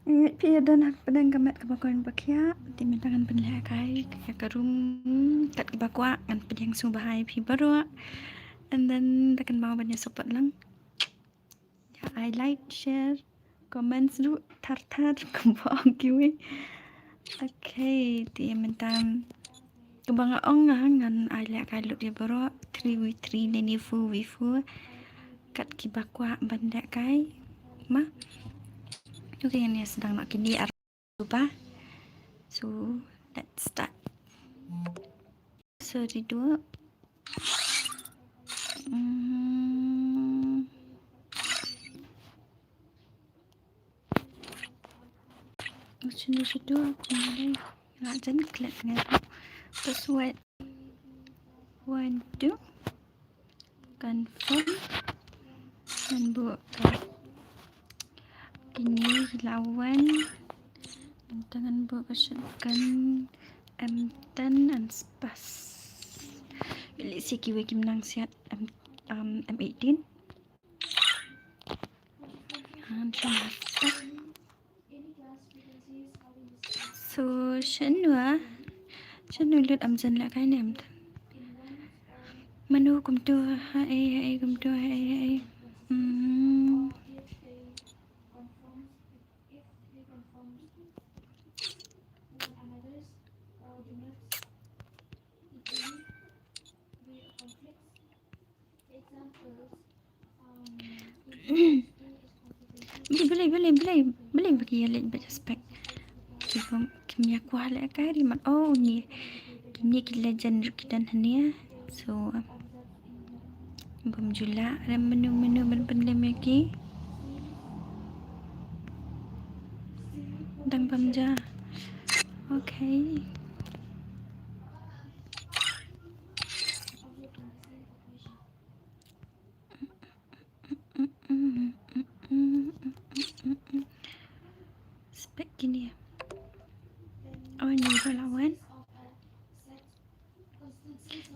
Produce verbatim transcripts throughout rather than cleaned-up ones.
Ngi phi ïa don ha pdeng ka met kaba khuid ba khiah, te mynta ngan pynlehkai ïa ka room kat kiba kwah, ngan pdiang sngewbha ïa phi baroh. And then da kynmaw ban ïa support lang. Ïa ai like, share, comments ruh thar thar kumba ong kiwei. Okay, te mynta kumba nga ong nga ngan ai lehkai lut ïa baroh three v three ne four v four. Kat kiba kwah ban lehkai ma. Okay, ngan ïa sdang noh kine ar ba. So let's start. Sorry duh. Mm. Macam ni situ, macam ni. Nak jadi klik ni. Password. One, two. Confirm. Ngan buh ka. Kine ki la wan. Ngan buh ka shotgun M ten and spas. Let's see kiwei kim nang siat M, um, M eighteen. And shotgun. So, shen wa, shen wa lut am jan la kai nem. Manu kumtu, ha ei, ha ei, kumtu, ha ei, ha ei. Hmm. Balei, balei, balei, balei ba ki ïa leit bad spek. Ki bym, kim ïa kwah lehkai ri mat. Oh, ni. Kine ki legend ruh ki don hangne. So, bym ju lah re menu, menu ban pynlem ïa ki. Dang bam ja. Okay. Spek kine. Oh, ni ba la wan.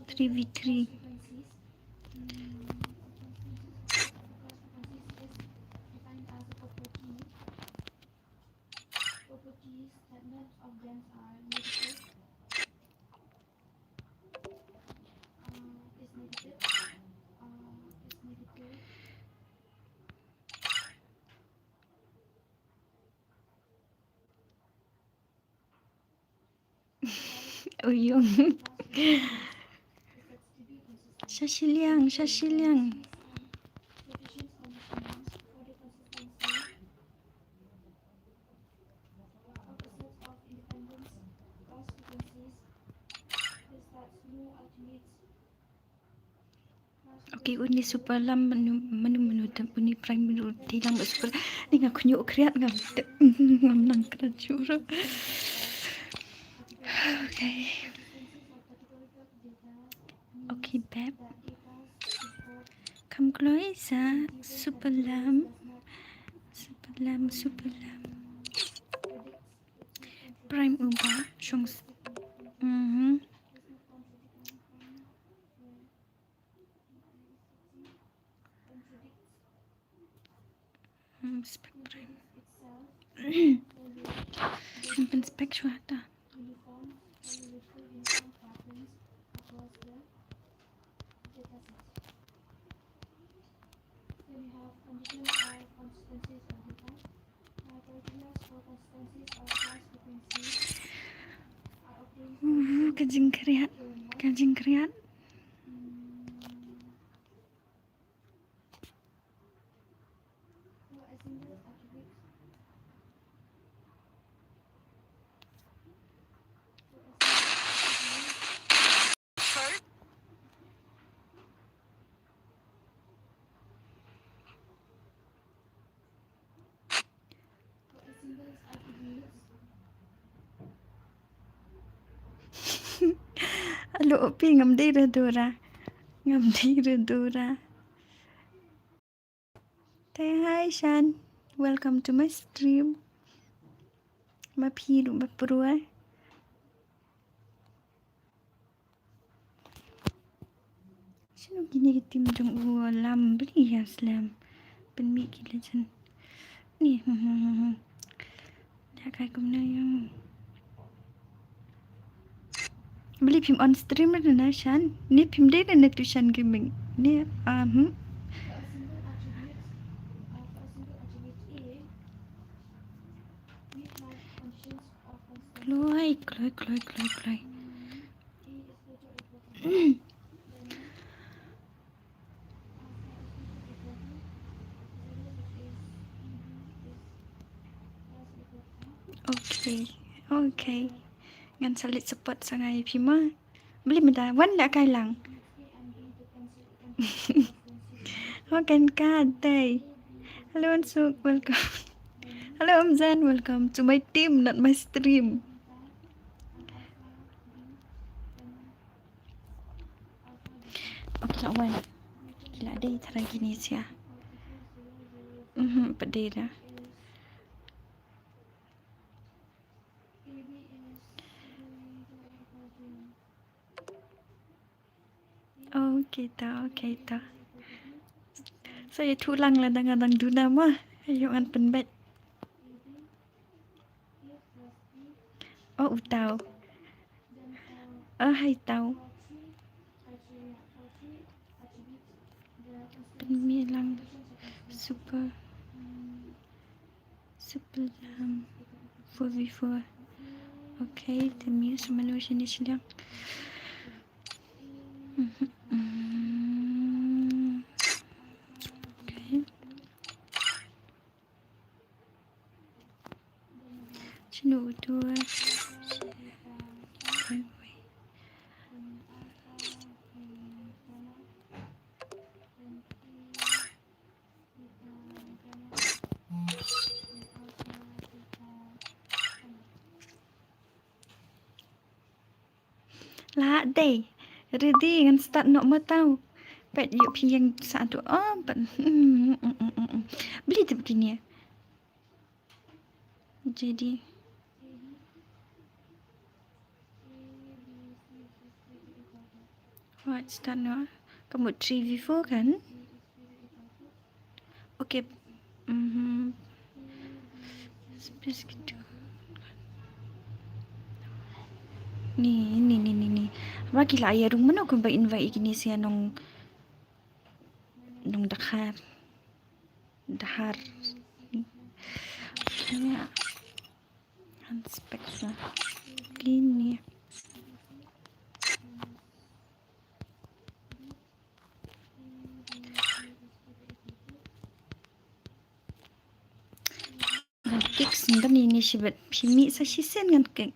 Three v three. Uyung. Shashiliang, shashiliang. Okay, uni super lam menu, menu, menu tem uni prime menu ti lang super. Ni nga khñiuh khriat ngam te, ngam nang kena jur. Okay. Okay, babe. Come closer. Super lam. Super lam, super lam. Prime uba shong. Mhm. Hmm, spek prime. Simpan spek shwa ta. Uh, ka jingkhriat, ka jingkhriat. Alo, Opi, ngam dei re Dora. Ngam dei re Dora. Te hi, Shan. Welcome to my stream. Ma phi ruh ba pruai. Shano kine ki team jong u lam bri ya slam. Pynmih ki legend. Ni, hmm, hmm, hmm, hmm. Ïa kai kumne ïa. Beli phim on stream re na shan. Ni phim dei re na tu shan gaming. Ni ah hmm. Kloi, kloi, kloi, kloi, kloi. Okay, okay. Ngan salit support sa nga ïa phi ma. Beli mynta wan la kai lang. Hokan ka dei. Hello Ansuk, welcome. Hello Amzan, welcome to my team, not my stream. Okay, la wan. Ki la dei tara kine sia. Mhm, pat dei da. Okay ta, okay ta. Sa ïathuh lang lada nga dang duna ma. Ïoh ngan pynbeit. Oh, u tau. Oh, hai tau. Pynmih lang. Super. Super jam. Four v four. Okay, pynmih sa mano shane shiliang. Mhm, mhm. Okay. Shinu utu. La dei. Ready ngan start noh ma tau. Peit ïoh phi ïeng sa tu. Oh, peit. Beli tip kine. Jadi. Right, start noh. Ka mut three v four kan? Okay. Mhm. Space gitu. Ni, ni, ni, ni, ni. Haba ki la ïa rung mano kumba invite ïa kine sia nong, nong Dkhar. Dkhar. Ïa. Inspect sa. Kine. Tik sendam ini shibet pimi sa shisien ngan kek.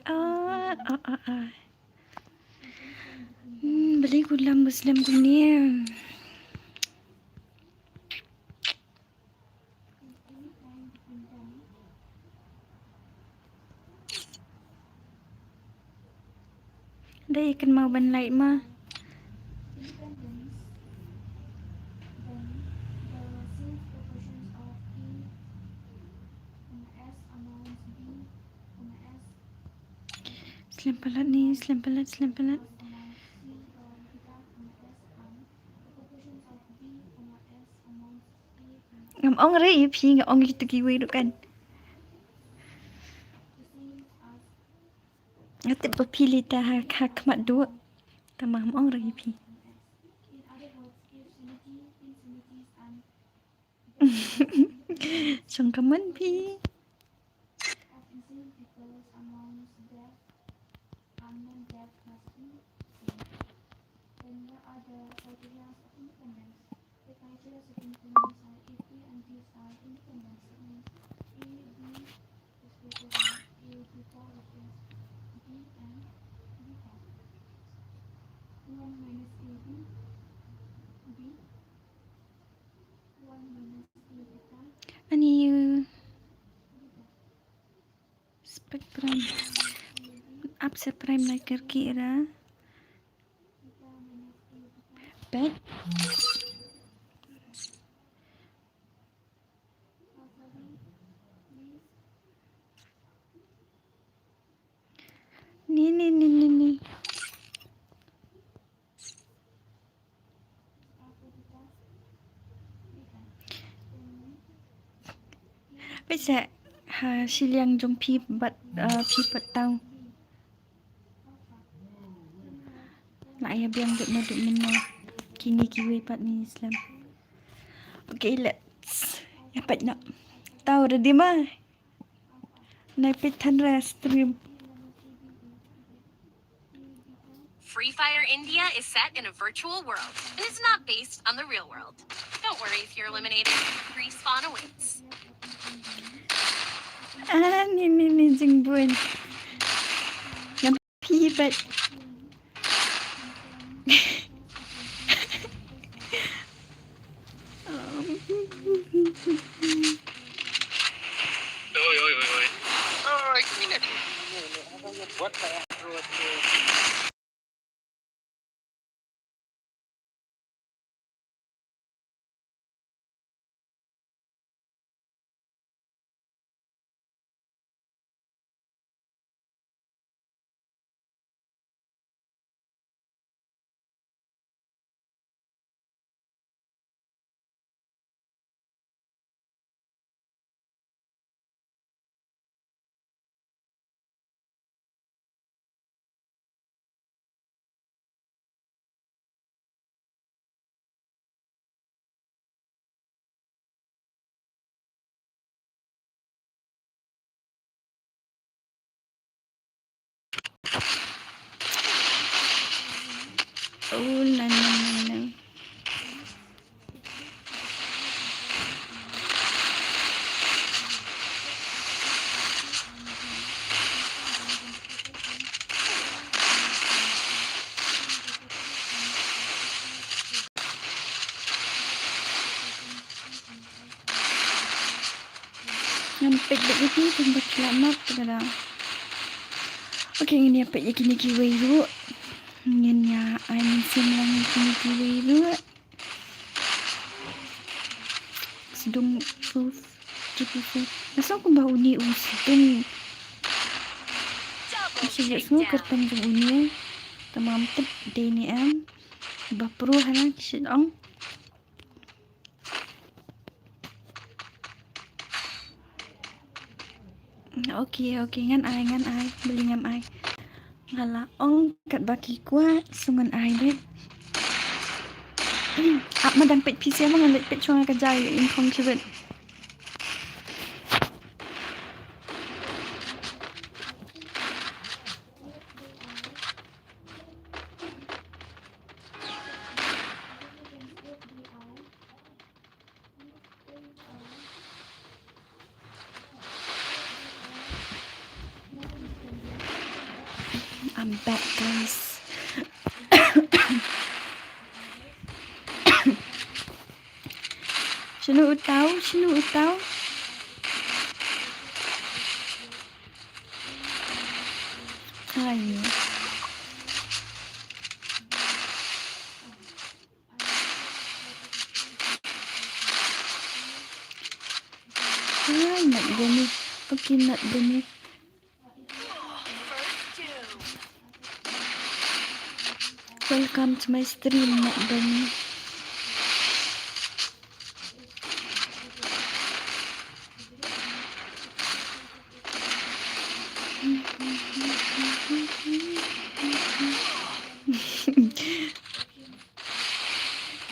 Ah, ah, ah, ah. Hmm, beli kulam Muslim kuning. Dei kynmaw ban like ma. Slem palat ni, slem palat, slem palat. Ngam ong re ïa phi, nga ong ïa kitu kiwei ruh kan. Nga tip ba phi leit ha, ha khmat duh. Tangba ngam ong re ïa phi. Shong ka mon phi. Ani आपसे प्रेम नहीं करके इरा। But नहीं, नहीं, नहीं, नहीं, नहीं। Peit sa, ha shiliang jong phi bad, uh, phi pat tau. La ïa biang dep naduh mynne. Kine kiwei pat ngin ïa slem. Okay, let's. Ïa peit noh. Tau ready ma? Nai peit than re stream. Free Fire India is set in a virtual world and is not based on the real world. Don't worry if you're eliminated. Respawn awaits. Ah, ni, ni, ni, jingbun. Ngam phi pat. Oi, oi, oi, oi. Oi, kine. Buat saya terus. Oh, no, no, no, no. Ngam peit beit ïa phi, tang ba ki la map te ka dang. Okay, ngin ïa peit ïa kine kiwei ruh. Ngin ïa ai mynsiem lang ïa kine kiwei ruh. Sdung proof, triple proof. Nga sngew kumba une u sdung. Nga shu ïohsngew kyrteng jong une. Te ngam tip dei ne em. Ba pro hana ki shu ong. Okay, okay, ngan ai, ngan ai, balei ngam ai. Nga la ong katba ki kwah, so ngan ai beit. Ap ma dang peit phi sha ma, ngan leit peit shuwa ka jaiñ ïing khong shibit. I'm back, guys. Shano u tau, shano u tau. Ai. Ai, not Demi. Okay, not Demi. Welcome to my stream, not Demi.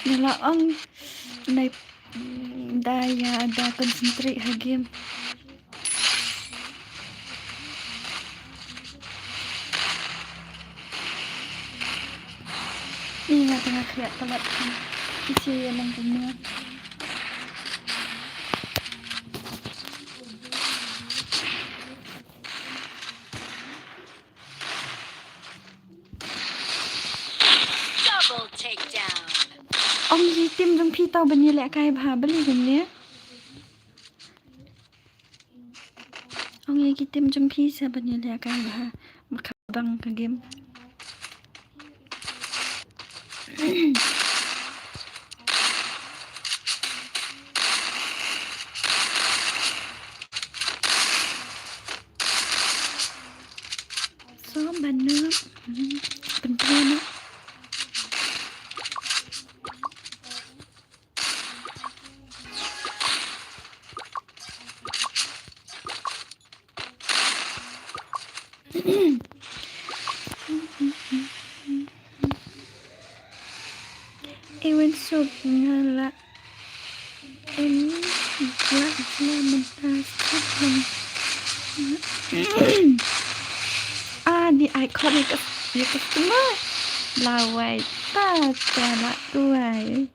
Nga la ong nai da ïa da concentrate ha game. Ïa nga tang nga khriat palat. Ki shu ïa lang kumne. Double takedown. Ong ïa team jong phi tau ban ïalehkai bha balei kumne. Ong ïa ki team jong phi sa ban ïa leh ka ba ha. Ba ka bang ka game. So ban na. Ban na. Even so, nga la em, la la mynta skip lang. Ah, ni ai khot ïa ka, ïa ka customer. La wai ta ta la tuai.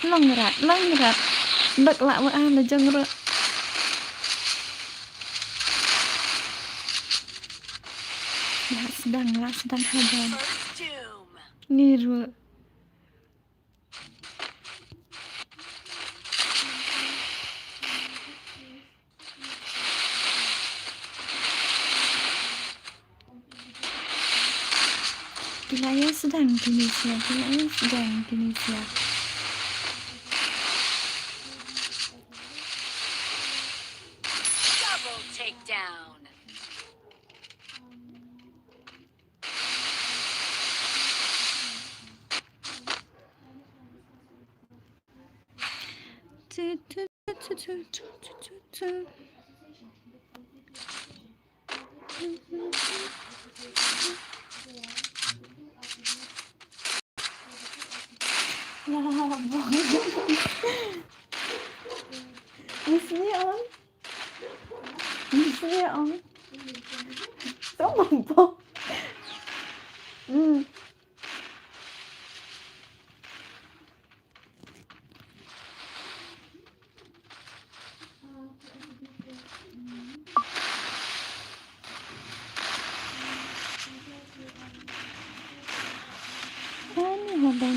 Long rat, long rat. Dok la wa ah la jong rat. La sdang, la sdang hajan. Ni ru. Ki la ïa sdang kine sia, ki la ïa sdang kine sia. Double takedown. Is me on? Is me on? Someone po. Mm. Ani, hold on.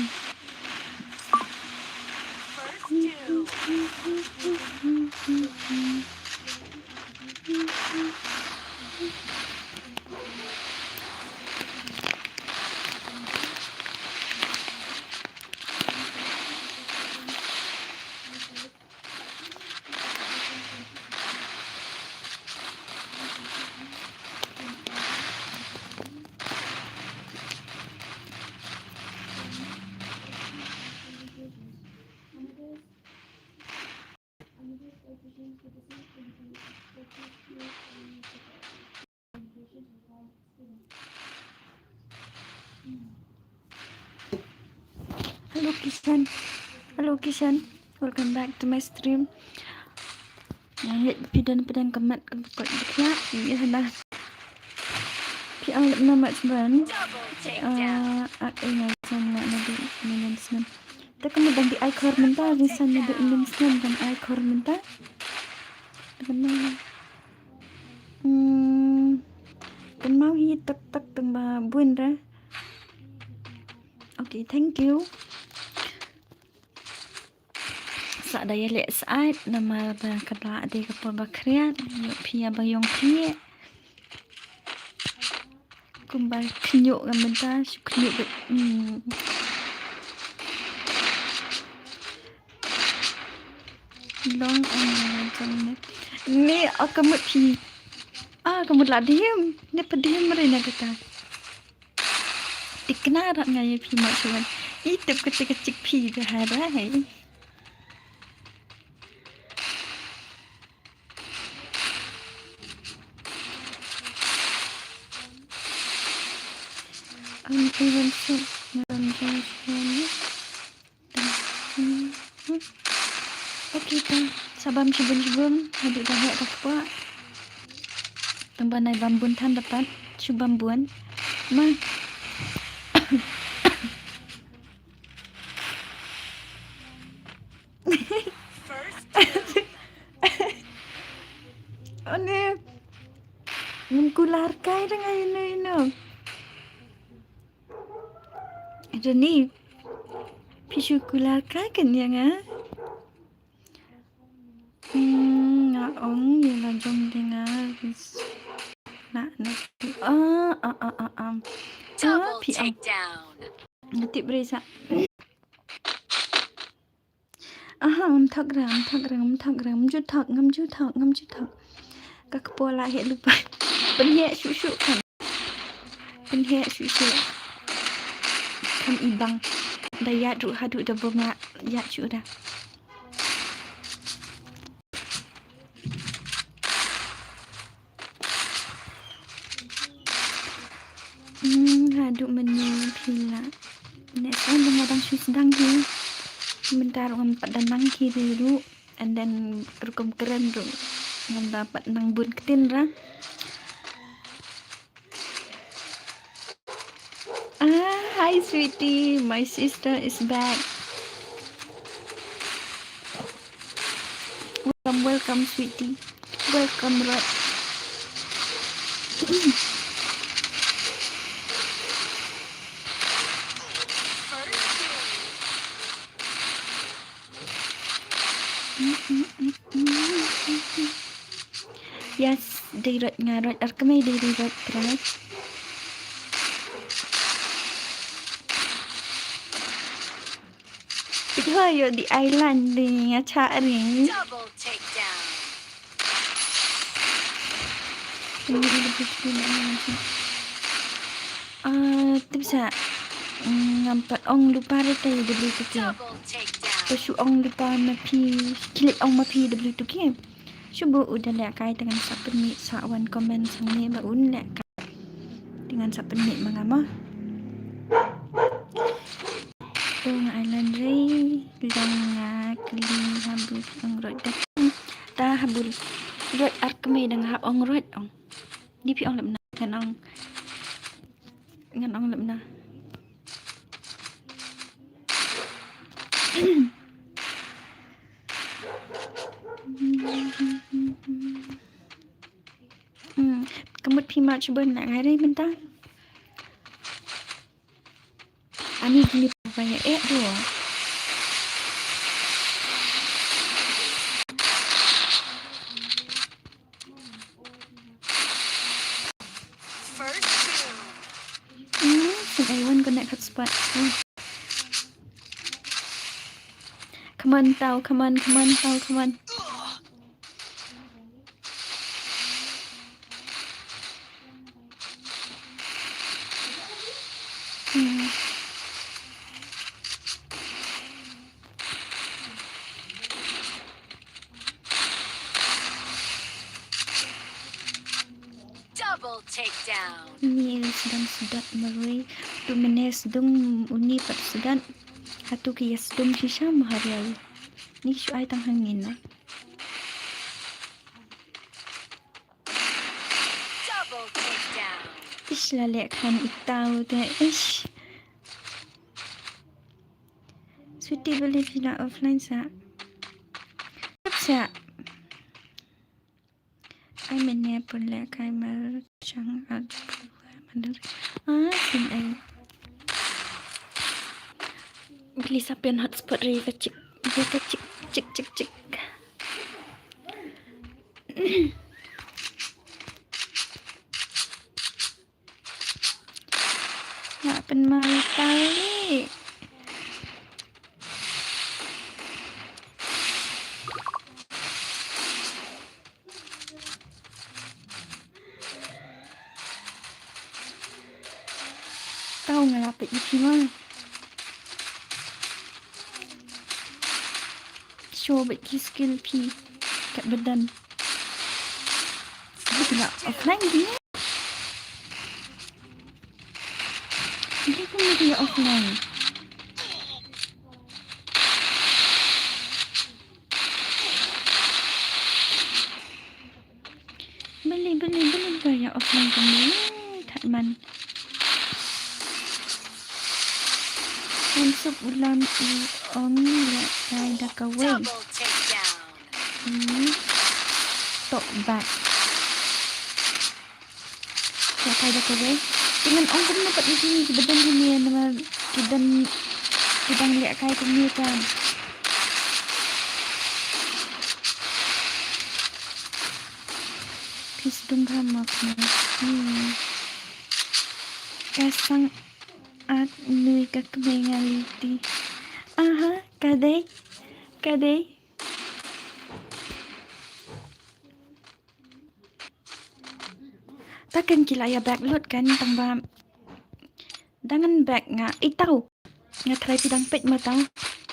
Hello Kishan. Hello Kishan. Welcome back to my stream. Nga ngeit phi don pdeng ka mat ka bukot bukya. Ïa hana. Phi ang lep na mat sban. Ah, ah, eh, nga san na na di na na snan. Te ka mut dang di ai khor mynta, di san na di na snan dang ai khor mynta. Te ka na. Hmm. Kan mau hi tak tak tang ba bun ra. Okay, thank you. Sa da ïaleh sait namar ba ka da dei ka por ba khriat, ïoh phi ïa ba ïong phi. Kumba khñiuh ka mynta, shu khñiuh ka, hmm. Long on jong ne. Ne, ah, ka mut phi. Ah, ka mut la diem. Ne pa diem re na kata. Tikna rat nga ïa phi mo chuan. I tip ka tik ka tik phi da ha rai. Am even so. Okay, ta. Sa bam shibun shibun. Hadit dah hek dah kuat. Tang ba nai bam bun than dapat. Shu bam bun. Ma. First kill. Ani. Ngam kular kai dang ai ino ino. Rani. Phi shu kular kai kan ïa nga. Hmm, nga Ong ïa la jong de nga. Na na. Ah ah ah ah. Ah, phi ong. Nga tip re sa. Aha, ngam thok ra, ngam thok ra, ngam thok ra, ngam ju thok, ngam ju thok, ngam ju thok. Ka kpola he lupa. Pynheh shu shu kan. Pynheh shu shu. Kam ibang. Da ïaid ruh haduh da boma ïaid shu da. Hmm, haduh mynne phi la. Ne sa nga dang shu sdang hi. Mynta ruh ngam pat da nang hi ruh. And then rukom kren ruh ngam da pat nang bun ktien ra. Ah, hi sweetie, my sister is back. Welcome, welcome, sweetie. Welcome, Rod. Yes, dei Rod nga Rod ar kmai dei dei Rod trai. Pit ho ïoh di island di nga cha ring. Double takedown. Ah, tip sa. Mm, ngam pat ong lypa re te W two K. Double takedown. Te shu ong lypa ma phi, klik ong ma phi W two K. Shu buh u da lehkai te ngan sa pynmih sa wan comment sa ne ba un lehkai. Te ngan sa pynmih ma nga mo. To nga island re, long nga kylli ha bul ong Rod da. Ta ha bul Rod ar kmai da nga hap ong Rod ong. Di phi ong lem na ngan ong. Ngan ong lem na. Hmm, ka mut phi ma chubun na ngai re mynta. Ani gini pa ya eh do. Hmm, sin ai wan connect hotspot. Hmm. Come on, tau, come on, come on, tau, come on. Hmm. Double takedown. Ni sdang sdot marwei. Tu mene sdung uni pat sdot. Hatu ki ya sdung shisha mahariau. Ni shu ai tang hangin na. Double takedown. Ish la leh khan itau te ish. Sweetie beli phi la offline sa. Sa. Ai mynne pun lehkai mar chang at pun mar. Ah, sin ai. Beli sa pyn hotspot re ka chik. Re ka chik, chik, chik, chik. Nga pynmai tali. Tau nga la peit ïa phi ma. Show bad ki skill phi. Kat badan. Phi la offline ki. Phi pun phi la offline. Beli, beli, beli, beli, ya offline kami. That man. Kan sup ulam i ong lehkai da kawei. Double takedown. Hmm. Tok bat. Lehkai da kawei. Te ngan ong kumno pat ïa kine ki ba don hangne namar ki don ki dang lehkai kumne ta. Tum bha mok ne. Hmm. Ka sang at nui ka kmei nga liti. Aha, ka dei. Ka dei. Ta kan ki la ïa back lut kan tang ba. Dang ngan back nga. Ih tau. Nga try phi dang peit ma tau.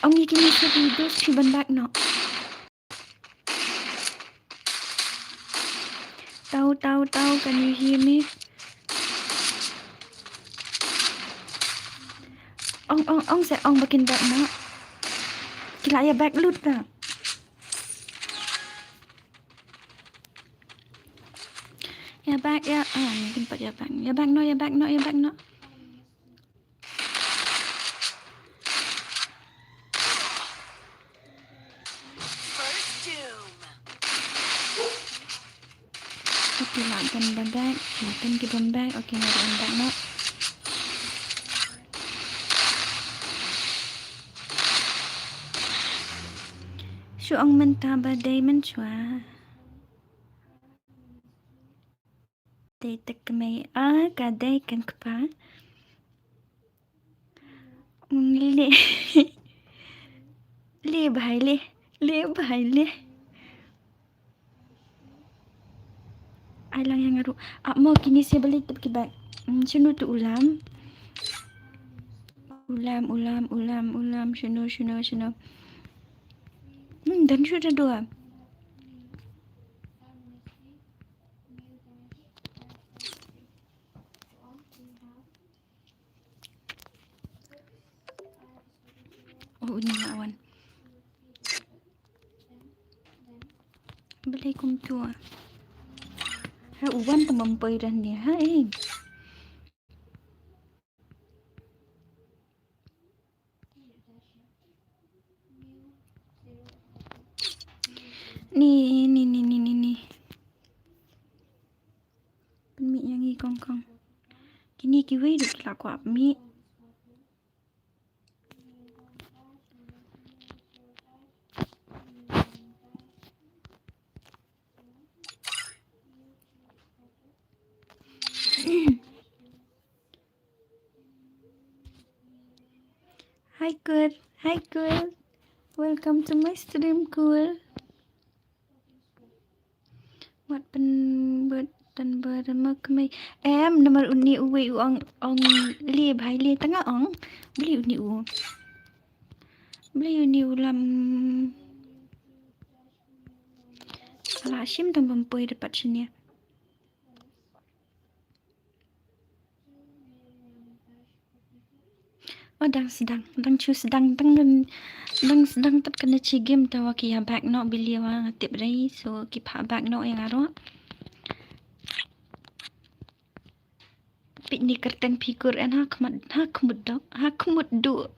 Ong ïa kine ki dos phi ban back noh. Tau, tau, tau, can you hear me? Ong, ong, ong, sa ong ba kin back noh. Ki la ïa back lut ta. Ïa back, ïa, ah, ni kin pat ïa back. Ïa back noh, ïa back noh, ïa back noh. First doom. Okay, la dang ban back, la dang ki ban back. Okay, la dang back noh. Shu ong mynta ba dei mynshuwa. Dei te kmei, ah, ka dei kan kpa. Mm, le. Le bhai le. Le bhai le. Ai lang ïa nga ruh. Ah, mo kine se balei tip ki back. Mm, shano tu u lam. U lam, u lam, u lam, u lam, shano, shano, shano. Hmm, dang shu da dua. Oh, uni nga wan. Balei kumtu ah. Ha, u wan tang ban poi da hangne ha, eh. Ni, ni, ni, ni, ni, ni. Pynmih ïa ngi kong kong. Kine kiwei ruh ki la kwah pynmih. Hi, Kur. Hi, Kur. Welcome to my stream, Kur. Wat pynbud dan bud ma kmie. Em, namar une uwei u ong, ong le bhai le tang nga ong. Balei une u. Balei une u lam. Ala shim tang ban poi da pat shane. Oh, dang sdang, dang shu sdang, dang, dang sdang tat kane chi game ta wa ki ïa back noh bili wa nga tip rei, so ki pha back noh ïa nga ruh. Pit ni kyrteng phi Kur en ha khmat, ha khmut dok, ha khmut du.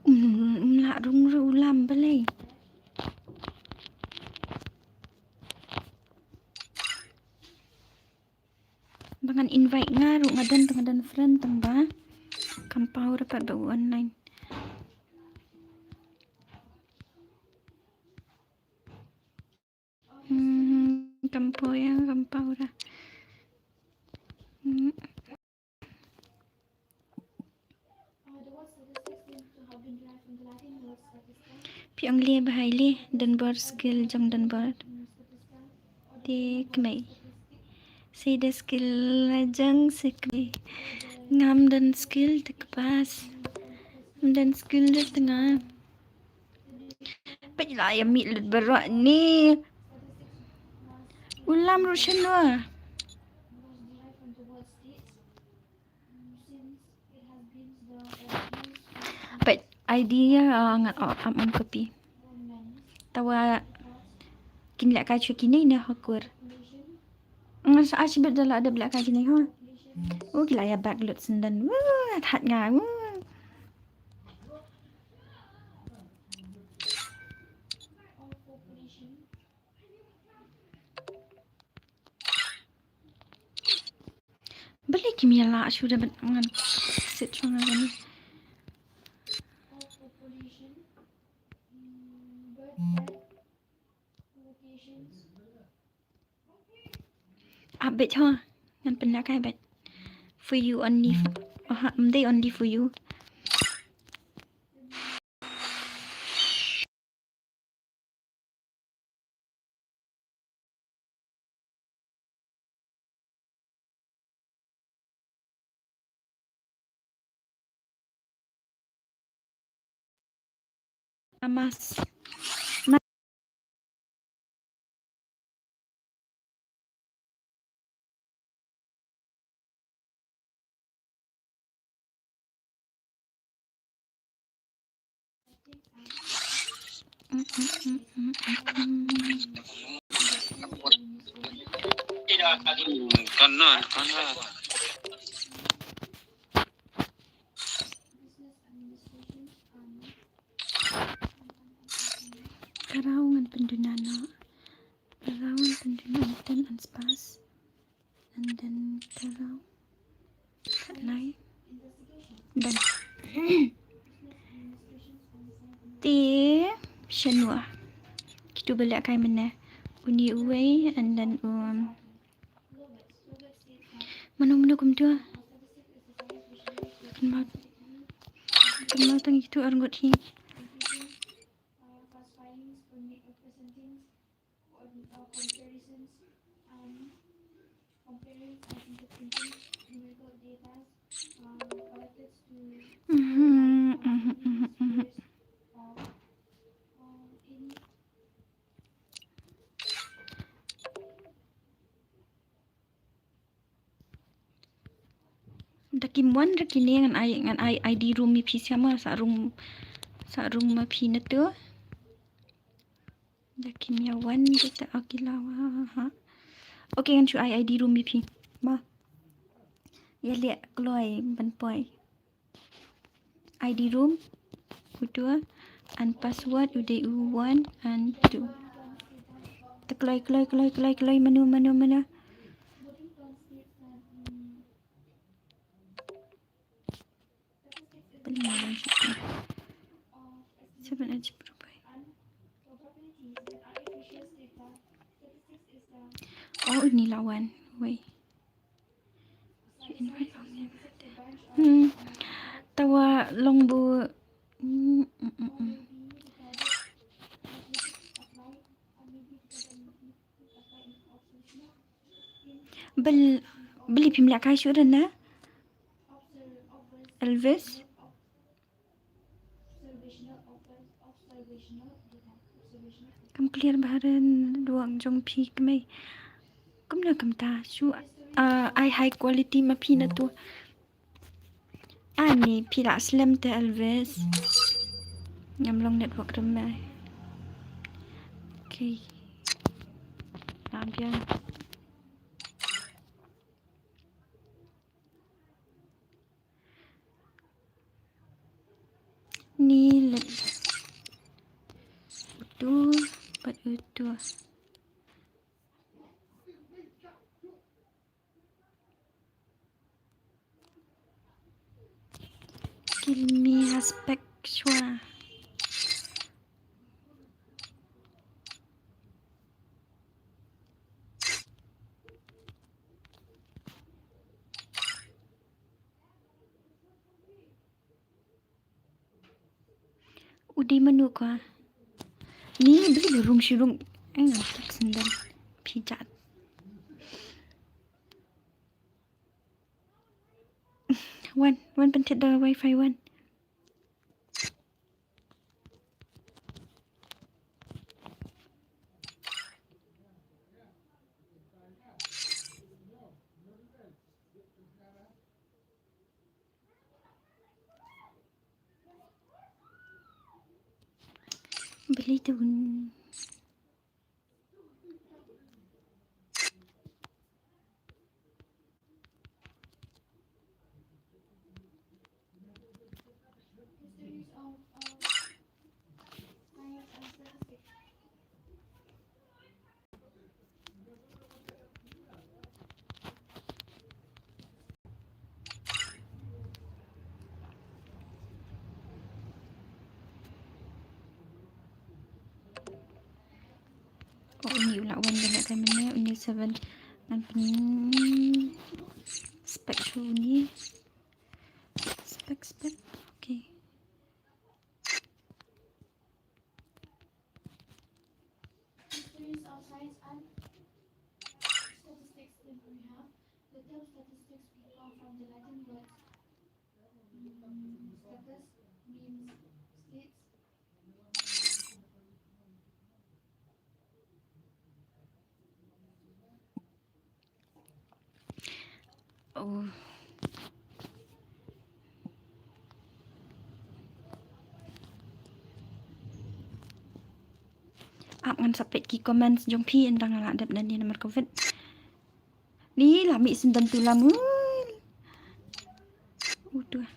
Um, um lah rung ru lam balei. Ba ngan invite nga ruh nga don tang, nga don friend tang ba. Kam paw rapat ba u online. Hmm, kam paw ïa, kam paw ra. Hmm. Phi ong le bhai le, Dunbar skill jong Dunbar. Te kmie. Sei da skill jong sei kmie. Ngam don skill te kpas. Ngam don skill da tnga. Peit la ïa mih lut baroh ni. U lam ruh shano. Peit I D ïa, ah, ngan, oh, am, am copy. Tawa kin leh kai shu kine ne ha Kur. Ngan sa ashi bet da la dep leh kai kine ha. Oh, ki la ïa back lut syndan. Wah, that nga. Wah. Balei kim ïa lah shuh da ban ngan sit shuh ngan. Ah, bad ha. Ngan pynlehkai bad. For you only. Oh, ha, ym dei only for you. Amas. Ka raw ngan pynduna noh. Ka raw ngan pynduna, and then unspace. And then ka raw. Kat lai. Done. Te shanwa. Kitu ba lehkai mynne. Uni uwei and then um. Mano mano kumtu. Kynmaw. Kynmaw tang kitu arngut hi. Mhm, mhm, mhm, mhm. Da kim wan da kine ngan ai, ngan ai I D room ïa phi sha ma sa room, sa room ma phi na tu. Da kim ïa wan da ta akila wa ha. Okay, ngan shu ai I D room ïa phi. Ma. Ïa leh kloi ban poi. I D room. Utu. And password u dei u one and two. Ta kloi, kloi, kloi, kloi, kloi, mano, mano, mano. Seven H Pro Pi. Oh, uni la wan. Wei. Hmm. Tawa long bu. Hmm, hmm, hmm, hmm. Bel, beli phim lehkai shuh na? Elvis. Kam clear bha re network jong phi kmie. Kumno kumta shu, ah, ai high quality ma phi na tu. Ani phi la slem te Elvis. Ngam long network rem mai. Okay. Lam biang. Ni let utu, pat utu. Kil mi ha spek shwa. U dei mano ka? Ni beli ba rung shi rung. Hang on, tak sendal. Pijat. Wan, wan pyntip da wifi wan. Beli tu. Ni u la wan da lehkai mynne, u ni seven. Ngan pynspec shuh u ni. Spec, spec. Okay. Histories of science and statistics that we have. The term statistics we come from the Latin word, mm, status, means states. Oh. Ap ngan sa peit ki comments jong phi ynda nga la dep nangne namar covid. Ni la mih syndon tu lam. Ui. Udah.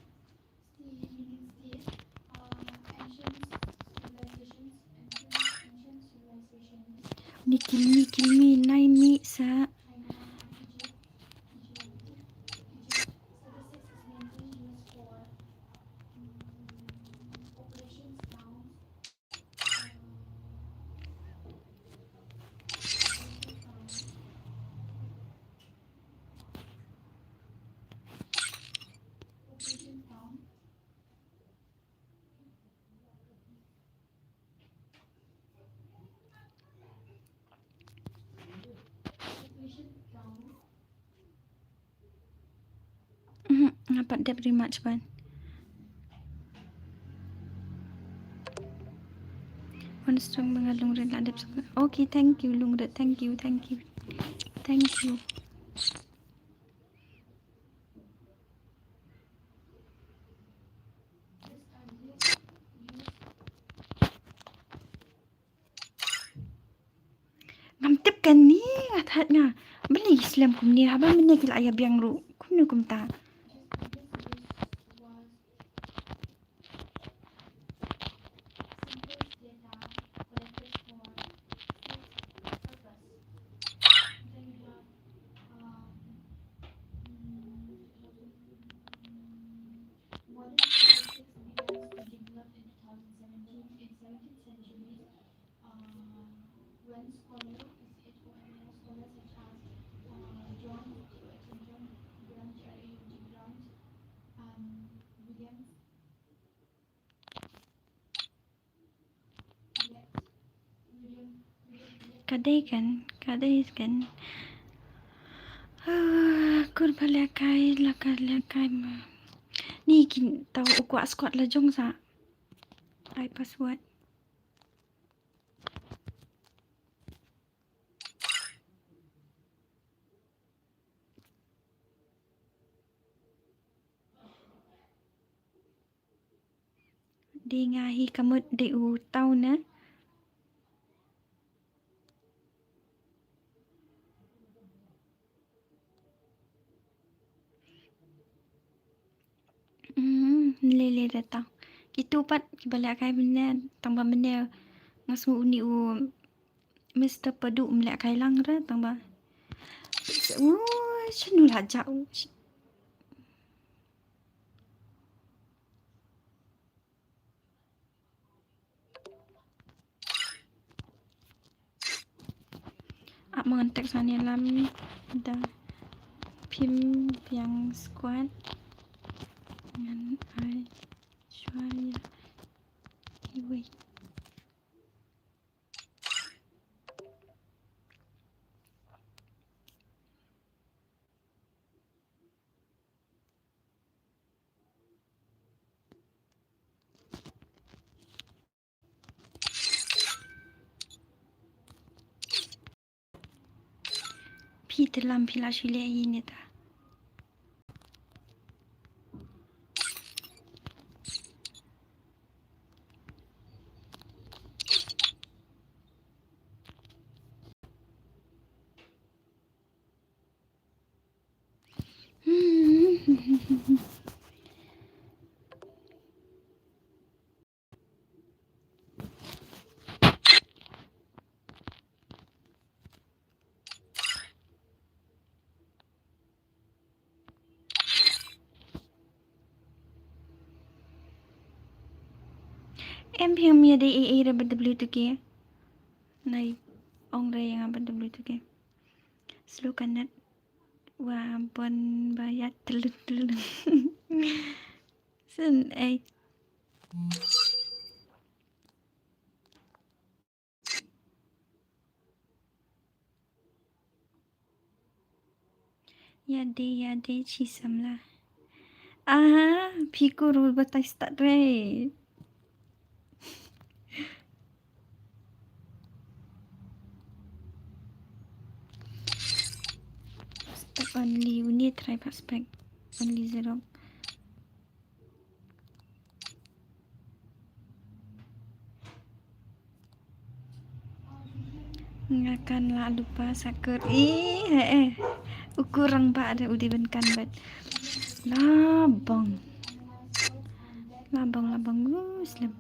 Ni kill me, kill me, nai mih sa. Mhm, nga pat dep rematch ban. One strong ba nga Lungret la dep. Okay, thank you Lungret, thank you, thank you. Thank you. Ngam tip kane, nga thait nga. Balei slem kumne, haba mynne ki la ïa biang ruh. Kumne kumta. Modern statistics began to develop in two thousand seventeen, in seventeenth century, uh, when scholar, scholars such as, uh, John, John Grant, J R A Grant, and William Ka dei kan, ka dei kan. Ah, kur ba lehkai, la ka lehkai ma. Ni kin tau u kwah squad la jong sa. Ai password. Dei nga hi ka mut dei u tau na. Hmm, lele da tau. Kitu pat kiba lehkai mynne, tang ba mynne nga sngew uni u Mister Padu um lehkai lang re tang ba. Ui, shanu la ja. Ap ma ngan text hangne lam da phim biang squad ngan ai shuwa ïa kiwei. Phi te lam phi la shu leh ïa neta. Em phi ym ïadei ei ei re bad W two K. Nai. Ong re ïa nga ban da Bluetooth ke. Slow ka net. Wa bon ba ïa telun telun. Sin ei. Ïadei ïadei shi samla. Aha, phi kur ur batai start re. Start only, uni try pa spek. Only zero. Nga kan la lupa sakur. Ih, eh, eh. Ukur rang ba ada udi ben kan bet. Labang. Labang, labang. Muslim.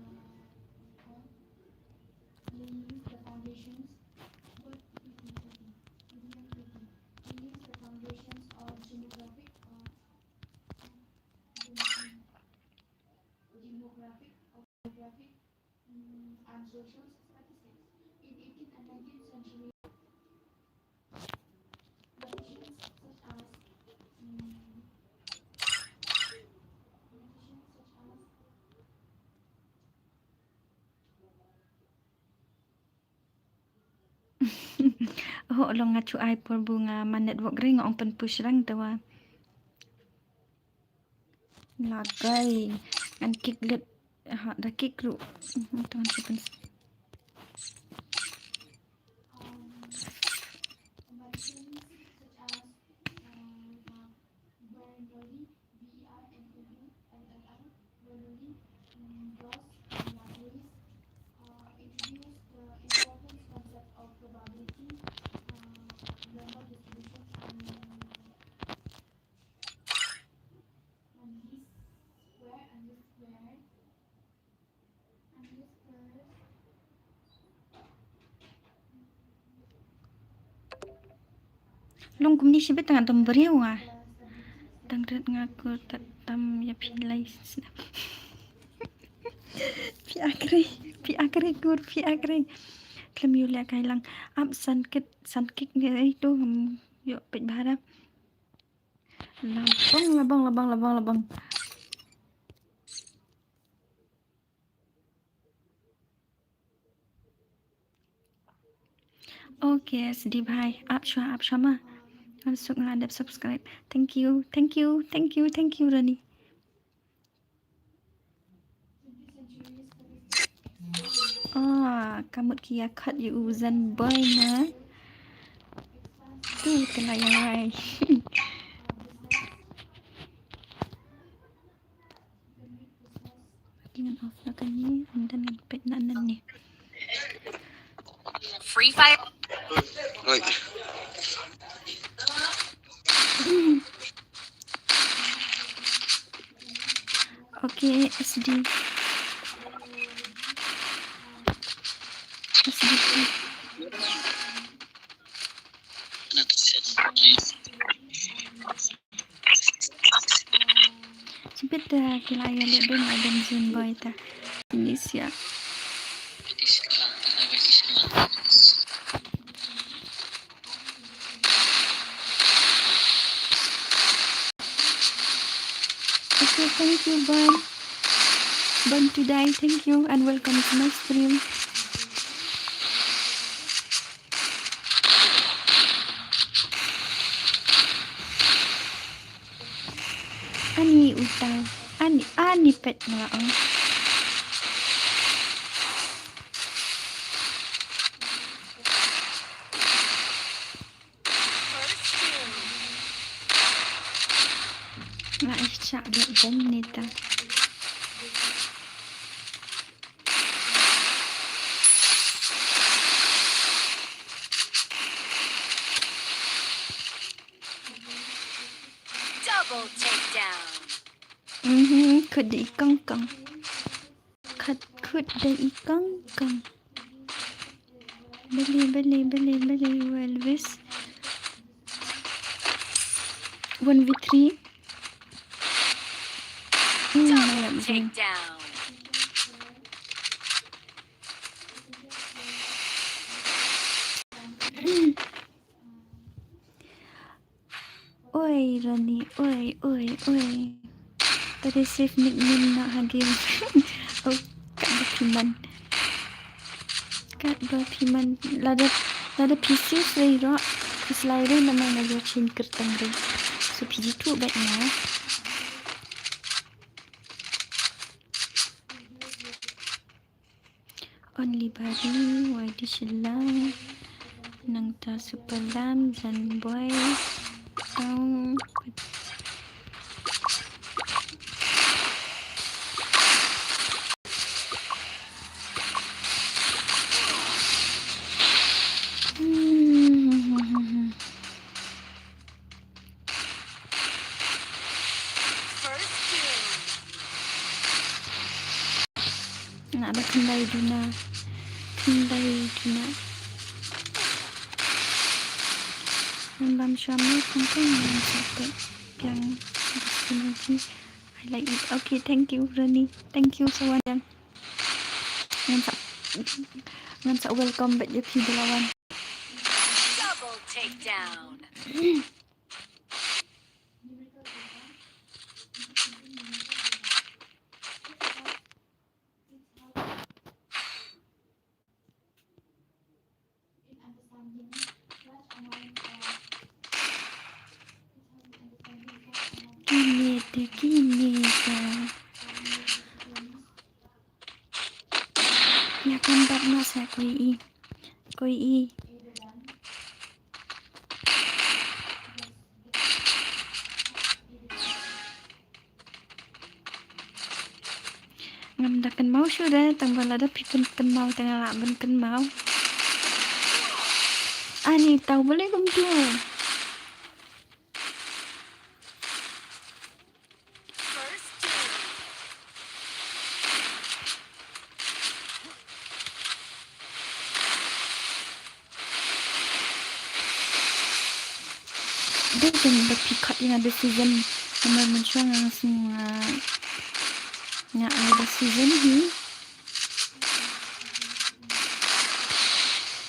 Oh, long nga chu ai por bu nga man network ring ong pen push rang tawa. Lagai. Ngan kick lit. Ha, da kick ru. Mhm, tuan si pen. Long kumne shibit tang atam briew nga. Tang ret nga kur tat tam ïa phi lai snap. Phi akre, phi akre kur, phi akre. Klem yu leh kai lang. Ap san kit, san kik ne ai tu ngam yu pet bhara. Labang, labang, labang, labang, labang. Okay, S D bhai, ap shwa, ap shwa ma. Ngan suk nga dep subscribe. Thank you, thank you, thank you, thank you, Rani. Ah, ka mut ki ïa khot ïa u Zen boy na. Tu ka la ïa lai. Ngan off la kane, and then ngan peit na nan ne. Free Fire. Oi. Okay, S D. S D. Sipit, eh, ki la ïa leh beng ai beng Zun boy ta. Indonesia. Okay, thank you, Bon. Bon Today, thank you and welcome to my stream. Ani utai, ani, ani pet nga ong. Nga ai shah da bom neta. Double takedown. Mhm, khut da i kong kong. Khut, khut da i kong kong. Bele, bele, bele, bele, Elvis. One v three. Hmm, double takedown. Oi Rani, oi, oi, oi. Tare save nickname noh ha game. Oh, katba phi mon. Katba phi mon. Lada, lada phi save ruh, phi slay ruh namar nga ïoh sien kyrteng ruh. So phi ju tuh bad nga. Only Bari, Wai Dishila, Nangta Superlam, Jan Boy, Tong. Nga da khyndai duna. Khyndai duna. Ngan bam shuwa mo kong kong ngan sa peit biang. Energy. I like it. Okay, thank you, Rani. Thank you so much. Ngan sa, ngan sa welcome back ïa phi da la wan. Double takedown. Kine te kine te. Ïa kam bat ma sa koi i. Koi i. Ngam da kynmaw shuh de, tang ba lada phi pynkynmaw te nga lah ban kynmaw. Ani taw balei kumtu. Dei tang ba phi khot ïa nga da Susan. Namar mynshuwa nga sngew nga, nga ai da Susan hi.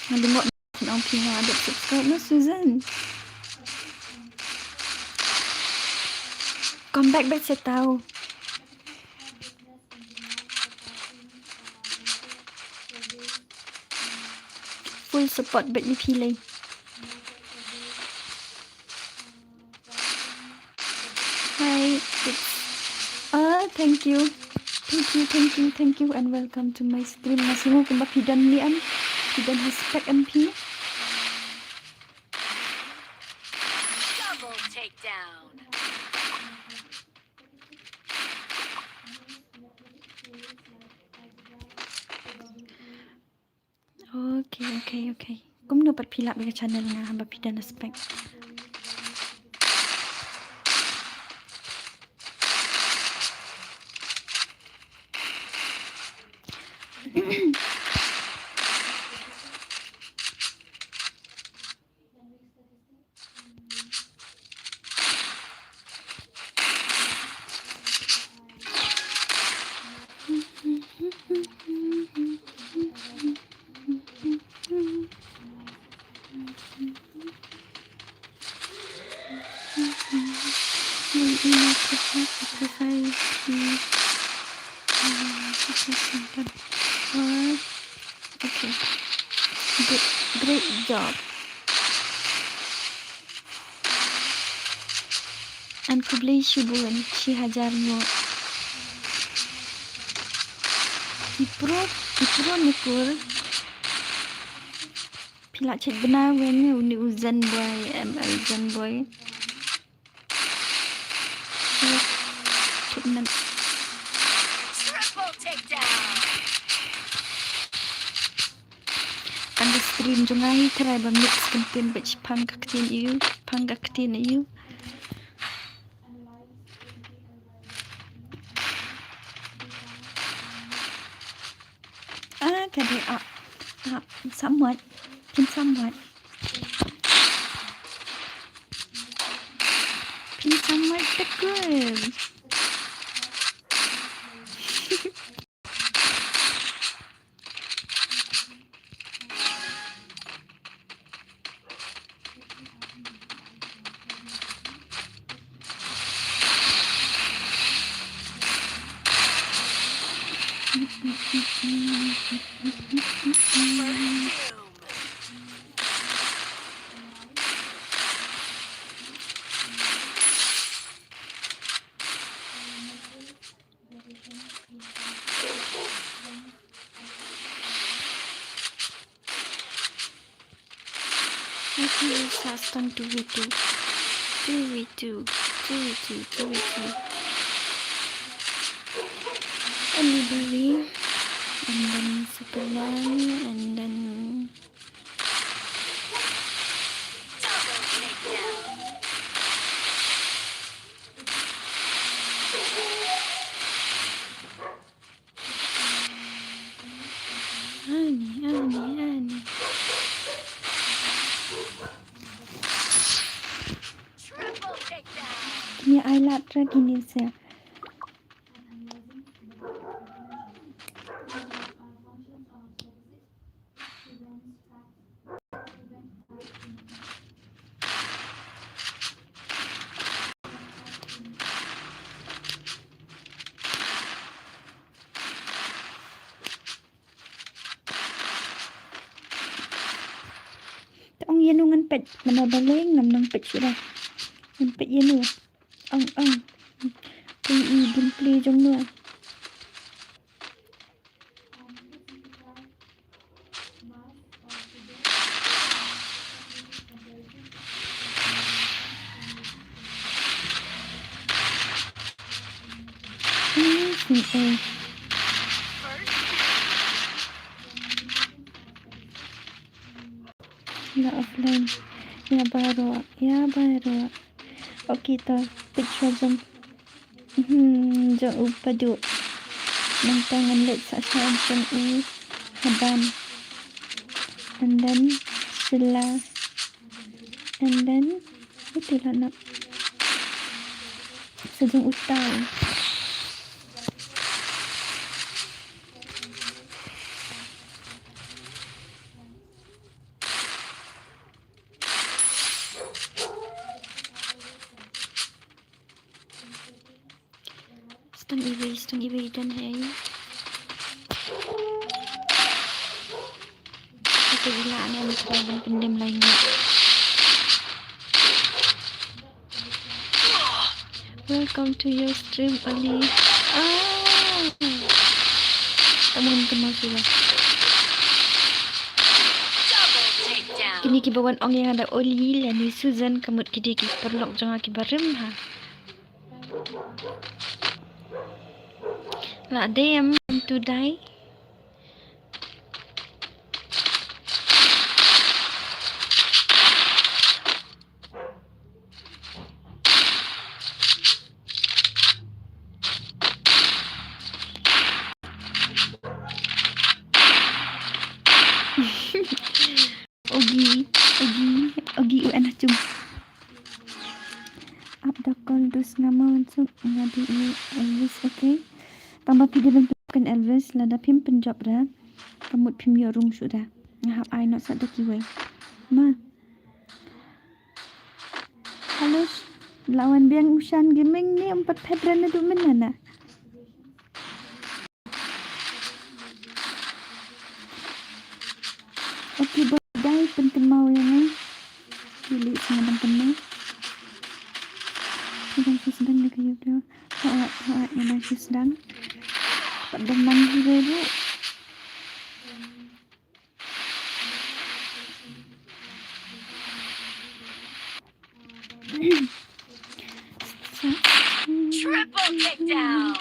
Nga lyngngoh phin ong phi nga dep subscribe na Susan. Come back bad sa taw. Full support bad ïa phi lei. Hi, it's, ah, thank you. Thank you, thank you, thank you, and welcome to my stream. Nga sngew kumba phi don ne em, phi don ha spec em phi. Double takedown. Okay, okay, okay. Kumno pat phi lap ïa ka channel nga haba phi don spec. Okay. Good, great job. An khublei shibun, shi hajar nguh. Ki pro, ki pro nukur. Phi lah check bna wen uni u Zen Boy, M L Zen Boy. Check nan. Triple takedown. Kan ka stream jong nga hi tharai ba mix kyntien bad shipang ka ktien ïa u, shipang ka ktien ïa u. Ah, ka dei ah, ah, somewhat. Phin somewhat. Phin somewhat takun. Okay, sa stang two v two. Two v two. Two v two. Two v two. Only Bibi. And then Superman. And then Ani, ani, ani. Kine ai lad ra kine se. Te ong ïa no ngan peit, namar balei ngam nang peit shuh da. Ngan peit ïa no. Ong, ong. Peit i gameplay jong no. La offline. Ïa baroh, ïa baroh. Okay to, picture jong Hmm, jong u Padu. Nangta ngan leit sa sha jong u Haban. And then Sheila. And then uto la na. Sa jong u Tau. Stang iwei, stang iwei don hai. Ito ila ani ani ko ban pyndem lai ngi. Welcome to your stream, Ali. Ah. Tamun kama sila. Kine kiba wan ong ïa nga da Oli lane Susan, ka mut ki dei ki paralok jong nga kiba rim ha. La dei em tu dai. Ogi, ogi, ogi u ana chung. Ap da call dus nga ma unsuk nga dei i Elvis, okay. Tang ba phi dei ban pynjop kan Elvis, lada phim pynjop ra ka mut phim ïoh rung shuh da. Nga hap ai noh sa da kiwei. Ma. Hello. La wan biang u Shan Gaming ne, um pat phet ra naduh mynne na. Okay, bye bye, pynkynmaw ïa nga. Ki leit sngewbha ban kynmaw. Ïa dang shu sdang da ka YouTube. Ha, ha, ïa dang shu sdang. Pat dang nang hi ruh. Triple takedown.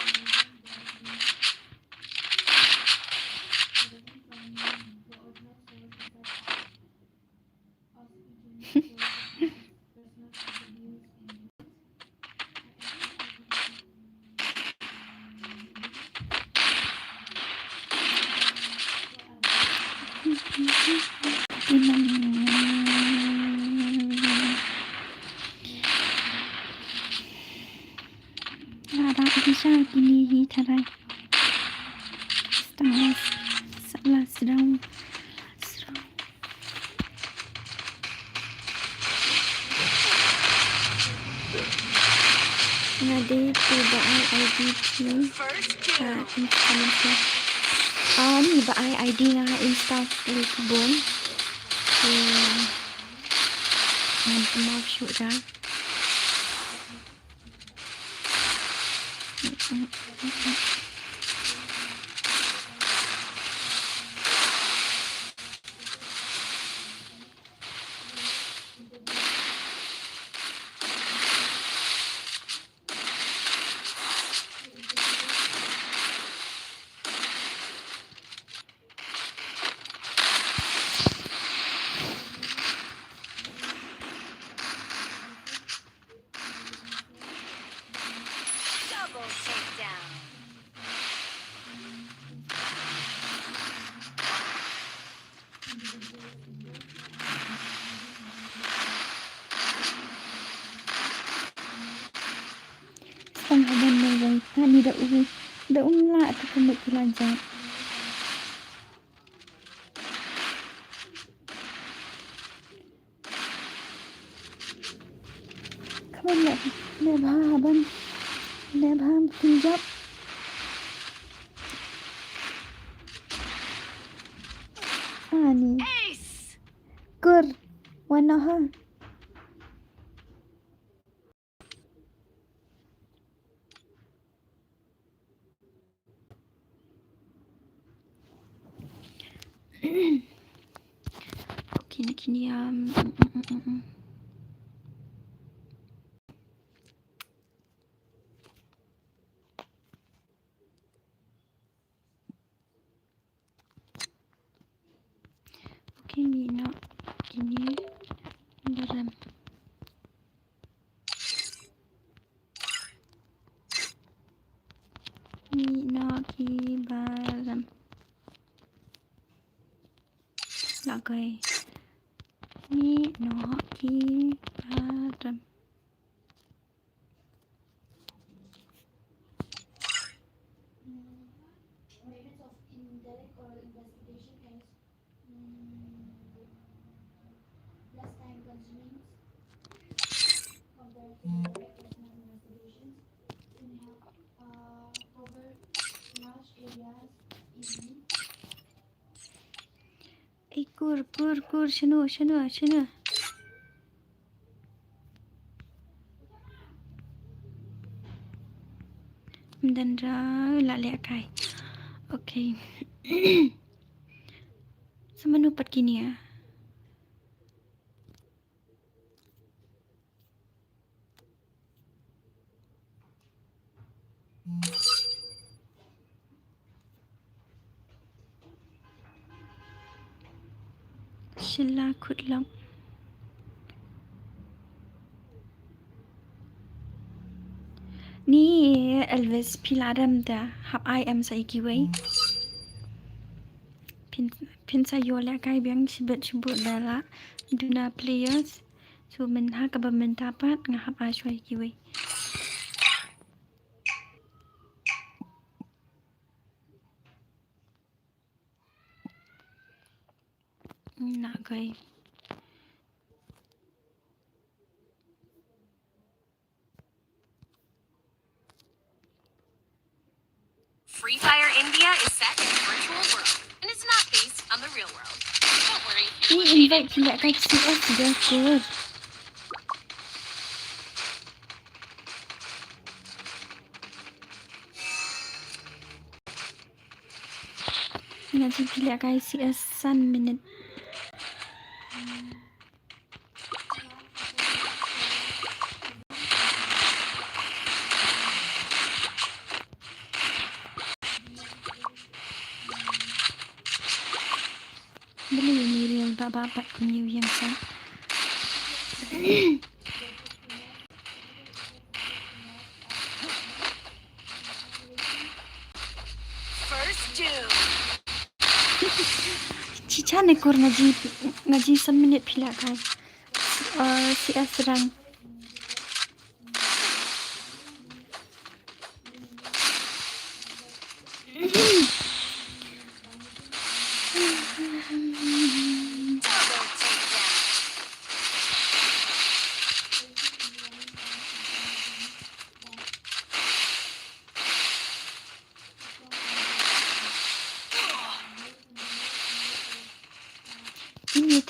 Ara bisa kini hi tharai. Setengah sebelas dong. Nga dei tu ba ai I D P. First kill. Ha, in comment sa. Ani ba ai I D nga ha Insta klik bun. Ngan pynlap shuh da. Double takedown. Song haban ne wai tani da u da um la tu kumut ki la jat. Come on, let, let her haban. Let her pinjap. Ani. Ace. Kur. Wan noh ha. Okay, na kine, um, mm, mm, mm, mm. Okay, ngi noh kine ba rem. Ngi noh ki ba rem. Lah kai. Ngi noh ki ba rem. Mm, methods of indirect oral investigation is, mm, less time consuming compared to direct personal investigations, can help, uh, cover large areas easily. Ei, kur, kur, kur, shano, shano, shano. Mdandra la leh kai. Okay. Sa mano pat kine? Shila khutlok. Ni Elvis phi la rem da hap ai em sa ïa kiwei. Phin, phin sa ïoh leh kai biang shibit shibut da la duna players. So mynta kaba mynta pat nga hap ai shuwa ïa kiwei. Nah, kai. Free Fire India is set in a virtual world, and it's not based on the real world. Don't worry, you're looking at it. Invite phi leh kai C S de kur. Nga jin phi leh kai C S san minit. Beli ni real baba pat ku new yang sa. First doom. Chicha ne kur ngaji, ngaji san minit phi leh kai. Uh, C S sedang.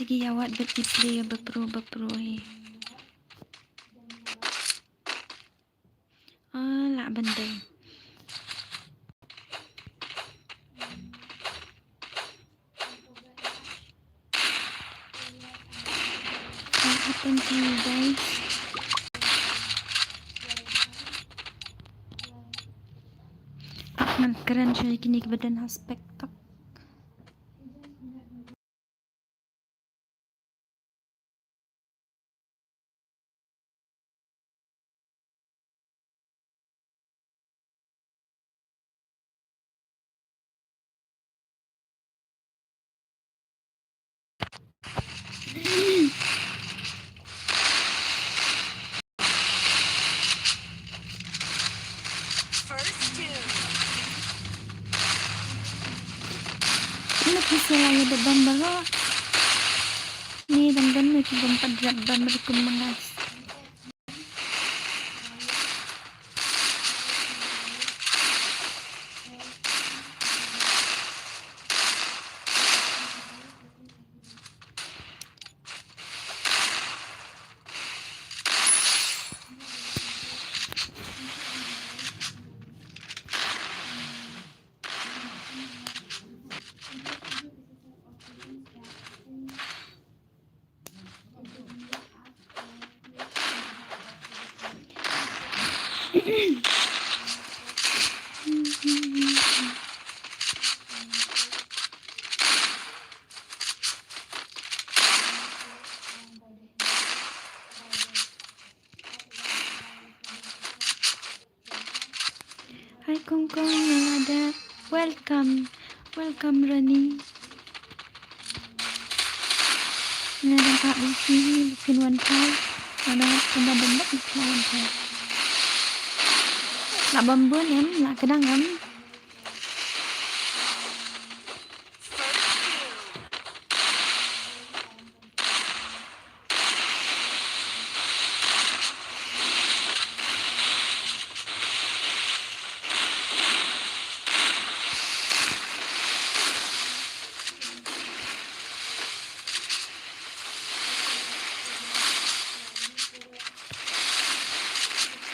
Ki ïa wad bad ki player ba pro ba pro hi. Ah, lah ban dei. What happened to you guys? Ngan kren sha kine kiba don ha spek tok. First two. Ina pisa la ya da bamba ro. Ni dang dan ni ki bamba drat bamba di kum mangas. Hi Kong Kong, nga la dep. Welcome. Welcome Rani. Nga dang ka bisi ni phin wan thai. Nga dang ka ba dang bak phin wan thai. La bam bun em, la kedang em.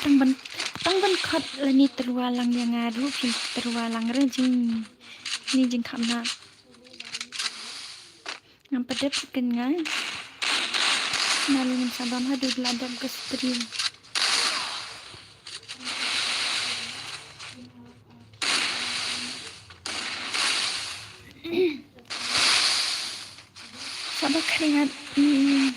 Tang ban, tang ban khot lane tyrwa lang ïa nga ruh, phin tyrwa lang re jing, ni jingkhapnah. Ngam pat dep shuh kein nga. Nga leh ngam sa bam haduh la dep ka stream. Sa ba khriat. Hmm.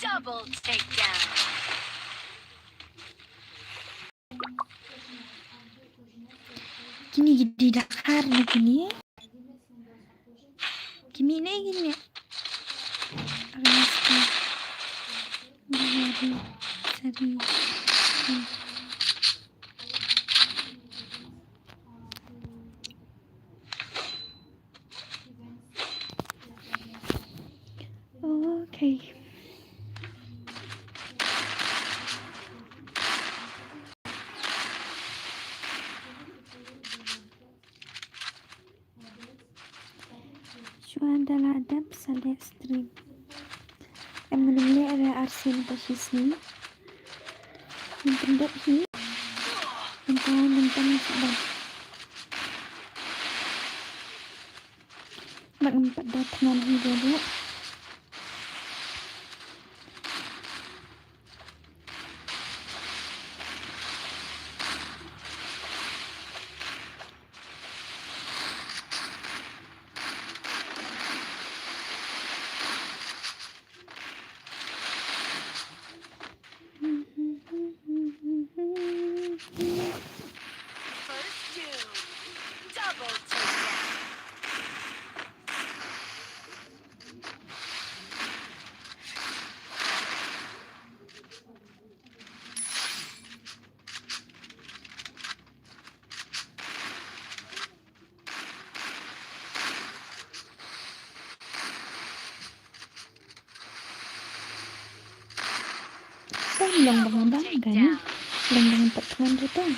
Double takedown. Kine ki dei da khar ne kine. Kine ne kine. Arnesti. Sari. Okay. Shuwa da la dep sa leh stream. Em, ngam leh re arsien ka shisngi. Ngam pyndep hi. Mynta, mynta ngam shu dep. Bad ngam pat da thngan hi de de. First doom. Double takedown. Long ba nga bam ka ni. Long ba nga pat thngan ruh tang.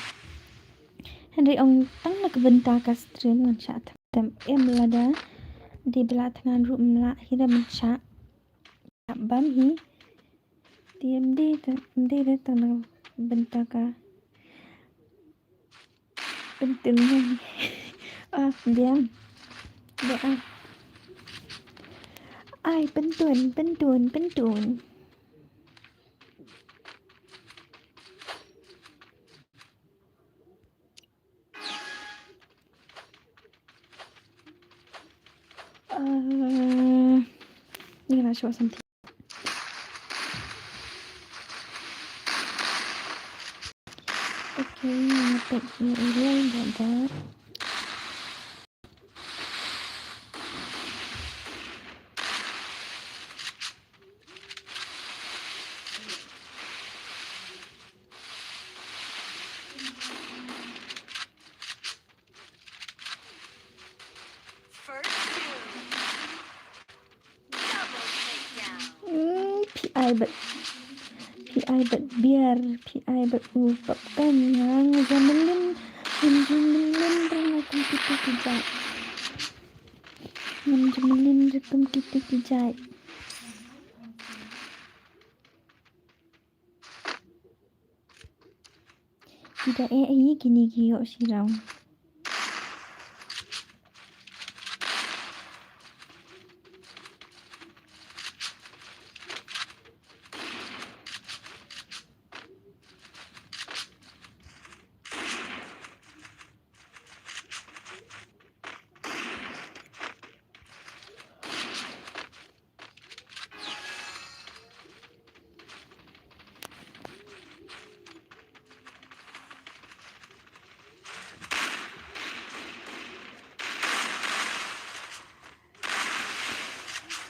Hynrei ong tang na ka bynta ka stream ngan shah thngan. Em lada dei ba la thngan ruh ym lah hi da ban shah. Bam hi. Te ym dei, ym dei da tang na ka bynta ka Pyntun ngai. Ah, biang. Biang ah. Ai, pyntun, pyntun, pyntun. Uh, ni kena show something. Okay, I'm gonna put you in like that. First doom. Double takedown. Hmm, phi ai bad, phi ai bad biar, phi ai bad u pap kan ngang jamelin, ngan jamelin rang kum kito ki jait. Ngan jamelin rang kum kito ki jait. Ki da eh hi kine ki ïoh shi round.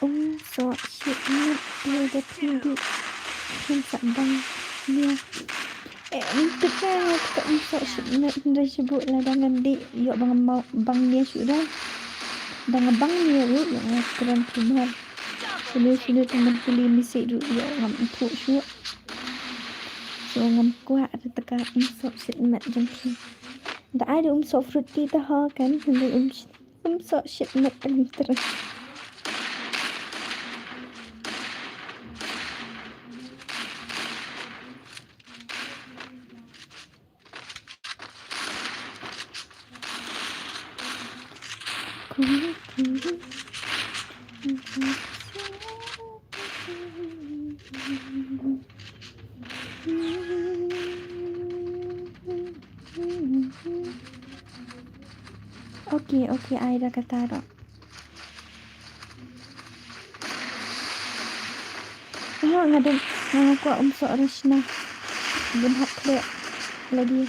Um soh shit nut ïa ka phi dih. Phin sa bang nia. Eh, ym tip nga, nga tip um soh shit nut hynrei shu buh lada ngan dih ïoh bang bang nia shuh da. Da nga bang nia ruh ïoh nga kren kumar. Shuh shuh tang ban puli message ruh ïoh ngam ithuh shuh. So ngam kwah da ka um soh shit nut jong phi. Da ai da um soh fruit tea ta ha kan hynrei um Um soh shit nut tang tyrus. Okay, okay, ai da kata ruh. Aha, nga dang, nga kwah um soh Rashna. Bun hap khleh lagi.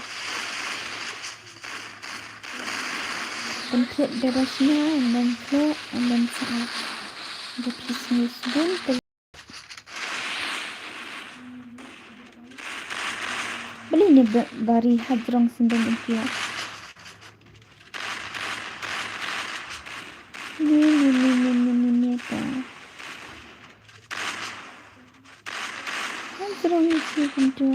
Bun khleh da Rashna, bun khleh, bun sa. Da phi sngew sbun. Balei ne ba-, bari hajrong sending in pia. Ni, ni, ni, ni, ni, ni, ni, ta. Hajrong ni si pintu.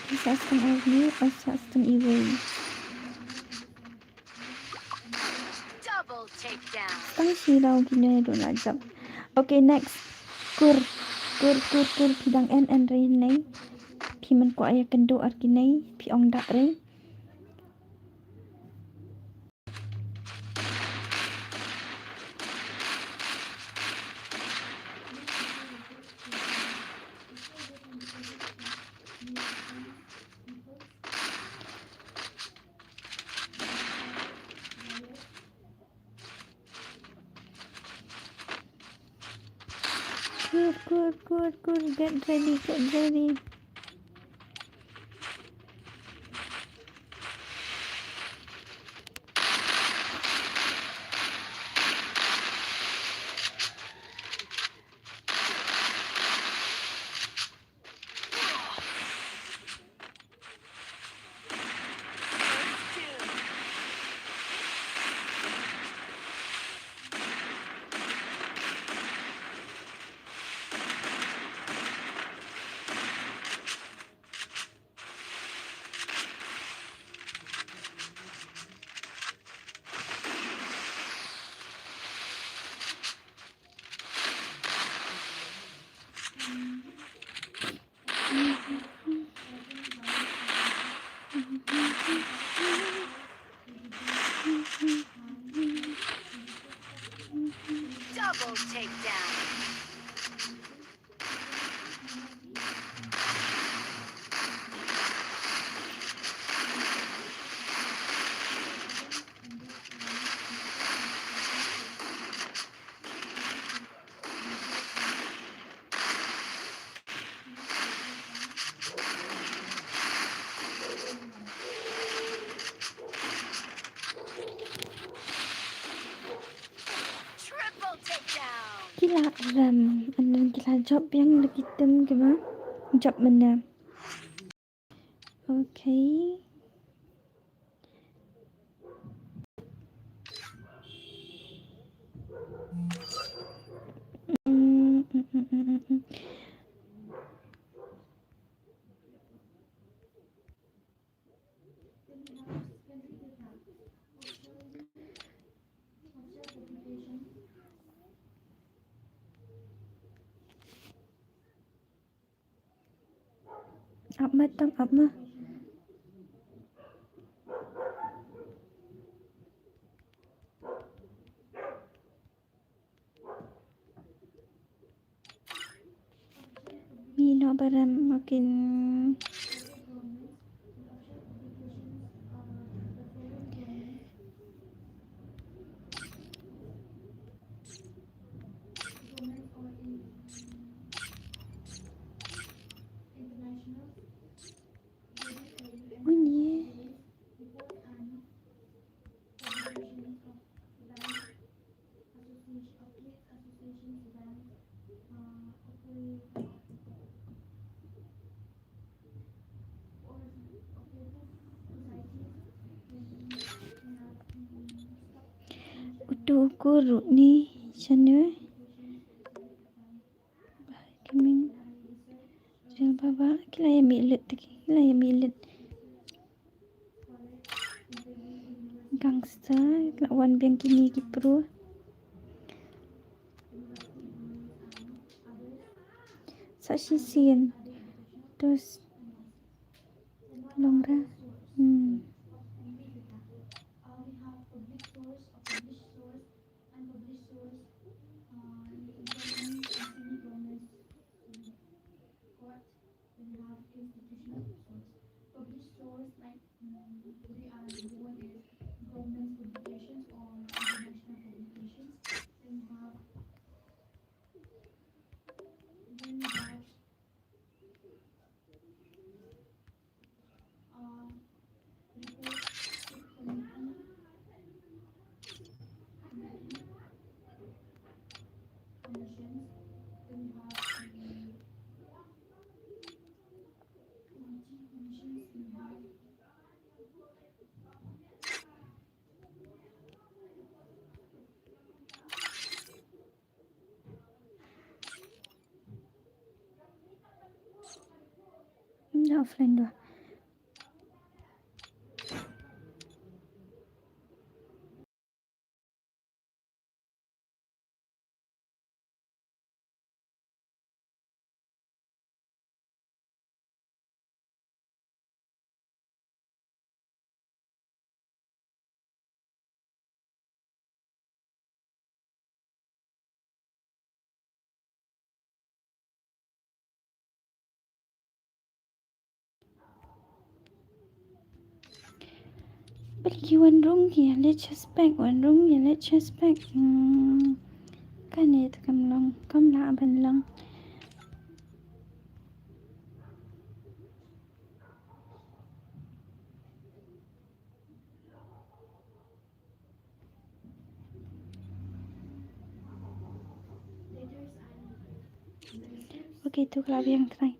Isa stang arni, isa stang iwei. Double takedown. Tang shi round kine ruh la jop. Okay, next. Kur, kur, kur, kur, phi dang en en re nei. Phi men kwah ïa kynduh ar kine, phi ong dak re. Kur, kur, kur, kur, get ready, get ready. Ki la rem, and then ki la jop biang da ki tim kiba jop mynne. Okay. Mm, mm, mm, mm, mm, mm. Ap ma tam, ap ma. Mih noh ba rem ma ki. Uni. Utu ukur ruh ni shane. Coming. Jal baba, ki la ïa mih lut, ki la ïa mih lut. Gangster, la wan biang kine ki pro. Sa shisien. Tus. Long ra. Hmm. Then you have institutional source. Published source, like, mm, they are the one is government publications or international publications. Then you have, then you have, uh, reports to committee, committee, commissions. Then you have, um, Offline dua. Bad ki wan rung ki ïa leit suspect, wan rung ïa leit suspect. Hmm. Kane te kam long, kam lah ban long. Okay, tu ka la biang trai.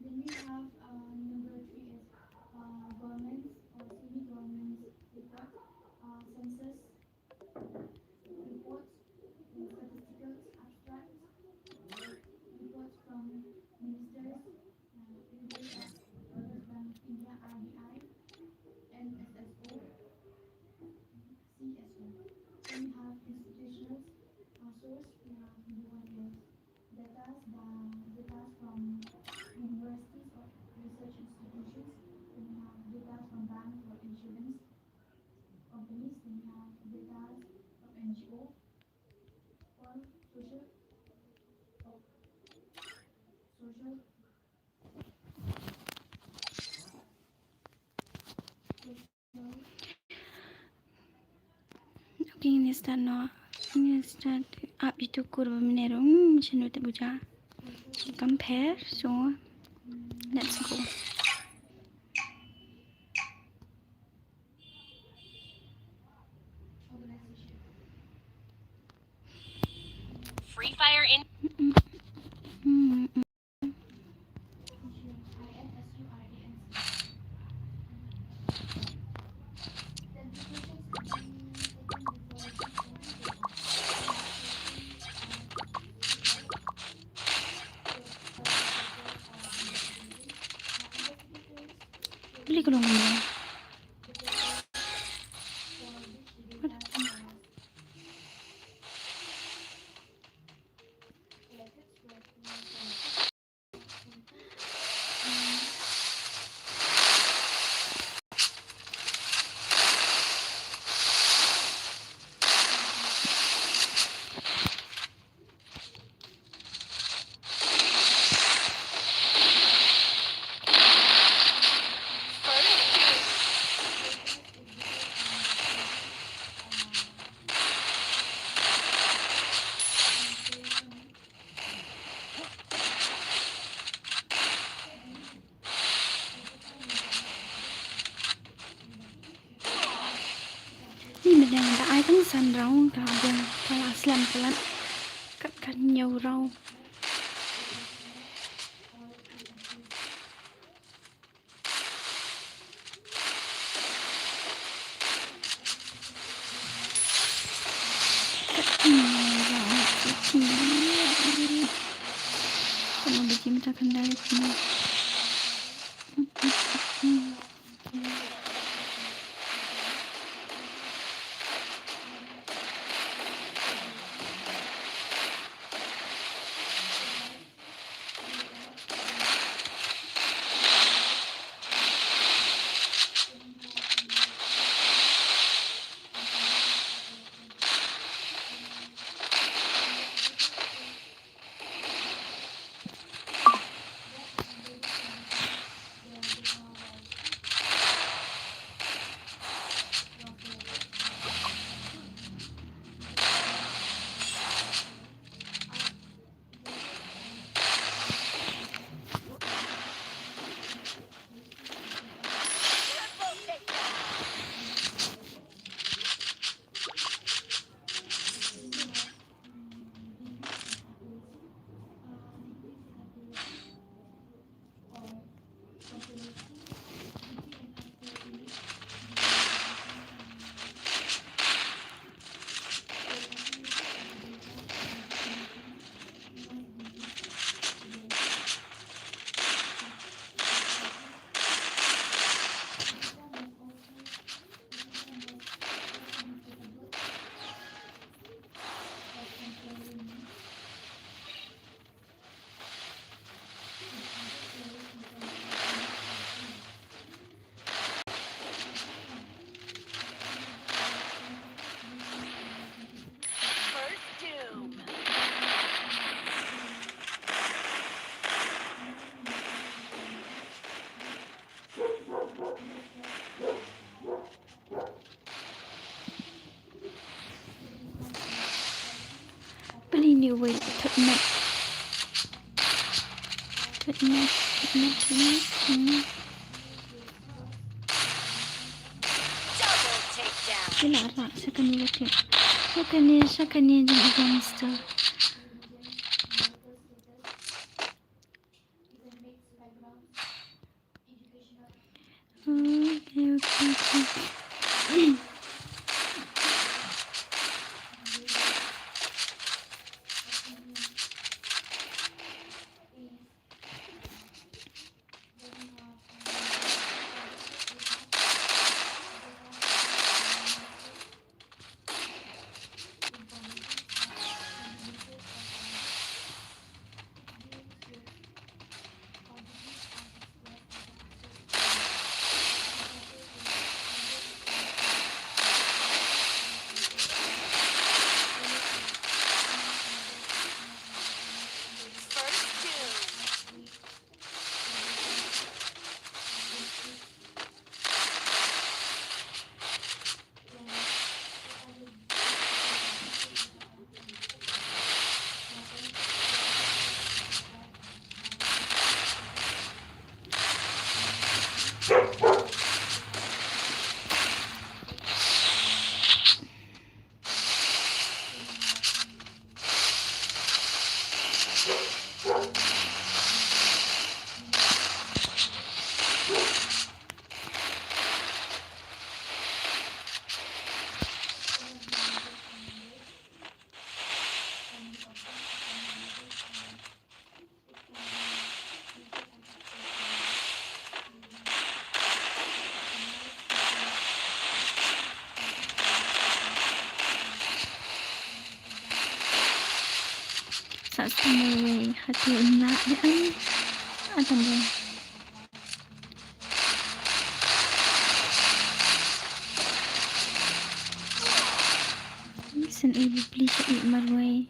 Then we have, uh, number three is, uh, governments or semi-governments report, uh, census reports, uh, statistical abstracts, reports from ministers, uh, Reserve Bank of India, R B I, and S S O, C S O. Then we have institutional, uh, source. We have the one is data, the data from universities or research institutions. Then we have data from banks or insurance companies. Then we have data from N G O or social, social. Okay, ngin start noh. Ngin start ap ïa ukur ba mynne ruh. Hmm, shano te buja. Compare, so let's go. Beli ko long beli. Ni mynta da ai tang san round ka biang ka la slem palat. Kat kan hynñiew round. Kat kan hynñiew round. Kan ba jim ta kan dai. Pynlini wei thot met. Thot met, thot met, thot met, thot met. Ki la rak sa kane ka tip. Sa kane, sa kane jong against. Okay, okay, okay. Marwei, hatu na, eh, an, ata mo. Sen ibu please i marwei.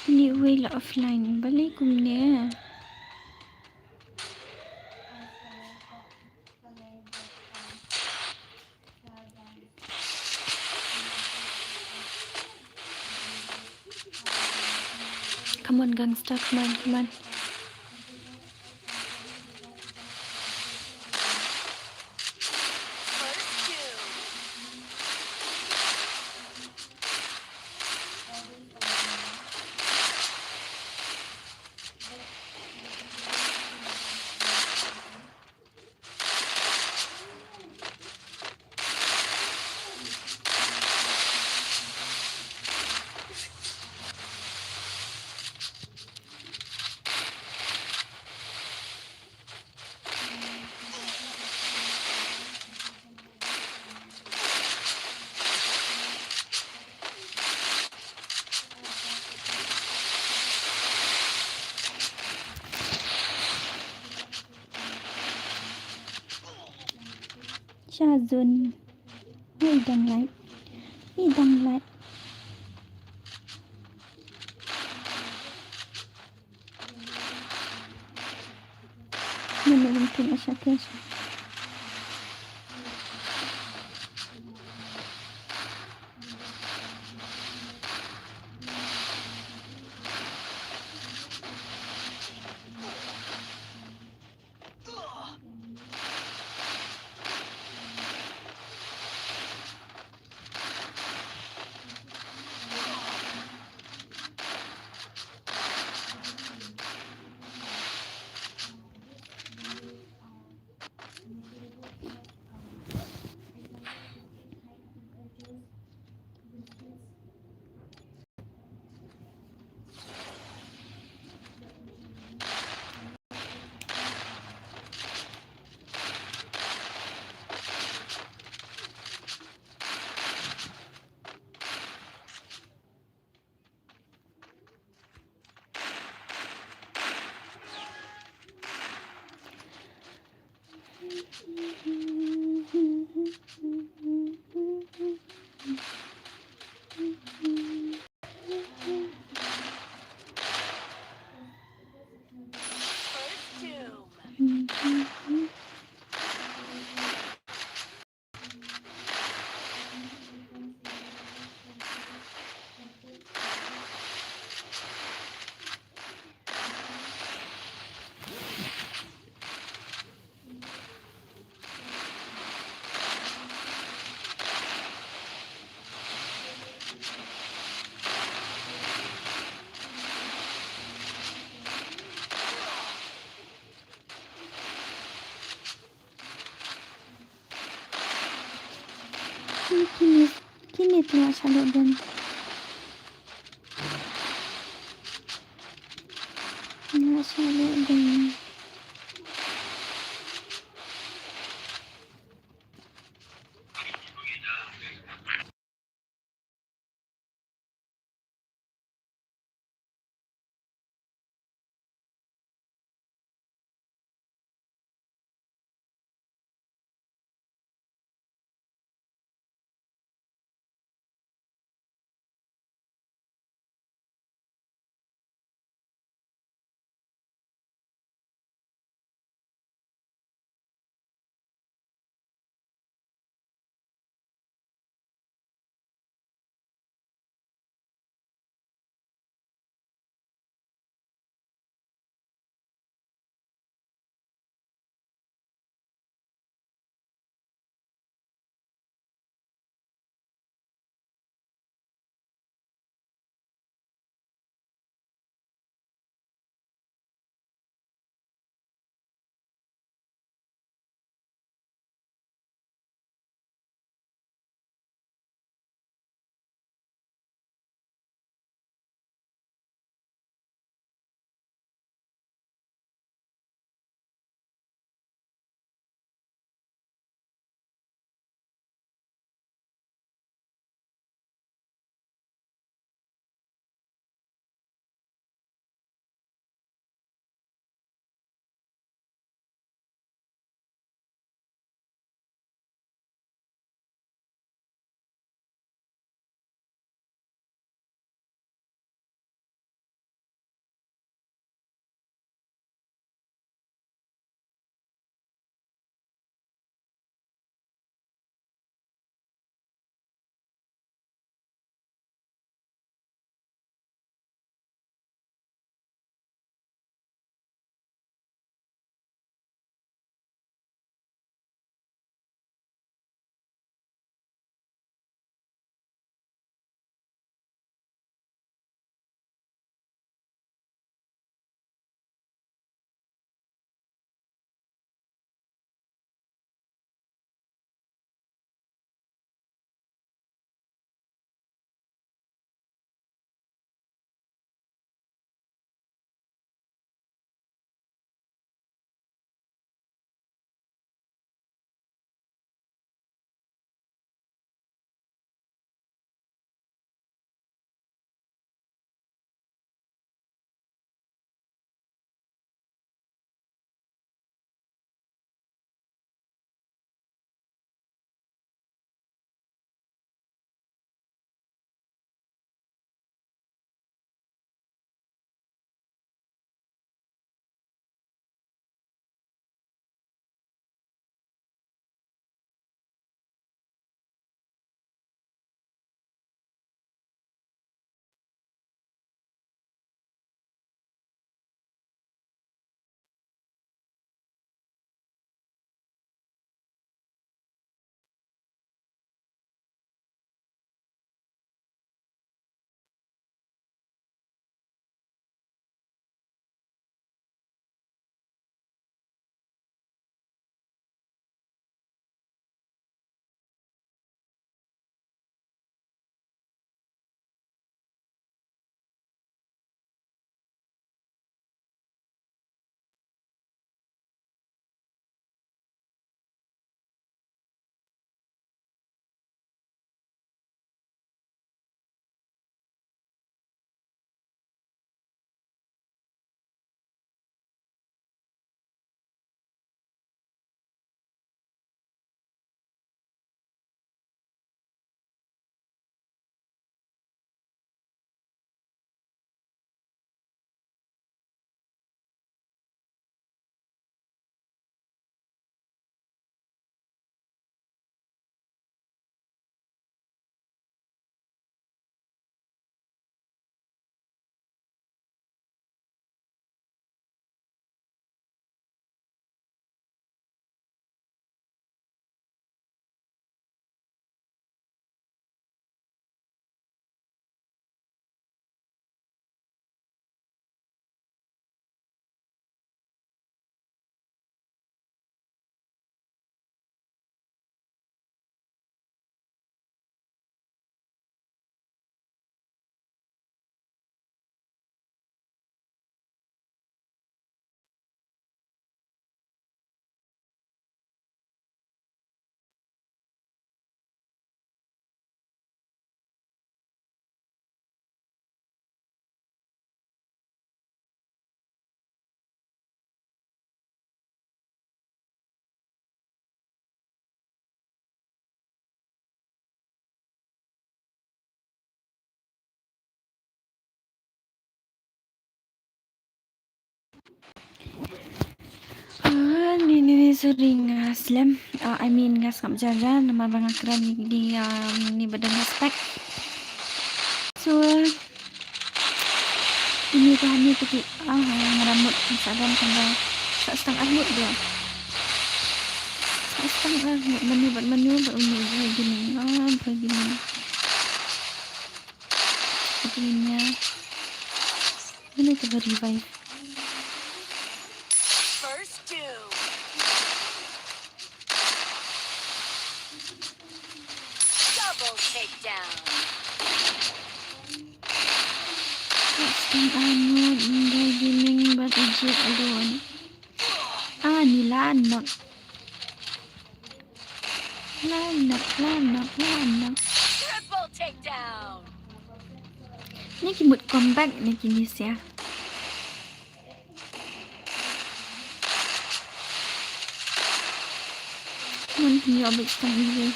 Ni wei la offline, balei kumne? Come on, gangster, come on, come on. Shazun. Ni dang light. Ni dang light. Ni ni dang tin asha ke asha. Kine, kine te nga shalok deng. Nga shalok deng. Sorry, nga slem. Ah, I mean, nga sngap jar jar namar ba nga kren ïa kine, ah, kine ba don respect. So, kine ka hynñiew tylli, ah, nga la mut, nga sa don tang ba sa stang ar ngut bro. Sa stang ar ngut, mano bad mano bad une u Boy Gaming, ah, Boy Gaming. Kata ïa mano kaba revive. First doom. Double takedown. Sa stang ar ngut, Boy Gaming bad Egypt alone. Ah, ni la knock. La knock, la knock, la knock. Triple takedown. Ni ki mut comeback ni kine sia. Mon ki ïoh bad stang iwei.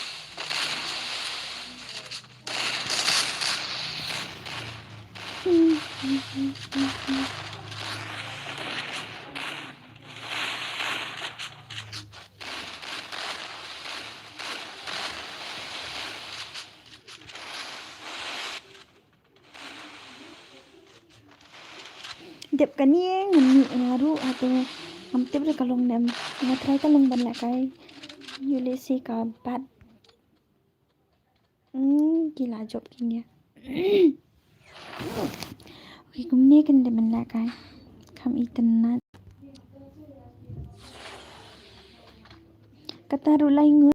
Dep kane ngan mih nga ruh, hato ngam tip re ka long ne em. Nga try ka long ban lehkai. Ïoh lehse ka bat. Hmm, ki la jop kine. Okay, kumne kan dei ban lehkai. Kham itynnad. Kata ruh lai ngut.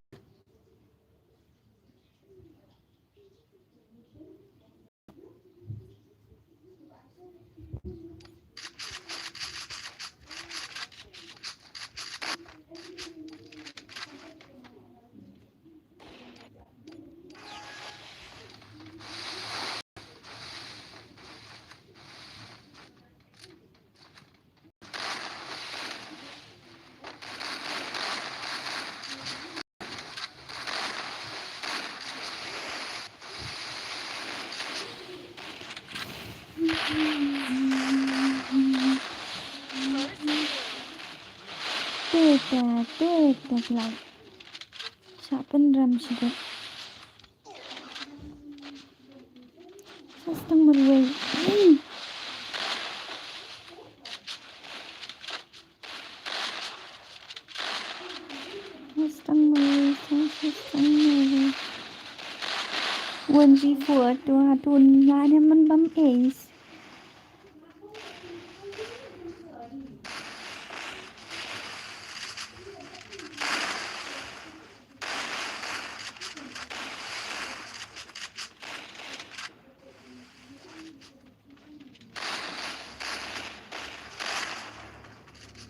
Teta, teta, like. Sa pynrem shuh. Sa stang marwei. Sa stang marwei, sa, sa stang marwei. One G four, tu, tu, nga ne man bam ace.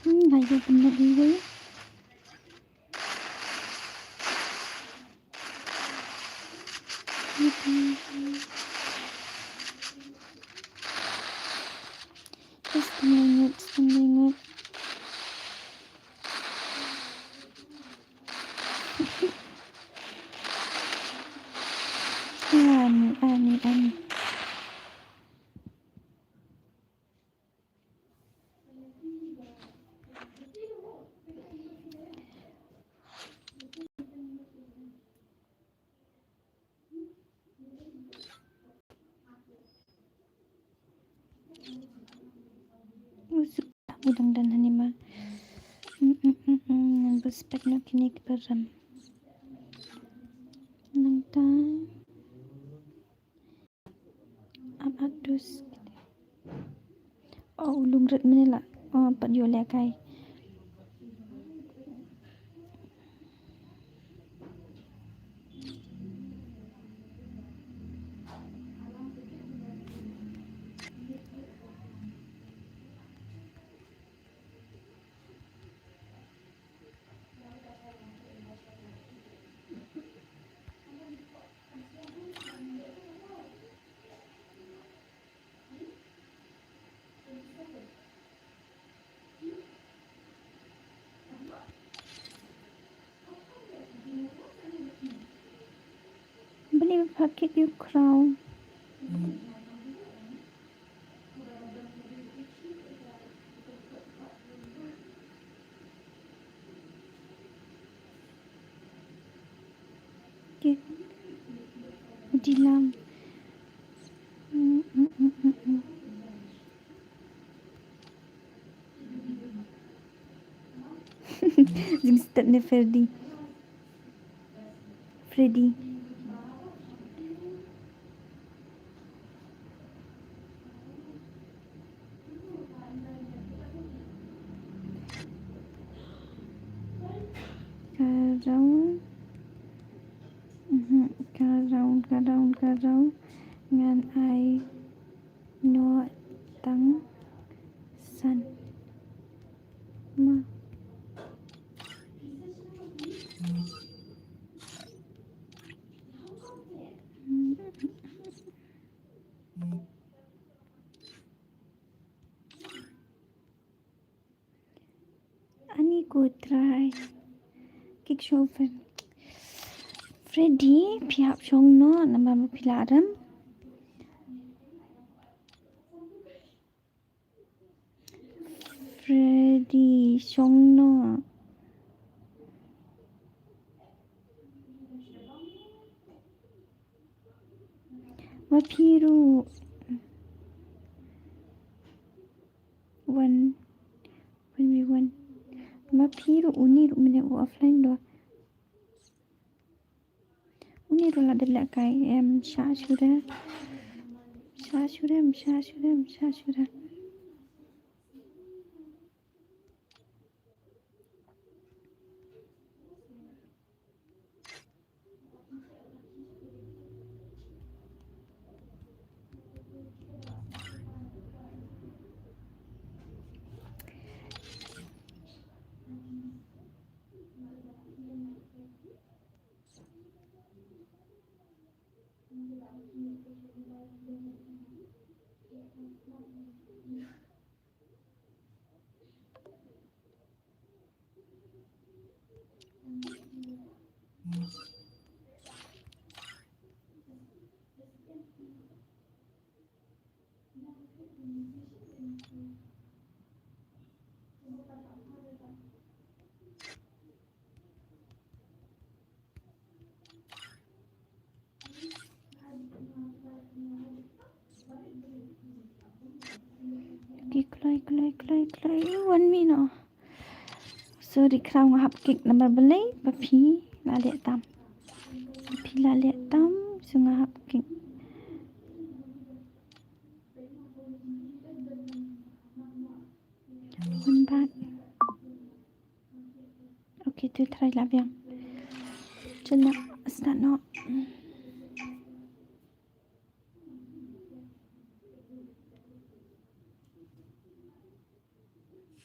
Hmm, ayo, bener, iwei. Just a minute, just a minute. Ani, ani, ani. Usuk, u dang don hangne ma. Mm, mm, mm, mm, ngan bus pek noh kine ki param. Nangta. Ap ap dus. Oh, u lum rit mynne la. Oh, pat ïoh lehkai. Beli pakai view crown. Dilam. Mm, mm, mm, mm, mm. Jingstad ne Freddy. Freddy. Ka round. Mhm, ka round, ka round, ka round. Ngan ai noh tang san. Ma. Ani ko try. Kick show Fred-, Freddy, phi hap shong noh, namar ma phi la rem. Freddy, shong noh. Ma phi ruh. Wan. Wan, wan, wan. Ma phi ruh, uni ruh mynne u offline doh. Uni ruh la dep lehkai, em, sha shuh re. Sha shuh re, em, sha shuh re, em, sha shuh re. Okay, kloi, kloi, kloi, kloi. Wan minot. Sorry, khraw nga hap kick namar balei, ba phi la leh tam. Ba phi la leh tam, so nga hap kick. Wan bad. Okay, to try la biang. Chuna, start noh.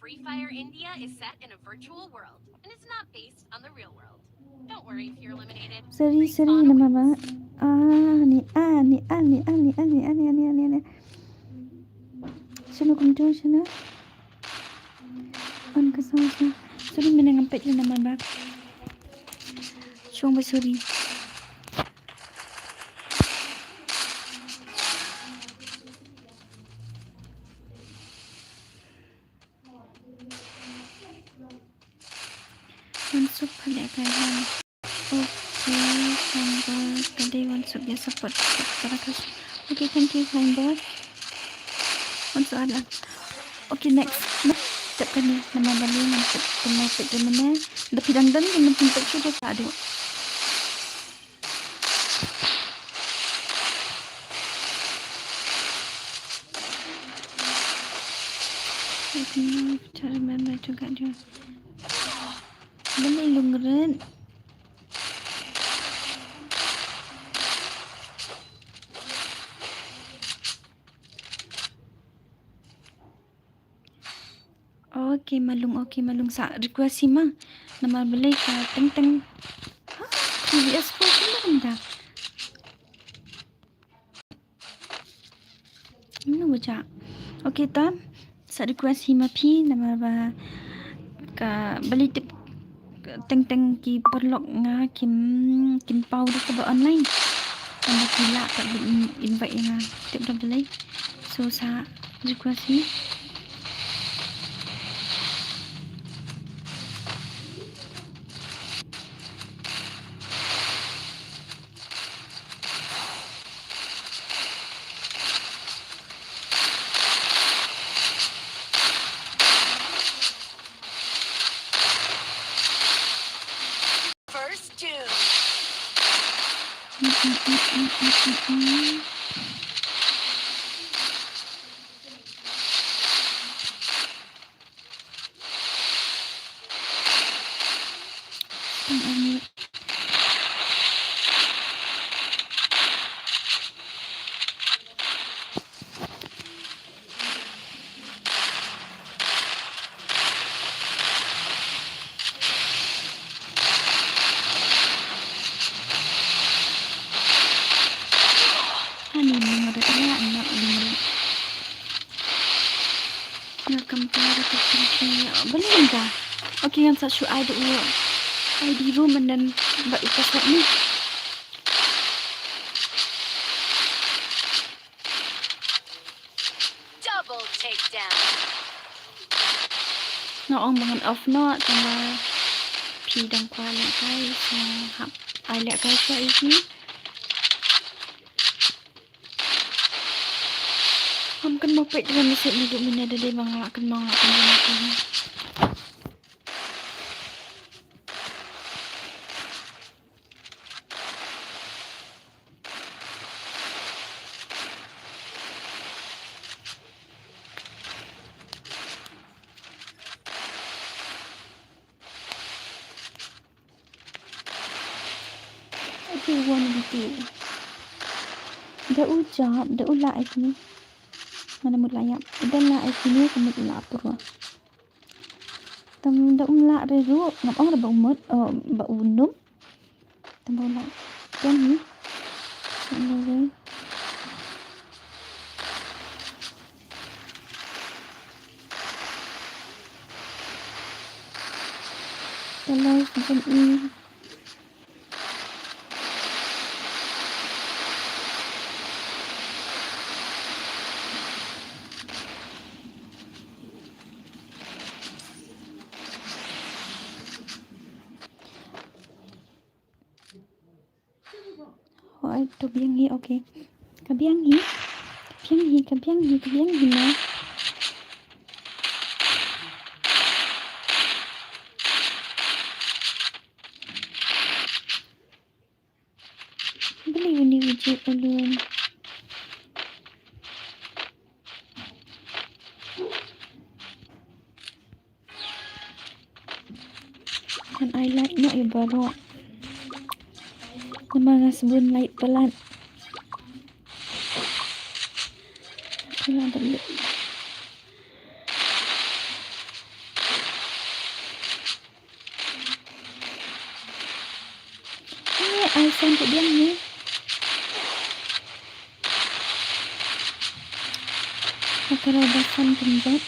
Free Fire India is set in a virtual world, and it's not based on the real world. Don't worry if you're eliminated. Sorry, sorry, namar ba. Ah, ni, ah, ni, ah, ni, ah, ni, ah, ni, ah, ni, ah, ni, ah, ni, ah, ni. Shano kumto, shano? On ka sound, shano? Sorry, mynne ngam peit namar ba. Shong ba, sorry. Wan suk pha lehkai han. Okay, Flying Bird, ka dei wan suk ïa support para ka. Okay, thank you, Flying Bird. Wan suk ar lang. Okay, next. Tep kane, namar balei ngam tep, tep, tep, tep, tep, tep. Da phi dang don, ngam tep shuh da ka dei. Let me know if you remember to get your Balei lungret. Okay, malung, okay, malung sa request hi ma. Namar balei ka teng teng. Ha, T V S four kumba kumta. Mano ba jah. Okay, ta sa request hi ma phi namar ba ka balei tip teng teng ki paralok nga kim, kim paw da kaba online. Tang ba ki lah pat ban invite ïa nga, tip da balei. So sa request hi. Ani lingrit ïa, anak lingrit. Nga compare ka kynthei ïa. Balei ka? Okay, ngan sa shu ai da u I D ruh mynnin bad u password ni. Double takedown. Nga ong ba ngan off noh, tang ba phi dang kwah lehkai, so hap ai lehkai sha ïa ki. Ngam kynmaw peit te ka message naduh mynne da dei ba nga lah kynmaw, lah kynmaw, lah kynmaw. Okay, one video. Da u jop, da u lah ïa kine. Nga da mut lah ïap. Da lah ïa kine, ka mut lah pura. Tam da um lah re ruh, ngam ong re ba u mut, oh, ba u num. Tam ba u lah. Tam ni. Tam ba u lah. Tam ba u lah. Hooid, to biang hi, okay. Ka biang hi. Biang hi, ka biang hi, ka biang hi na. Balei uni u jied u lun? Ngan ai light noh ïa baroh. Namar nga sbun light palat. Palat da light. Eh, ai san ka biang ni. Ka kara ba san ka jot.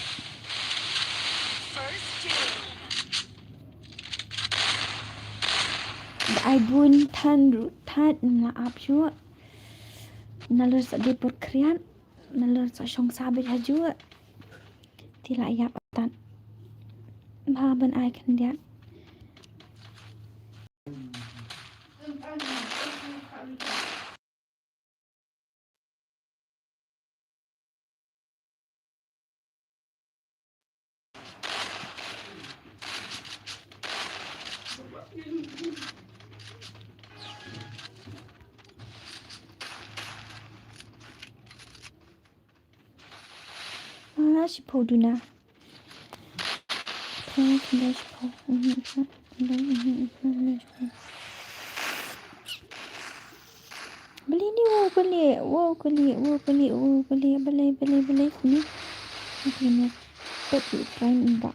Ba ai bun than ruh, than la ap shuh. Nalor sa dei por khriat. Nalor sa shong sa beit ha juh. Te la ïap tat. Ba ban ai khyndiat. Ah, shiphew duna. Phew, khyndai shiphew. Mhm, mhm, mhm, mhm, mhm, shiphew. Balei ni, wow, balei, wow, balei, wow, balei, wow, balei, balei, balei, balei, ni. Ni, ni. Pet yu, try ni ba.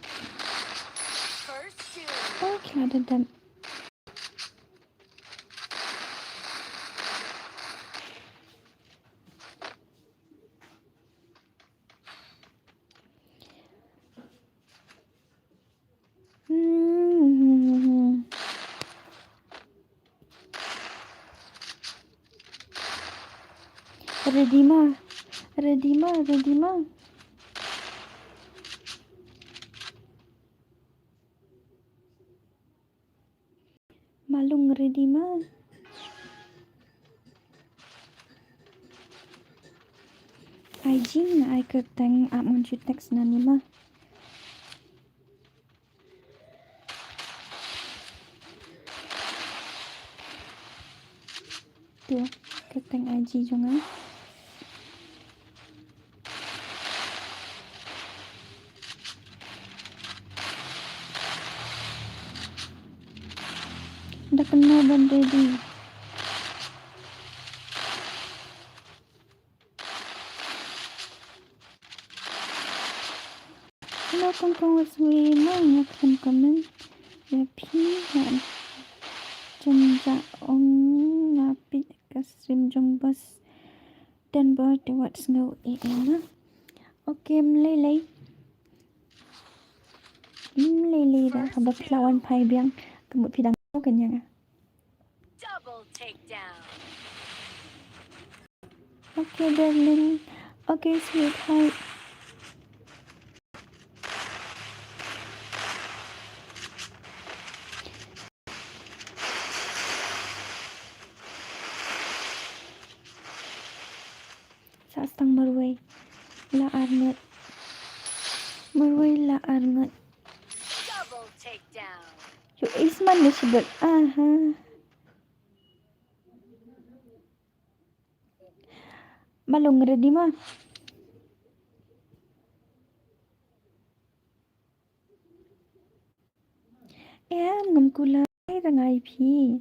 Oh, kila da dam. Hmm. Ready ma? Ready ma? Ready ma? Malung ready ma? Ai jing na ai kyrteng, ap ngan shu text na ni ma. Tu Ka teng I G jong nga. Da kynmaw ban ready. Hello kong kong, wat sngewbha nga khlem comment ïa phi. Nga jan ja ong nga peit ka stream jong boss Denver te wat sngew eh eh na. Okay, mlei lei. Mlei lei da haba phi la wan phai biang. Ka mut phi dang kan ïa nga. Double takedown. Okay, darling. Okay, sweetheart. Sa stang marwei la arngut. Marwei la arngut. Double takedown. Yo, isman ne shibut. Aha. Malung ready ma? Em, ngam kular kai ra ngai phi.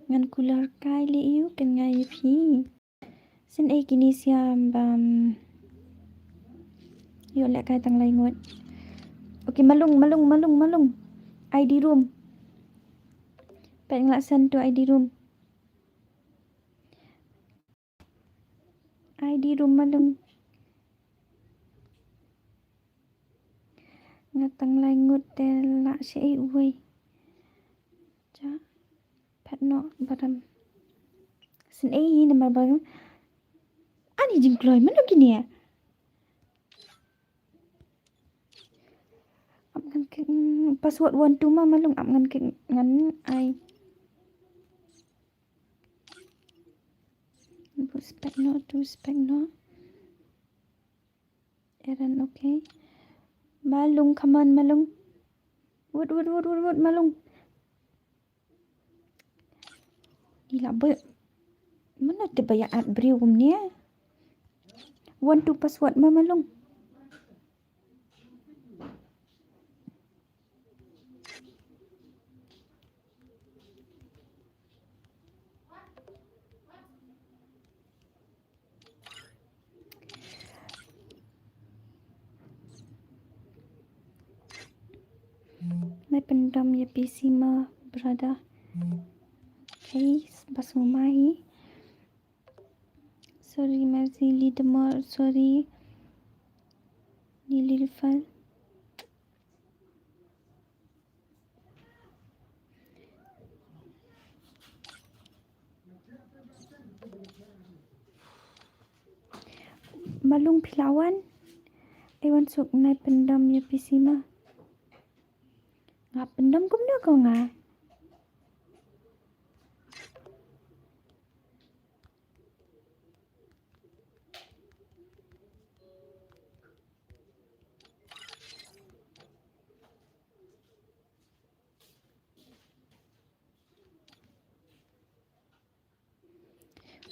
Ngan kular kai le ïu kan ngai phi. Sien ei kini siam bam. Ïoh leh kai tang lai ngut. Okay, malung, malung, malung, malung. I D room. Peit nga la send to I D room. I D room malung. Nga tang lai ngut te lah sha ei uwei. Cha. Phet noh baram. Sien ei hi namar ba ani jingkloi mano kine. Ap ngan klik, mm, password one two ma malung, ap ngan klik ngan ai. Respect no, respect no. Eren, okay. Malung, come on, malung. Wut, wut, wut, wut, wut, malung. Ila boy. Mana te ba ïa add briew kumne? One two password ma malung. Nai pyndam ïa P C ma brother. Okay, bas ngumai. Sorry, Mercy Lidmore, sorry. Nililfan. Malung phi la wan. Ai wan suk nai pyndam ïa P C ma. Nga pyndam kumno ko nga.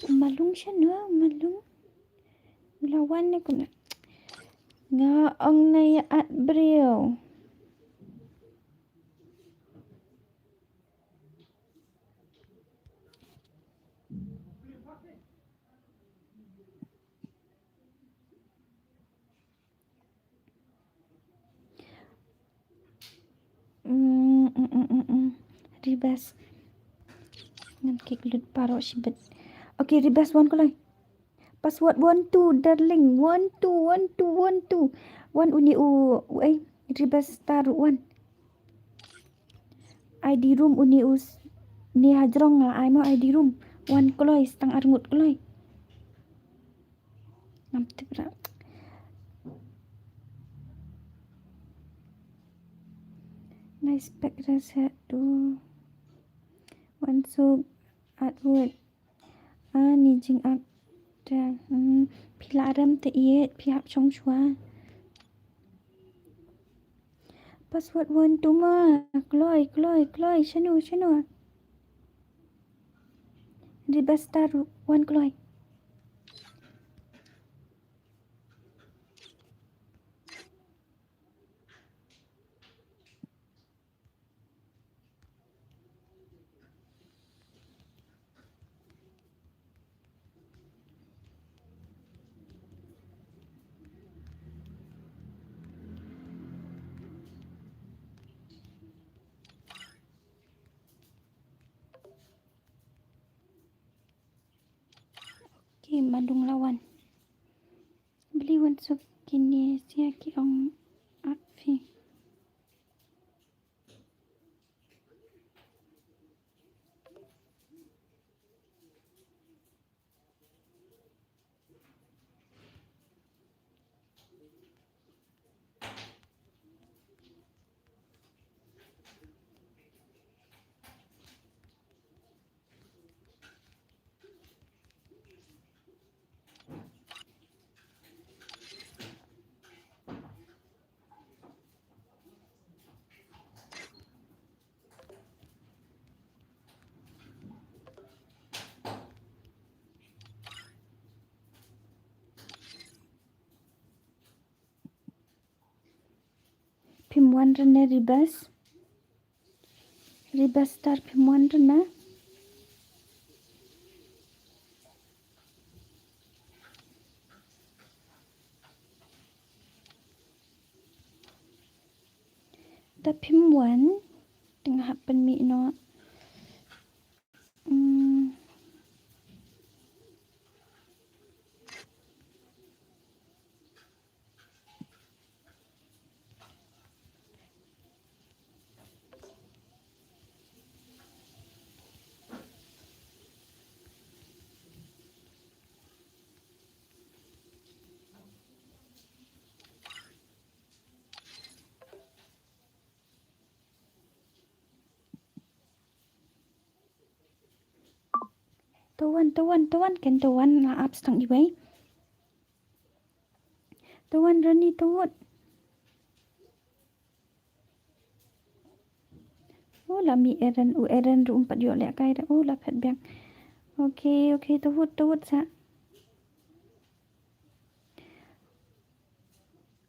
Malung shano, malung. Lawan ne kumno. Nga ong na ïa add briew. Mm, mm, mm, mm, mm. Ribas. Ngan kik lut paro shibit. Okay, Ribas wan kulai. Password one two, darling. One two, one two, one two. One uni u, u, eh, Ribas star one. I D room uni u s-, ni hajrong la ai mo I D room. One kulai, stang arngut kulai. Ngam tip ra. Nice pack reset tu. One soup, Atwood. Ah, ni jing ap. Te, hmm, phi la rem te iet, phi hap shong shwa. Password one two ma. Kloi, kloi, kloi. Shano, shano. Rebus star wan kloi. Ki madung lawan. Beli wan suk kine sia ki ong ak fi. Phim wan rene Rebus. Rebus star phim wan rene. Da phim wan, tengah happen mi no. Hmm. Tuan, tuan, tuan, kan tuan la apps tang iwei. Tuan Rani tut. Oh, la mi Eren, u Eren ru umpat yo lek kai da. Oh, la phet biang. Okay, okay, tut, tut sa.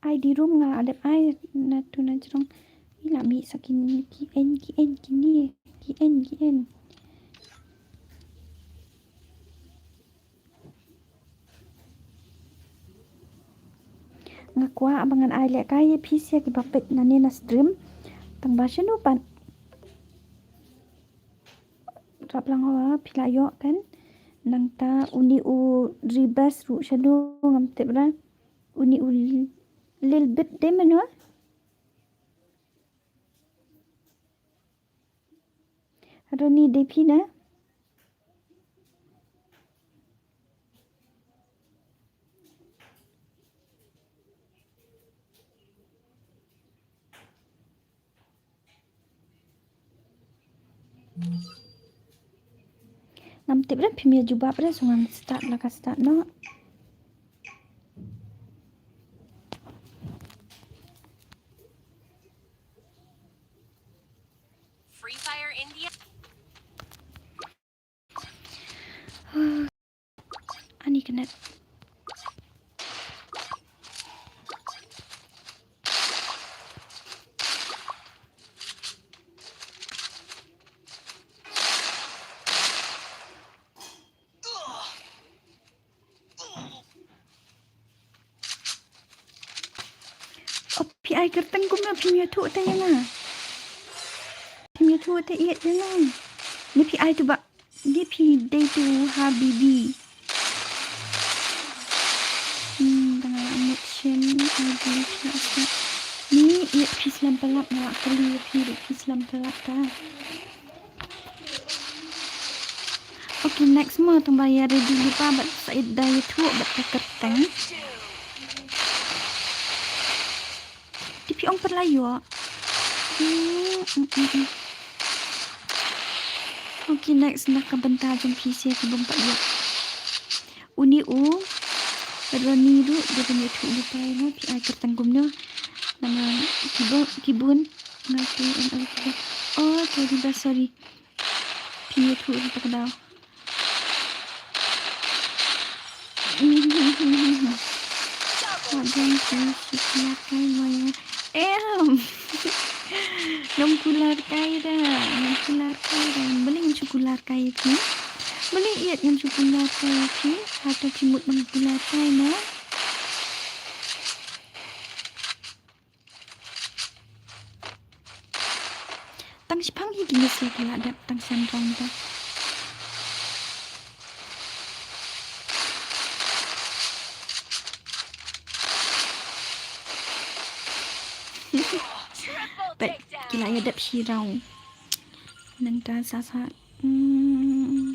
Ai di room nga la dep ai na tu na jrong. Ila mi sa kin ki en ki en ki ni ki en ki en. Nga kwah ba ngan ai lek kai ïa phi sia ki ba peit na ne na stream. Tang ba shano pat. Rap lang wa phi la ïoh kan. Nangta uni u Rebus ru shano ngam tip ra. Uni u lil bit de mano. Rani de phi na. Ngam tip re phim ïa jubab re, so ngan start la ka start noh. Free Fire India. Ani kena. O phi ai kyrteng kumno, phim ïathuh te ïa nga. Phim ïathuh te ïa nga. Ni phi ai tu ba. Ni phi dei tu habibi. Hmm, tang nga mut shen ai dei phi ai tu. Ni ïa phi slem palat nga kali ïa phi dei phi slem palat ta. Okay, next mo tang ba ïa ready lypa bad sa ïa da ïathuh bad ka kyrteng. Te phi ong pat la ïoh. Mm, mm, mm, mm. Okay, next na ka bynta jong phi sia ki bym pat ïoh. Uni u Rani ruh dei ban ïathuh lypa ïa nga phi ai kyrteng kumno. Namar ki bun, ki bun. Nga ki en ol ki bun. Oh, sorry ba, sorry. Phi ïathuh lypa ka daw. Hadien phi shu kular kai mo ïa. Em. Ngam kular kai da. Ngam kular kai da. Balei ngam shu kular kai ïa phi? Balei ïa ngam shu kular kai ïa phi? Hato phi mut ban kular kai na? Tang shiphang hi kine sha ki la dep tang san rong ta. Peit ki la ïa dep shi rong. Nangta sa sa. Hmm.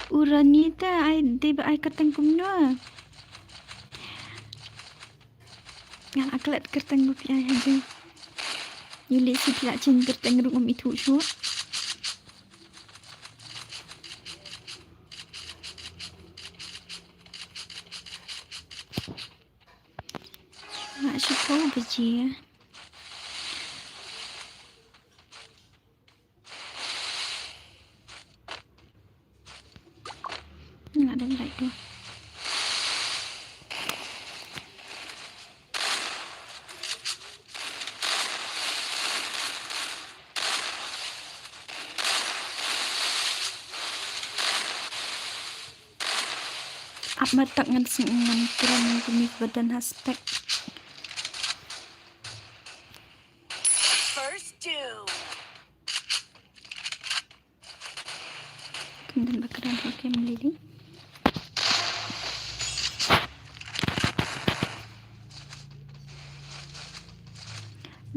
U Rani te ai dei ba ai kyrteng kumno? Nga la klet kyrteng ba phi ai ha jong. Ïa lei shu phi la change kyrteng ruh ngam ithuh shuh. Nga shu ko ba jia. Nga dang dai tu. Ap matak ngan sngewthuh ngan kren kumne ba don hashtag. First doom. Kemudian bakal pakai melili.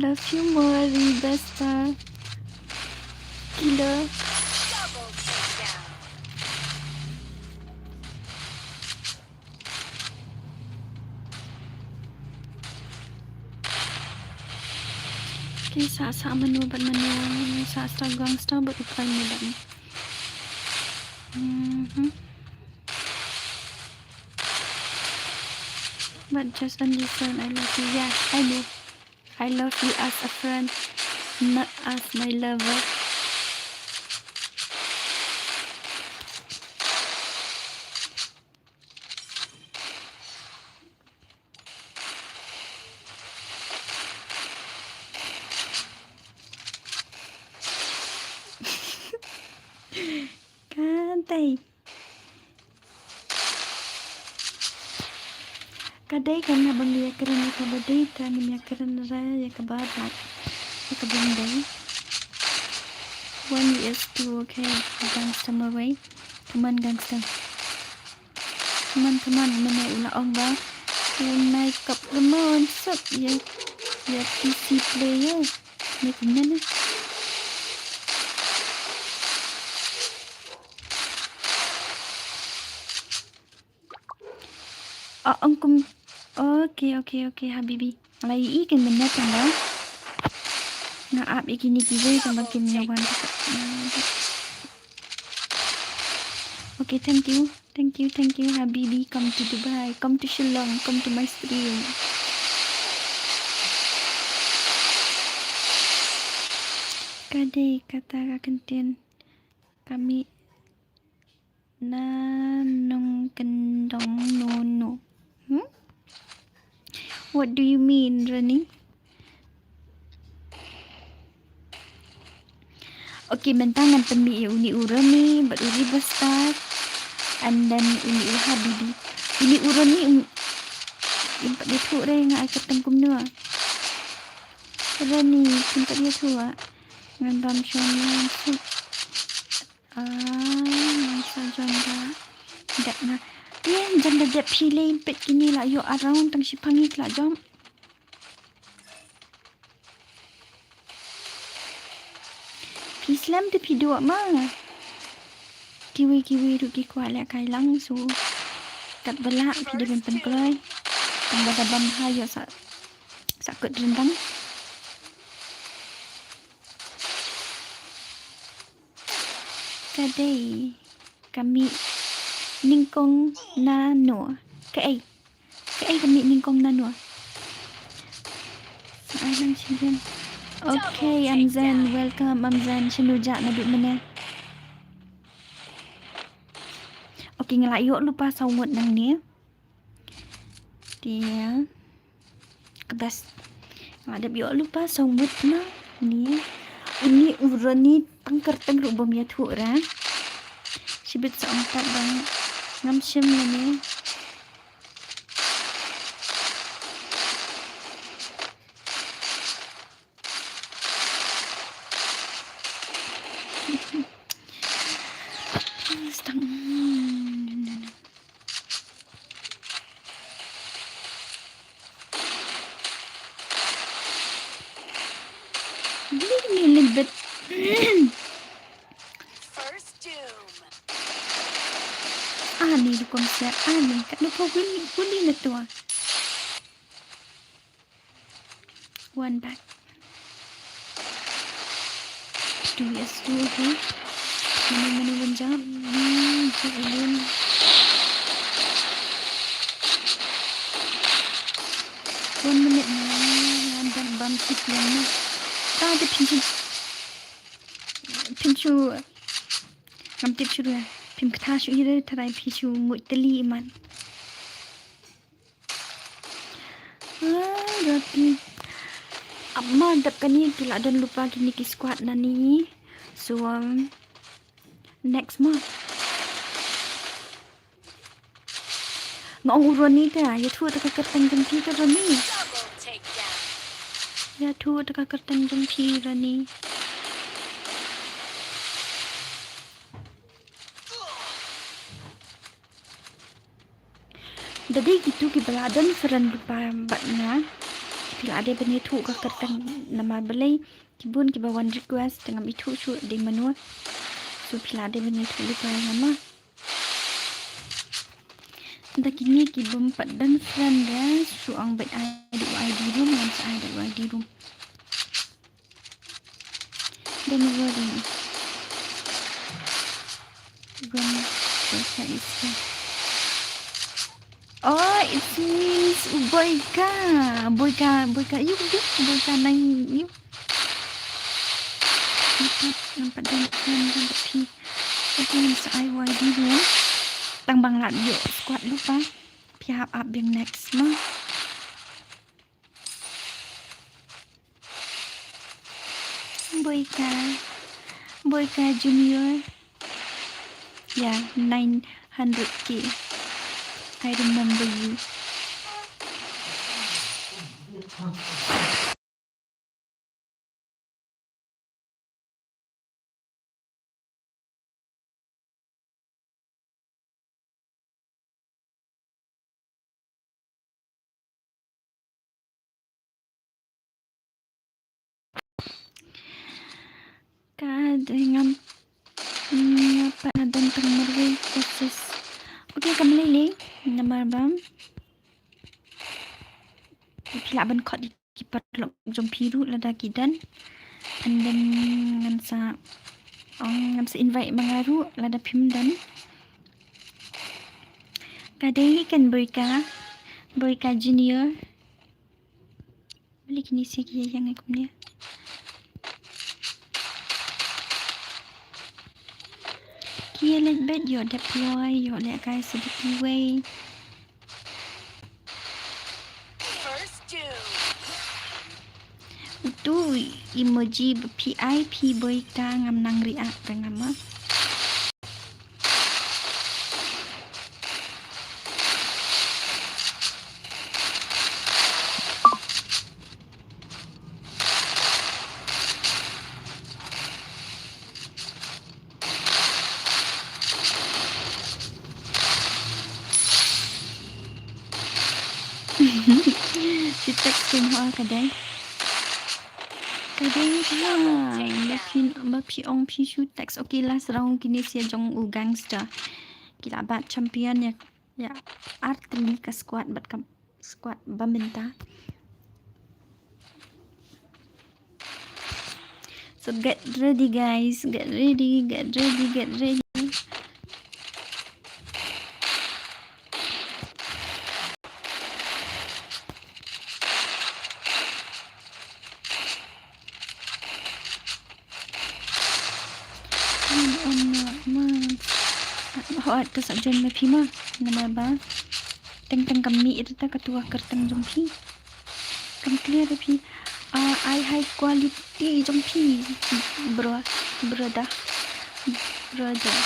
Love you more, Ribesta. Killer. Okay, sa sa mano bad mano, sa sa gangster bad u prime bad. Mhm. But just understand, I love you. Yeah, I do. I love you as a friend, not as my lover. Ka dei. Ka dei ka nga bang ïa kren ïa kaba dei, ta ngim ïa kren ra ïa kaba bad ïa kaba ym dei. One vs two, okay. Gangster marwei. Come on, gangster. Come on, come on, mane u la ong ba u nai kop lemon sot ïa, ïa P C player. Ne kumne ne. Ah, ong kum. Okay, okay, okay, habibi. Nga la ïohi ken mynne tang ba nga ap ïa kine kiwei tang ba kim ïa wan. Okay, thank you. Thank you, thank you, habibi. Come to Dubai. Come to Shillong. Come to my stream. Ka dei kata ka kyntien. Ka mih na nongkyndong nono. Hmm? What do you mean, Rani? Okay, mynta ngan pynmih ïa uni u Rani bad u Ribastar. And then uni u Habibi. Uni u Rani, um, ym pat ïathuh re nga ai kyrteng kumno. Rani, ym pat ïathuh. Ngan bam shon ngan suk. Ah, ngan sa jon da dep na. Ïa, jan da dep phi lei peit kine la ïoh around tang shiphang ngi la jump. Phi slem te phi duh ma. Kiwei kiwei ruh ki kwah leh kai lang so. Kat ba lah phi dei ban pynkloi. Tang ba da bam ha ïoh sa, sa kut ryndang. Ka dei ka mih nyngkong na no. Kaei? Kaei ka mih nyngkong na no? Sa ai lang shisien. Okay, Amzen, welcome, Amzen. Shano jah naduh mynne? Okay, nga la ïoh lypa saw ngut nangne. Te ka best. Nga la dep ïoh lypa saw ngut nangne. Une u Ronnie tang kyrteng ruh bym ïathuh ra. Shibit sa ong pat ba ngam shim lane. Stang. Beli ni lebet. First Doom. Ani rukom siat ani. Kat lupa win win na tua. One back. Two is two, okay. Mano mano ban jump? Hmm, jump alone. One minute na. Ngan ban bam chip lang na. Ah, da pinchu. Pinchu. Ngam tip shu ruh. Pim kata shu ira tharai pinchu ngut teli iman. Ah, roti. Amma dap kani ki la don lypa kini ki squad nani. So, um, next ma. Nga ong u Ronnie ta, ïathuh ta ka kyrteng jong phi ka Ronnie. Ïathuh ta ka kyrteng jong phi Ronnie. Da dei kitu kiba la don friend lypa bad nga. Phi la dei ban ïathuh ka kyrteng namar balei ki bun kiba wan request te ngam ithuh shuh dei mano. So phi la dei ban ïathuh lypa ïa nga ma. Da kine ki bym pat don friend ra shu ong bad ai da u I D room, ngam sa ai da u I D room. Don't worry. When Boyka is here. Oh, it means Boyka. Boyka, Boyka, you, you, Boyka nine, you. Nampak, nampak dan, dan, dan, tapi. Tapi yang sa I Y D dia. Tang bang lap yuk squad lypa. Phi hap ap biang next ma. Boyka. Boyka Junior. Yeah, nine hundred K. I remember you. Ka dei ngam, ngam pat don tang marwei courses. Okay, kam lei lei namar bam. Phi lah ban khot ki paralok jong phi ruh lada ki don. And then ngan sa, oh, ngan sa invite ma nga ruh lada phim don. Ka dei kan Boyka, Boyka Junior. Beli kini si ki yang aku ni. Ki lek bet yo deploy yo lek kai sedikit wei. Utu emoji P I P Boyka ngam nang react ngam ma. Shi text kum ha ka dei. Ka dei ha. Ba phi, ba phi ong phi shu text. Okay, last round kine sia jong u gangster. Ki la bat champion ya. Ya, ar tylli ka squad bad ka squad ba mynta. So get ready guys, get ready, get ready, get ready. Hooid, to sa join ma phi mo. Namar ba teng teng kam mih ïa kata ka tuwa kyrteng jong phi. Kam clear ïa phi. Ah, ai high quality jong phi, bro, brother, brother.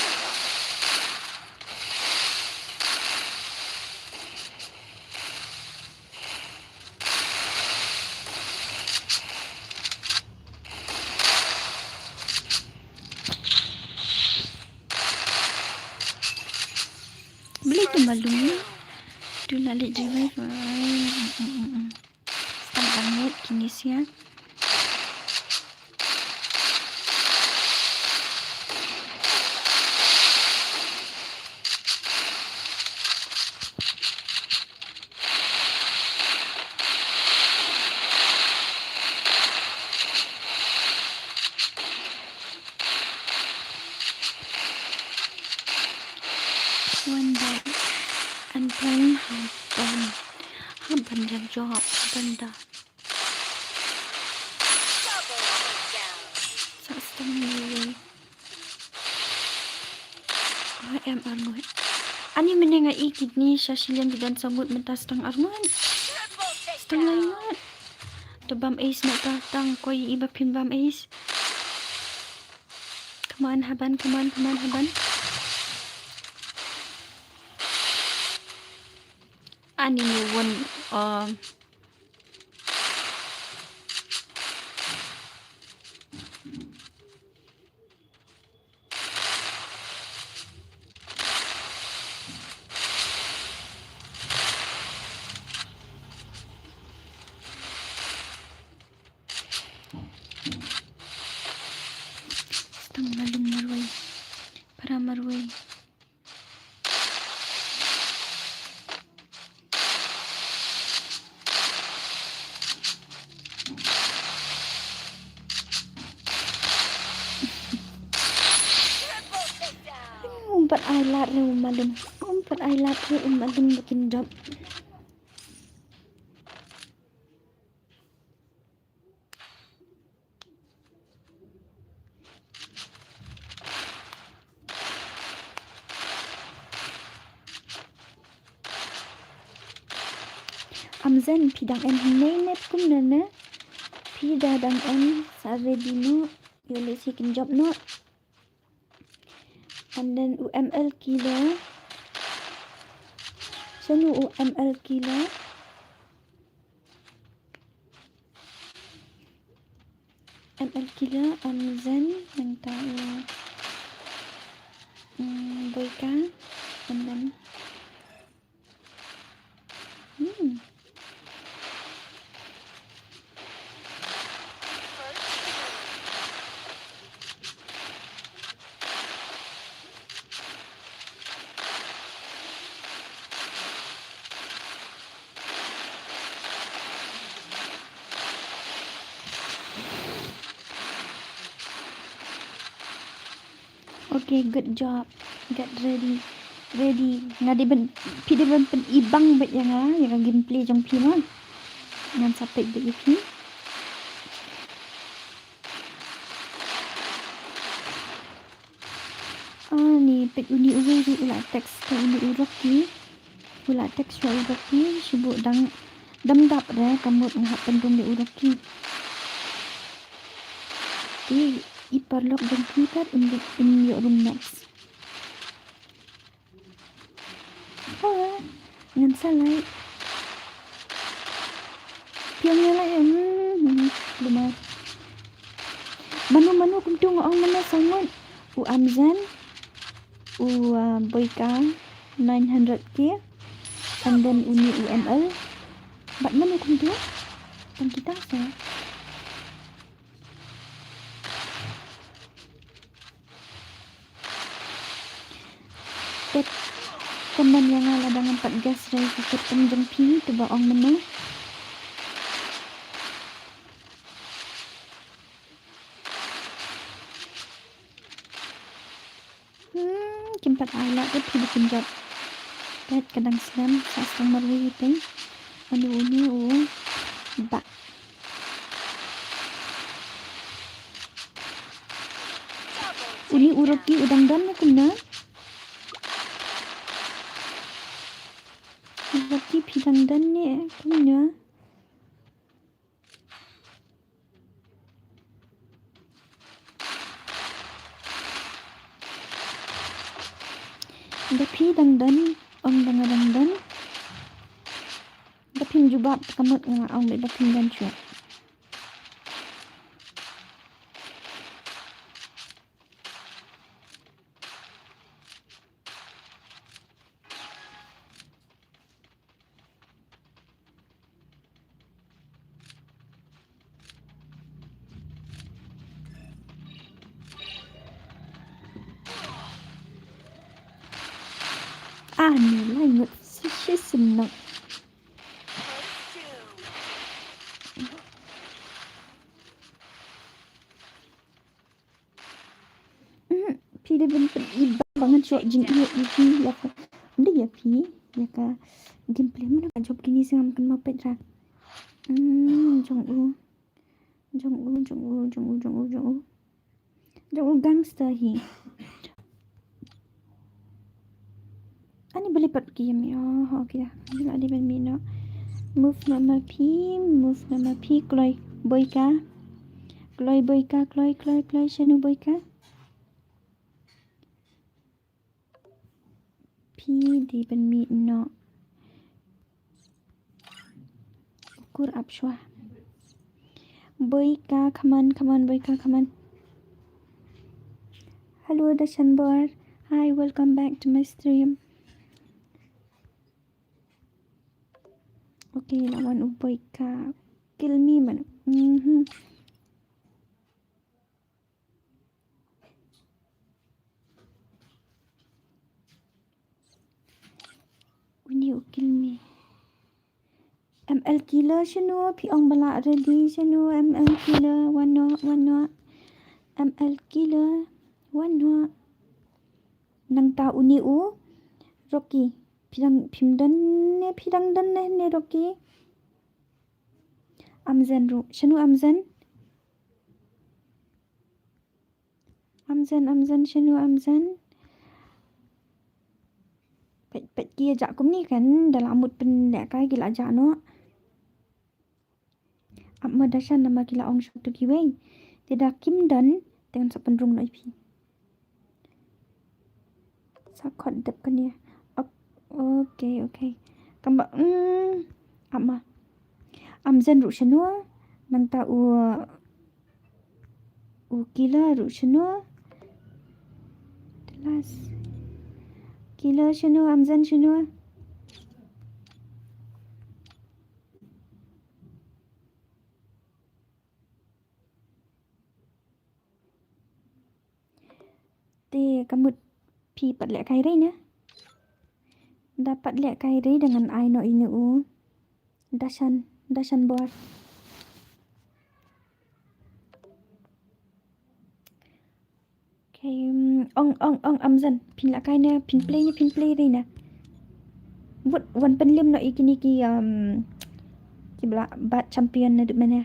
Balei to malum ne? To la leh revive. Ai, mm, mm, mm. Stang arngut kine sia. Wan da. An plan hap ban. Hap ban da job, hap ban da. Sa stang ni. Em arngut. Ani mynne nga i kidney sha shiliang ki don saw ngut mynta stang arngut. Stang lai ngut. To bam ace na ka tang koi i ba phin bam ace. Come on, haban, come on, come on, haban. Ani ni won, um, Stang malum marwei. Para marwei. Um pat ai lad re u malum. Um pat ai lad re u malum ba kin jop. Amzen, phi dang em hi nei nep kumne ne? Phi da dang em sa ready nu, ïa leh shi kin jop nu. And then u M L kilo. Shano u M L kilo? M L kilo, Amzen, nangta u, mm, Boika, and then, hmm. Okay, good job. Get ready. Ready. Nga dei ban, phi dei ban pyn-i bang bad ïa nga, ïa ka gameplay jong phi mo. Ngan sa peit bad ïa phi. Ani peit uni uwei ruh u la text ïa uni u Rocky. U la text ïa u Rocky, shu buh dang dam dap re, ka mut nga hap pynrung ïa u Rocky. Te i paralok jong phi pat in, in ïoh rung next. Ah, ngan sa like. Phi ong ïa like, hmm, hmm, hmm, luma. Mano mano kumtu nga ong mano saw ngut. U Amzen, u, uh, Boika nine hundred K, and then uni u M L. Bad mano kumtu? Tang kita sa. Peit, comment ïa nga lada ngam pat guess ïa ka kyrteng jong phi, to ba ong mynno. Hmm, kim pat ai lad ruh phi ba kin jop. Peit ka dang slem, sa slem marwei hi peit. Anu uni u ba. Uni u Rocky u dang don ne kumno? Ki phi dang don ne kumno? Da phi dang don, ong da nga dang don. Da phim jubab te ka mut nga ong ba phim don shuh. Ani lai ngut sisi senang. Mm, phi dei ban pyni ba ngan shu jingïohi ïa phi ïa ka. Ym dei ïa phi, ïa ka gameplay. Mano ka jop kine sngam kan ma peit ra. Mm, jong u. Jong u, jong u, jong u, jong u, jong u. Jong u gangster hi. Ani beli pat ki yam. Oh, okay. Ani la di ban mi no. Move no ma phi, move no ma phi. Kloi boika. Kloi boika, kloi, kloi, kloi. Shanu boika. Phi di ban mi no. Kur ap shwa. Boika, come on, come on, boika, come on. Hello, Dashan Bor. Hi, welcome back to my stream. Okay, la wan u boika. Kill me, man. Mhm. Uni u kill me. M L killer shano, phi ong ba la ready shano, M L killer, wan noh, wan noh. M L killer, wan noh. Nangta uni u Rocky. Phi dang, phim don ne, phi dang don ne, ne Rocky. Amzen ruh. Shano Amzen? Amzen, Amzen, shano Amzen? Peit, peit ki ïa jah kumne kan, da la mut pynlehkai ki la jah noh. Ap ma Dashan namar ki la ong shatu kiwei. Te da kim don, te ngan sa pynrung noh ïa phi. Sa khot dep kane. Ok, ok. Kam ba, mm, ap ma. Amzen ruh shano, nangta u, u killer ruh shano. The last. Killer shano, Amzen shano. Te ka mut phi pat lehkai rei ne? Da pat lehkai rei da ngan ai noh ïa u. Dashan, Dashan Bor. Okay, mm, ong, ong, ong, Amzen. Phin lehkai ne, phin play ne, phin play rei ne. Bud, wan pynlem noh ïa kine ki, um, ki ba la bat champion naduh mynne.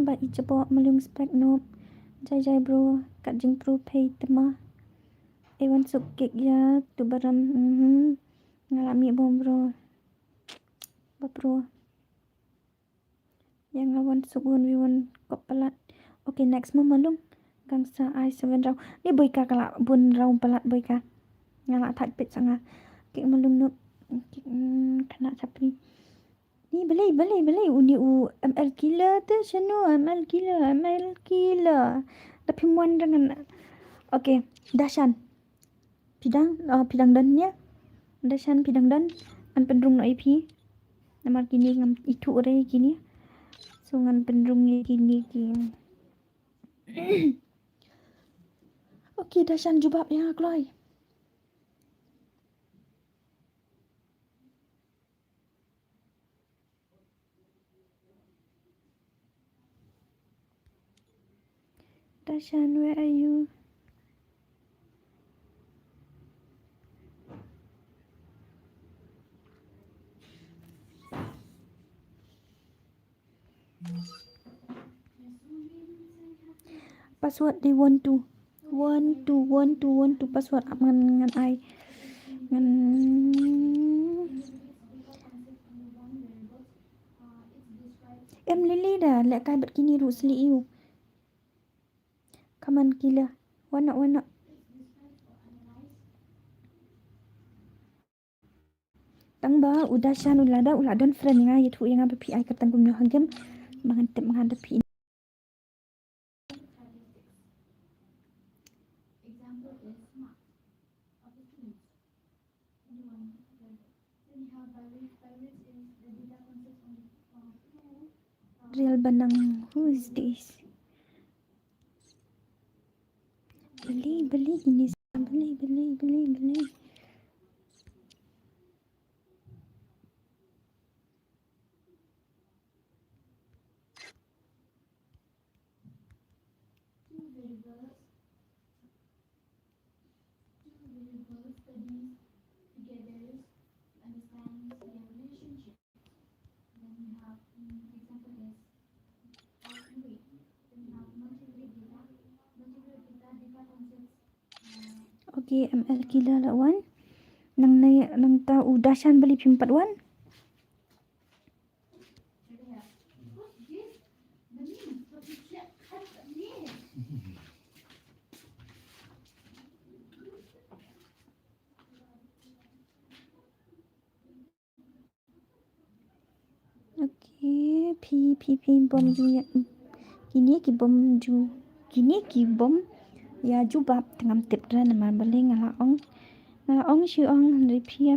Ba i jaboh malung spek nop. Jai jai bro, kat jingpru phei tema. E wan suk kik ïa tu baram, mhm. Nga la mih bom bro. Ba bro. Ïa nga wan suk wan wi wan kop palat. Okay, next mo malung. Gangsa ai seven round. Ni boika ka la bun round palat boika. Nga la thait pit sa nga. Kik malung nup. Kik, mm, kena chapri. Ni balei, balei, balei. Uni u M L killer te shano, M L killer, M L killer. Da phim wan rangan. Okay, Dashan. Phi dang, oh, phi dang don ïa. Dashan phi dang don. Ngan pynrung noh ïa phi. Namar kine ngam ithuh re kine. So ngan pynrung ïa kine ki. Okay, Dashan jubab ïa kloi. Dashan, where are you? Password dei one two. One two, one two, one two, password ap ngan, ngan ai. Ngan. Em Lily da, leh kai bad kine ruh sli iu. Come on, kila. Wan noh, wan noh. Tang ba u Dashan u lada u la don friend ïa nga, ïathuh ïa nga ba phi ai kyrteng kumno ha game ba ngan tip, ngan da phi. Real Banang, who is this? Beli, beli, ini beli, beli, beli, beli. Okay, M L kila la wan. Nang ne, nang ta u Dashan beli phim pat wan. Okay, phi, phi, phi bom ju ïa. Kine ki bom ju. Kine ki bom ïa jubab, te ngam tip re namar balei nga la ong. Nga la ong shu ong hynrei phi ïa,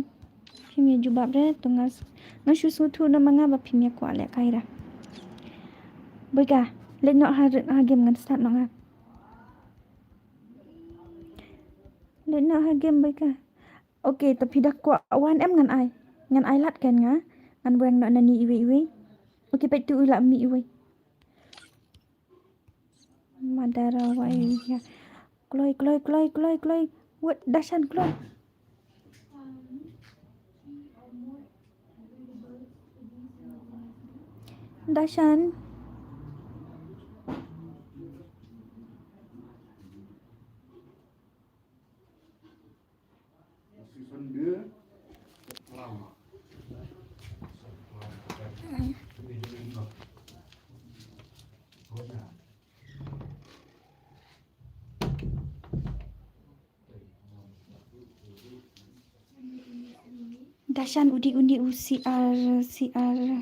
phim ïa jubab re, to nga s-, nga shu sngewthuh noh ma nga ba phim ïa kwah leh kai re. Boika, leit noh ha, ha game, ngan start noh nga. Leit noh ha game, Boika. Okay, to phi da kwah wan em, ngan ai. Ngan ai lad kan nga. Ngan weng noh nani iwei iwei. Okay, peit tu u la mih iwei. Madara wai ya. Kloi, kloi, kloi, kloi, kloi. Wat Dashan kloi. Dashan. Dashan udi uni u C R, C R.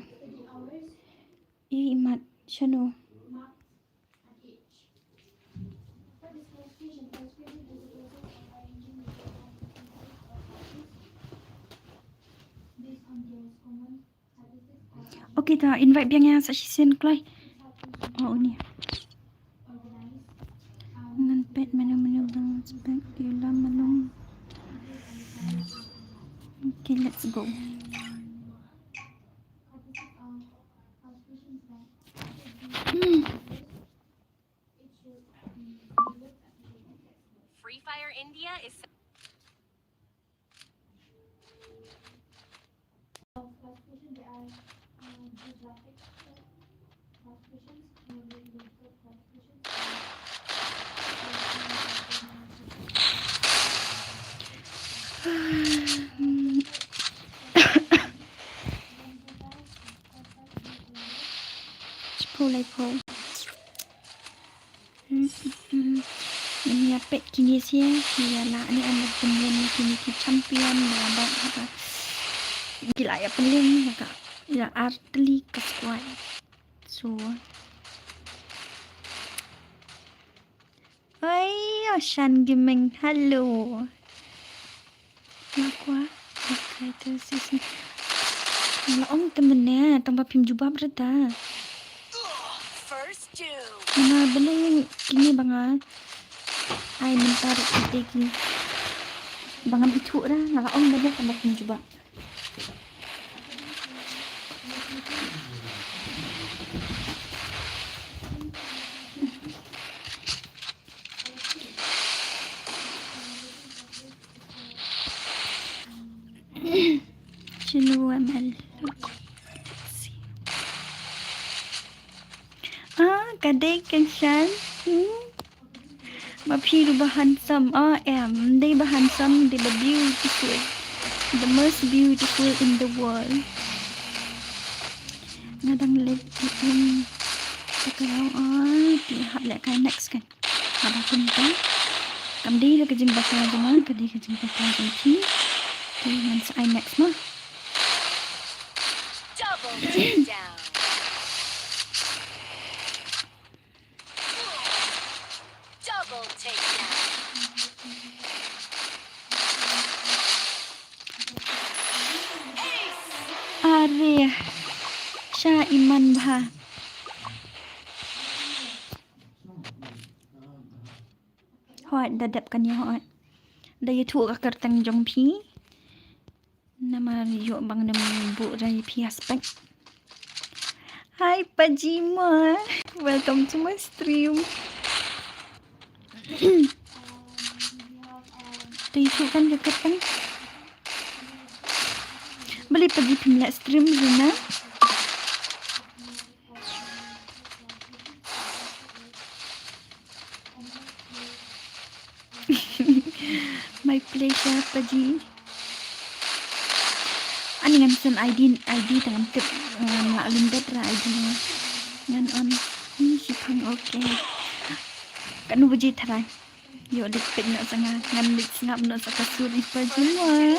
I mat shano. Okay, ta invite biang ïa sa shisien kloi. Oh, uni. Ngan peit menu menu bang spek ila menu. Okay, let's go. Hmm. Free Fire India is Shiphew laiphew. Hmm, hmm, hmm. Ngin ïa peit kine sha, ïa la ne, ynda pynlong kine ki champion, la ba, ba. Ki la ïa pynlong, ïa ka, ïa ar tylli ka squad. So. Oi, Oshan Gaming, hello. Nga kwah. Okay, to sis. Nga la ong te mynne, tang ba phim jubab re ta. First two. Nga na byneng kine ba nga ai mynta ruh kite ki ba ngam ithuh re, nga la ong mynne tang ba phim jubab. Chinu M L. Okay, let's see. Ah, ka dei kan Shan. Hmm. Ma phi ruh ba handsome, oh em, dei ba handsome, dei ba beautiful. The most beautiful in the world. Nga dang leh ti em. Te ka rau, oh, ti hap leh kai next kan. Haba kumta. Kam dei la ka jingbakla jong nga, ka dei ka jingbakla jong phi. Te ngan sa ai next mo. Double takedown. Double takedown. Ace. Are. Sha iman bha. Hooid, da dep kane hooid. Da ïathuh ka kyrteng jong phi. Namar ïoh bang nym buh rai phi aspect. Hi Paji Moa. Welcome to my stream. Te ïathuh kan ka kyrteng. Balei Paji phim leh stream Rina? My pleasure, Paji. Ani ngan send I D, I D tang ngam tip, ngam lah lyndet ra I D ngan on. Ni shi phang, okay. Kano baje tharai. Ïoh dik peit noh sa nga, ngan dik sngap noh sa ka sur i Paji Moa.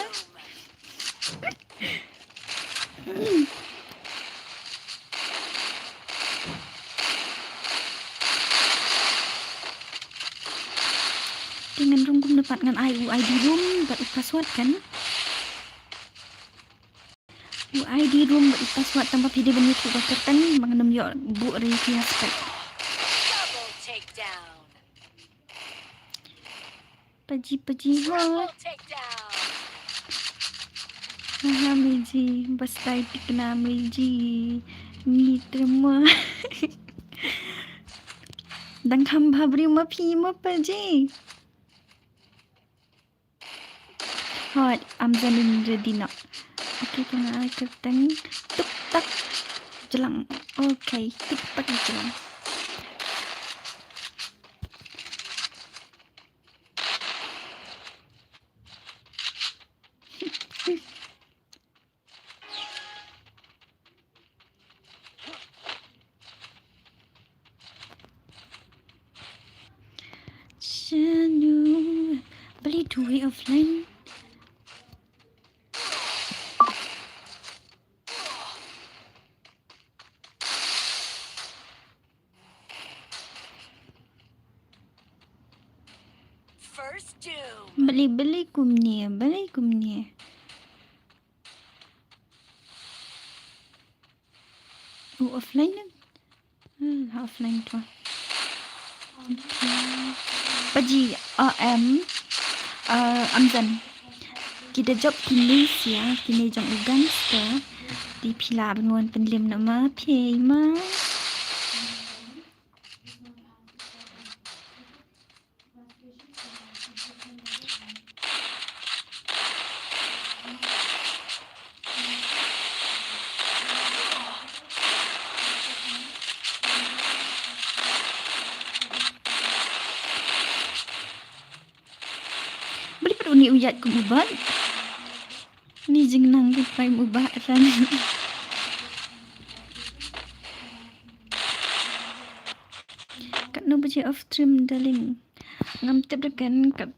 Te ngan rung kumne pat ngan ai u I D room bad u password kan. U I D room bad u password tang ba phi dei ban ïathuh ka kyrteng ba ngam ïoh buh rai phi aspect. Double takedown. Paji, Paji, ho. Triple takedown. Aha, Meiji, bastai tikna, Meiji. Ngi trema. Dang kham bha briew ma phi ma Paji. Hooid, am janin ready noh. Okay, te nga ai kyrteng. Tuk tak jlang. Okay, tuk tak jlang. Shanu, balei two way offline? First doom. Balei, balei kumne, balei kumne. Oh, offline ne? Hmm, offline tu. Okay. Paji, uh, em, uh, Amjan. Ki da jop ki ne sia, ki ne jong u gangster. Te phi lah ban wan pynlem na ma, phi ma. Balei pat uni u ïaid kum u bat? Ni jingnang ki prime u bah ran. Katno baje off stream, darling? Ngam tip da kan kat,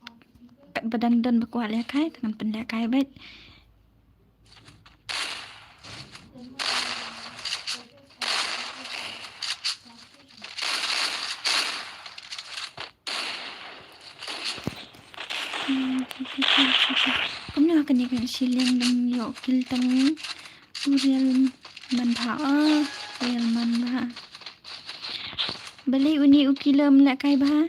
kat ba dang don ba kwah lehkai, ngan pynlehkai bad. Kumno kane ka shilliang dang ïoh kill tang u Real man bha, oh, Real man bha. Balei uni u killer ym lehkai bha?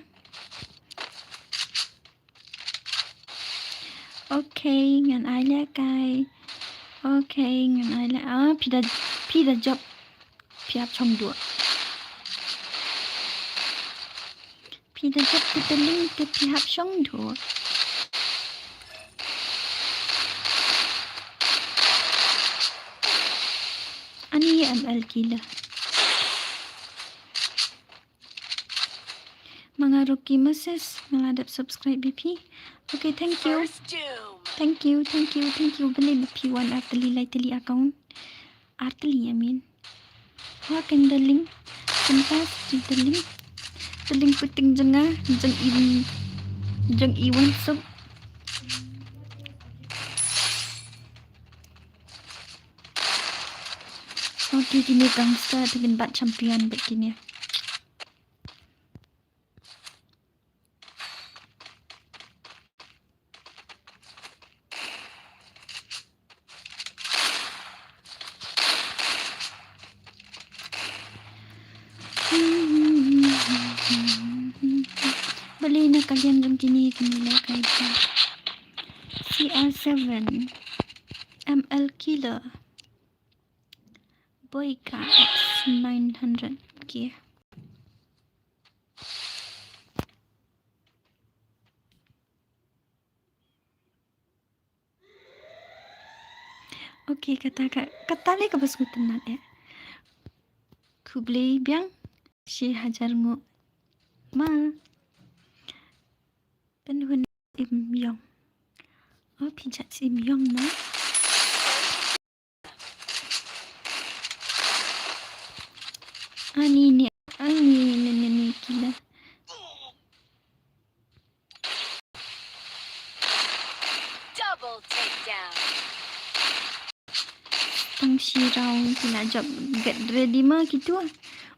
Okay, ngan ai lehkai. Okay, ngan ai leh, ah, phi da, phi da jop. Phi hap shong duh. Phi da jop phi da link te phi hap shong duh. Ani M L killer. Ma nga Rocky Moses, nga la dep subscribe ïa phi. Okay, thank you. First doom. Thank you, thank you, thank you. Balei ba phi wan ar tylli lai tylli account? Ar tylli, I mean. Wa kan da link. Kan pas ki da link. Da link puting jong nga, jong i, jong i wan sub. Okay, kine gangster, te kin bat champion bad kine. Balei na ka liang jong kine kine lehkai ba. C R seven, M L Killer, Boyka X nine hundred. Okay. Okay, kata ka, kata le kaba sngewtynnat eh. Khublei biang shi hajar nguh ma. Pynhun im yong. Oh, phi jat im yong no. Ani ni, ani ni ni ni kila. Double takedown. Tang shi round kila jop get ready ma kitu.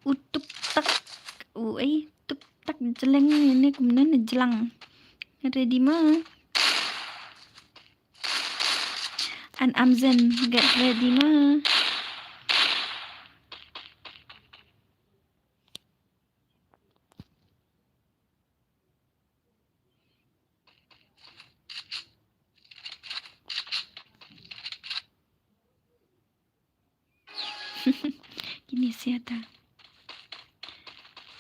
U tuk tak. U ai tuk tak jeleng ni kumne ne jelang. Ready ma. An Amzen get ready ma. Kini siata.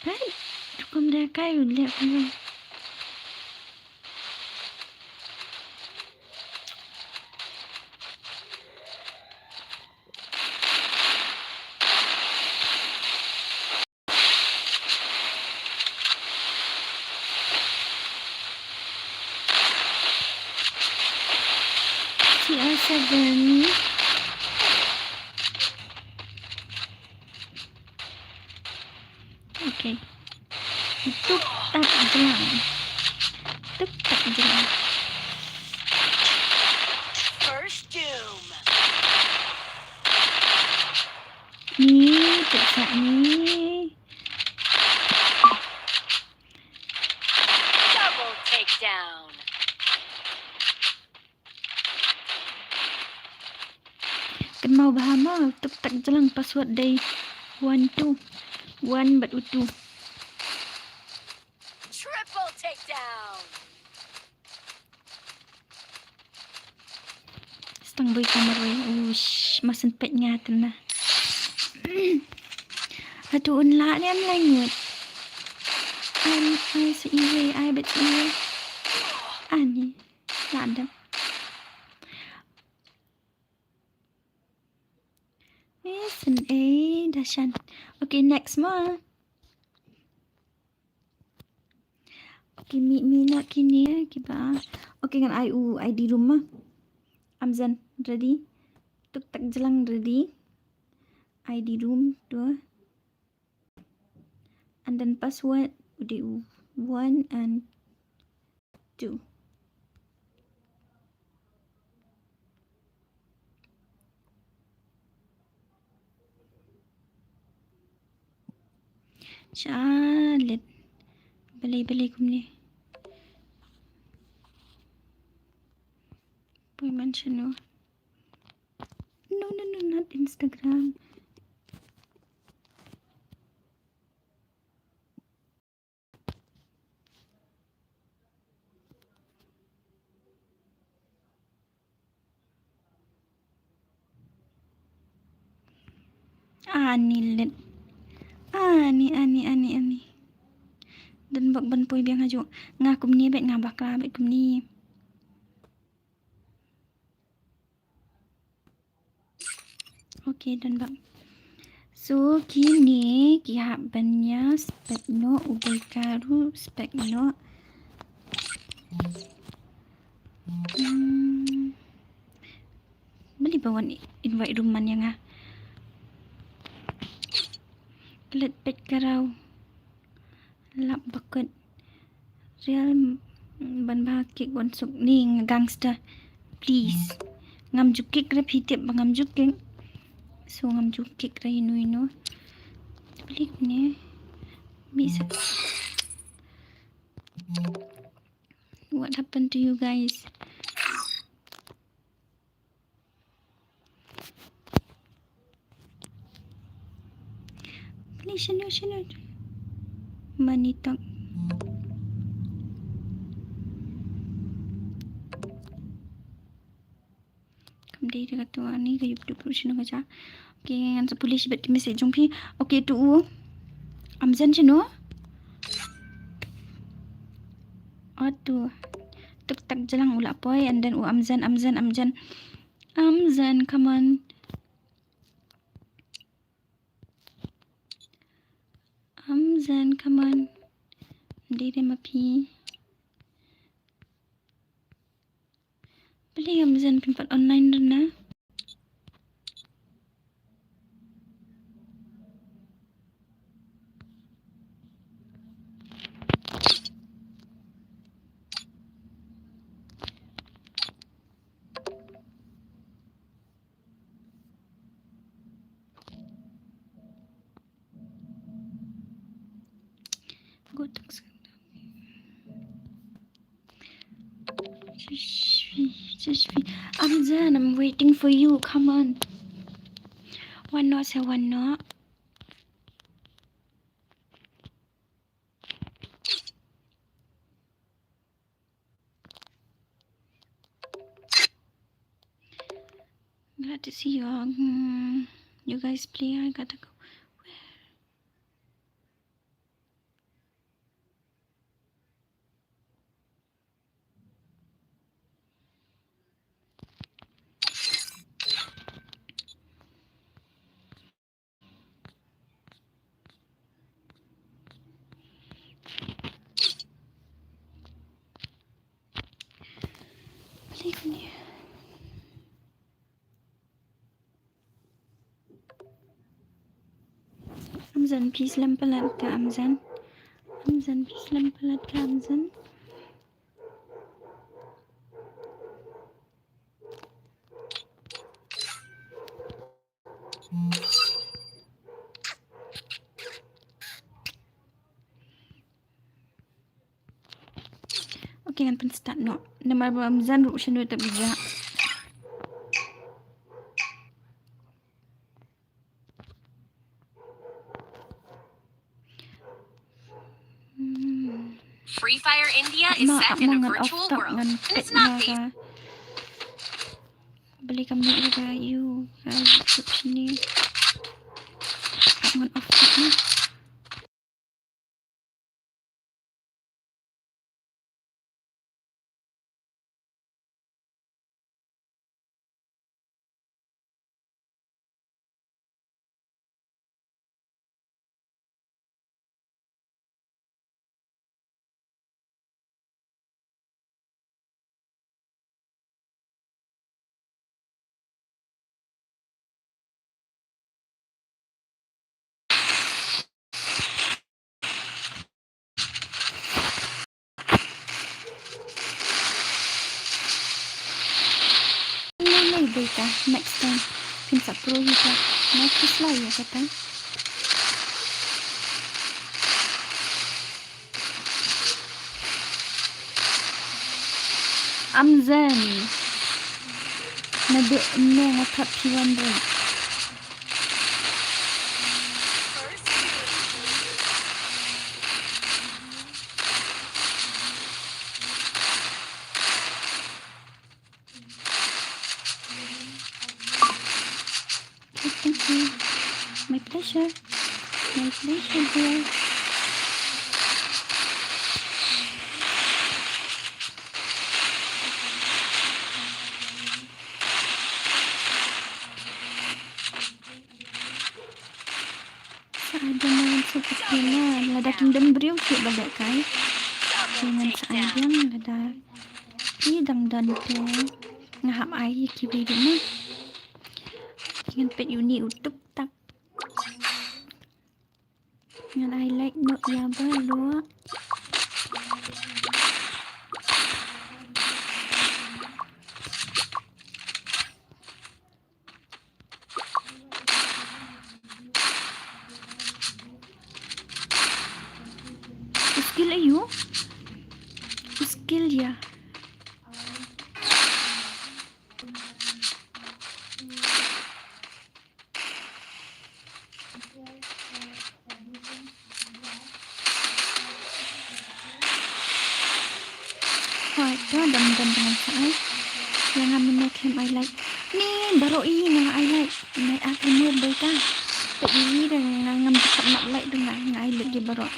Hai, tukum dia kai ulit aku. C R seven. Okay. Tuk tak jelang. Tuk tak jelang. First doom. Ni, tuk tak ni. Double takedown. Kynmaw bha ma, tuk tak jelang password dei one two. One bad u two. Triple takedown. Stang bui kamar wei. Ush, masen pet nga tena. Hatu un la ni am langut. An ai si iwe, ai bet si iwe. Ani, la dam. Masen eh, dashan. Okay, next ma. Okay, mi, mi na kini, eh, kiba. Okay, ngan ai u I D room ma. Amzen, ready? Tuk tak jelang ready. I D room, tu. And then password, u dei u one and two. Shalit. Balei, balei kumne. Poi man shano. No, no, no, not Instagram. Ani let. Ani, ani, ani, ani. Don bok ban poi biang haju. Nga kumni bet, nga bakla bet kumni. Okay, don bok. So kine ki hap ban ïa spek noh, u Boika ruh spek noh. Hmm. Balei ba wan invite room man ïa nga. Klet peit ka rau. Lap bakut. Real ban ba kick wan suk ni nga gangster. Please. Ngam ju kick re, phi tip ba ngam ju kick. So ngam ju kick re inu inu. Klik ni. Bisa. What happened to you guys? Please, shano, shano. Money talk. Kam dei da kato ani ka YouTube ruh shano ka jia. Okay, ngan sa pule shi bad ki message jong phi. Okay, to u Amjan shano? Atu. Tuk tak jalang u la poi, and then u Amjan, Amjan, Amjan. Amjan, come on. Amjan, come on. Dei dei ma phi. Balei Amjan phim pat online rna? Go tak sa. Just wait, just wait. Amjan, I'm waiting for you. Come on. One not, say one not. Glad to see you all. Hmm, you guys play. I gotta go. Amjan, phi slem palat ka Amjan. Amjan, phi slem palat ka Amjan. Okay, ngan pynstart noh. Namar ba Amjan ruh shano ta bija. Free Fire India is set in a virtual world, and it's not based. Beli kami juga you guys ni. Ngan off ni. Next time phin sa pro hi ta. Next slide ya kata. Amjan. Na de ne nga thap phi wan de. Thank you. My pleasure. My pleasure, dear. Ïa, lada kin don briew shuh ba lehkai. Te ngan sa ai biang lada ki dang don te nga hap ai ïa kiwei ruh ma. Te ngan peit uni u tup tak. Ngan ai like noh ïa baroh. U skill aïu? U skill ïa. Hooid, to dang don dang sa ai. Ïa nga mynne khlem ai like. Ni baroh i nga ai like. Nai ak remove boi ka. Te i dang nga ngam jukhat map like dang nga ai like ïa baroh.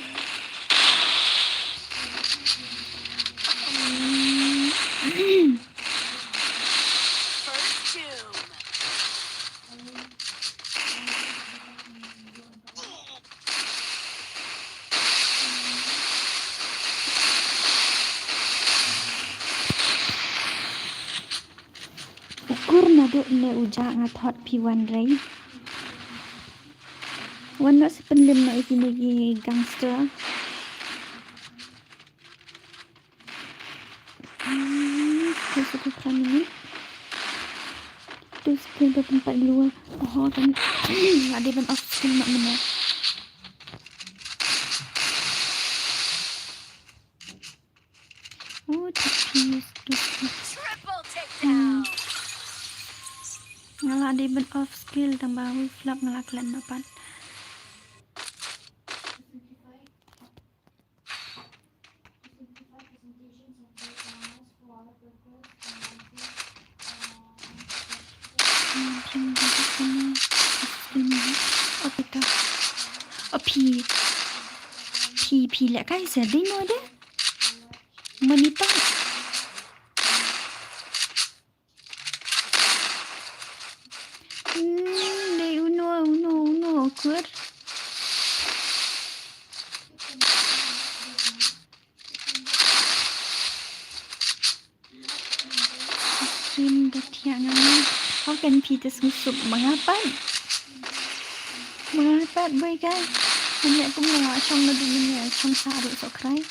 Ukur naduh ne u jah nga thot phi wan rei. Wan noh sa pynlem noh ïa kine ki gangster. Hmm, tu suku kami ni. Tu skill ba pynpat luar. Oh, kan. Ada ban off skill mak mana. Oh, tapi tu skill. Triple takedown. Nga la dei ban off skill tang ba wi flap nga la klet na pat. Phi, phi leh kai sa dei mo de. Manita. Hmm, dei uno, uno, uno, ukur. Sim da thiah nga ni. Hau kan phi te sngewsuk ma nga pat. Ma nga pat boi kai. Mynne kum nga shong na du mynne shong sa ruh sohkrai.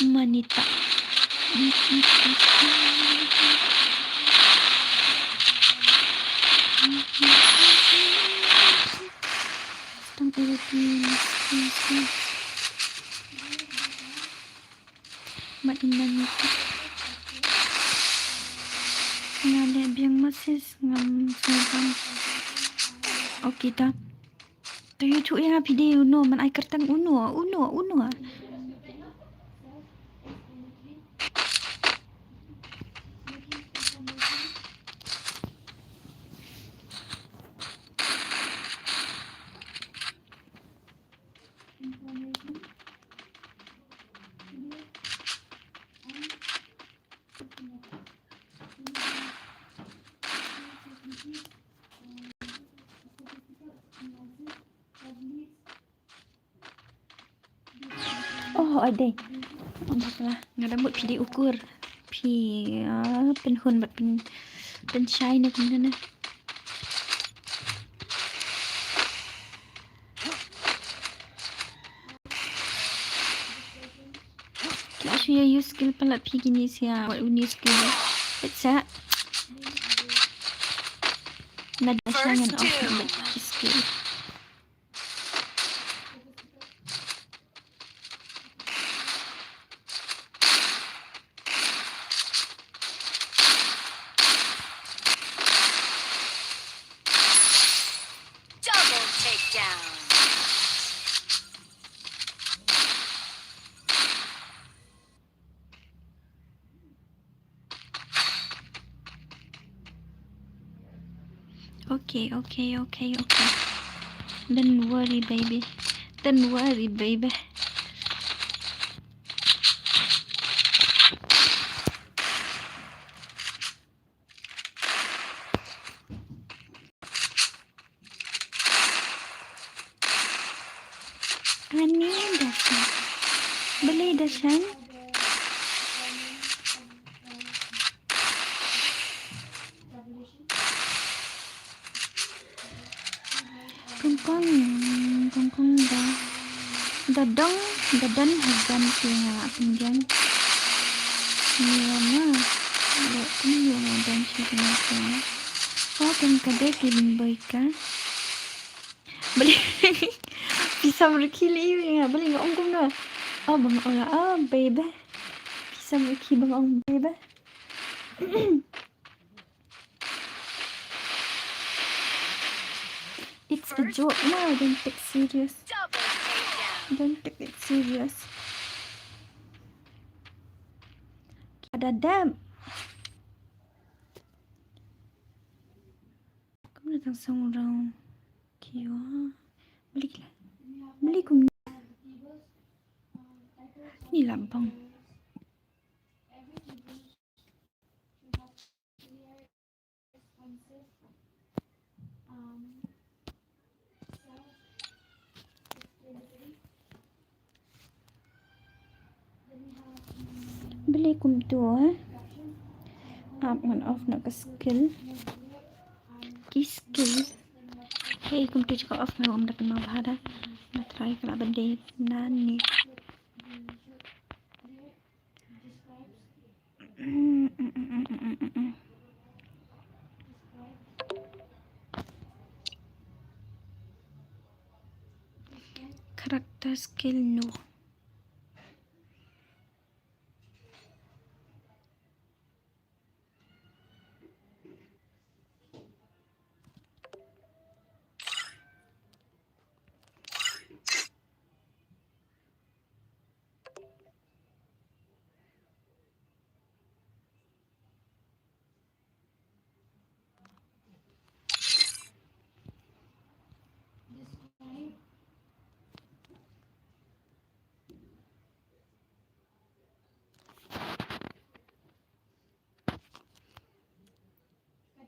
Manita. Stang European. Mat in manita. Nga leh biang ma sis ngam sngewbang. Okay ta. To ïathuh ïa nga phi dei uno, man ai kyrteng uno, uno, uno. Oh, ade. Bakla, nga da mut phi dei ukur. Phi, ah, pynhun bad pyn, pynshai ne kumne ne. Ki la shu ïa use skill palat phi kine sia, wat uni skill. Pet sa. Na da sha ngan off na bad ki skill. Double takedown. Okay, okay, okay, okay. Don't worry, baby. Don't worry, baby. Ani Dashan. Balei Dashan? Kong kong, kong kong da. Da dong, da don ha jan ki nga pynjan. Ni ma. Da ni ma don ki nga pynjan. Ko kan ka de ki ling boy ka. Bali. Pisa berki li nga bali nga ong kumno. Oh bang ong ah baby. Pisa berki bang ong baby. It's a joke, no, don't take serious. Don't take it serious. Ada dam. Kamu datang seorang kiwa. Beli gila. Beli kum. Ni labang. Beli kumtu eh. Ap ngan off na ka skill. Ki skill. Hey kumtu jaka off na um da kena bahada. Na try kala bende nani. Character skill no.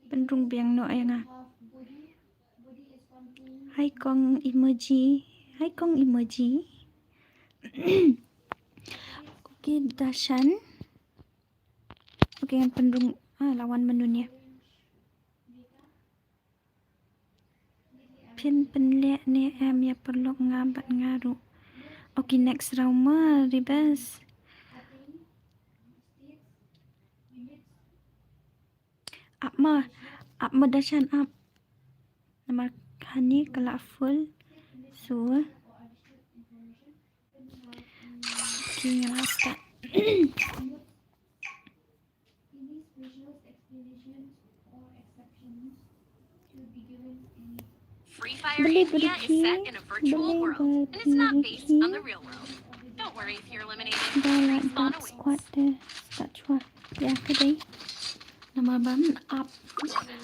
Pynrung biang noh ïa nga. Hai kong emoji. Hai kong emoji. Okay, Dashan. Okay, ngan pynrung ah lawan mynnu ïa. Phin pynleh ne em ïa paralok nga bad nga ruh. Okay, next round ma, Ribes. Ap ma, ap ma Dashan ap. Namar hani ka la full. So. Okay, nga la start. Free Fire India is set in a virtual world and is not based on the real world. Don't worry if you're eliminated. Respawn awaits. Squad te start chwa. Ya ka dei. Namar ban ap.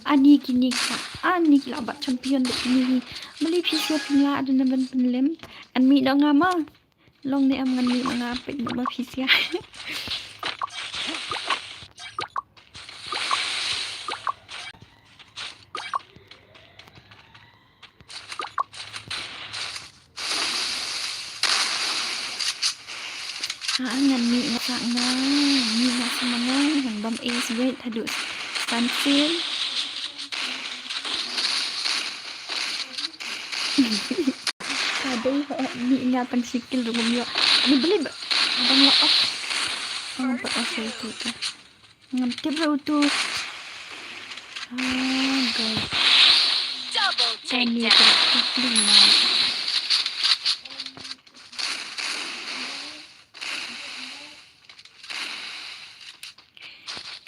Ani kini ka. Ani ki la bat champion de kini. Bali phi sngewthuh la da na ban pynlem. An mi dong ama. Long ne em ngan mih ma nga peit ma phi sia. Ha ngan mih ma sa nga, mih ma sa ma nga, ngan bam ace wait haduh stansil. Ka dei ho ni nga tang sikil ruh ngam ïoh. Ni beli ba. Abang la off. Ngam pat off itu tu. Ngam tip ruh tu. Ah, guys. Double takedown.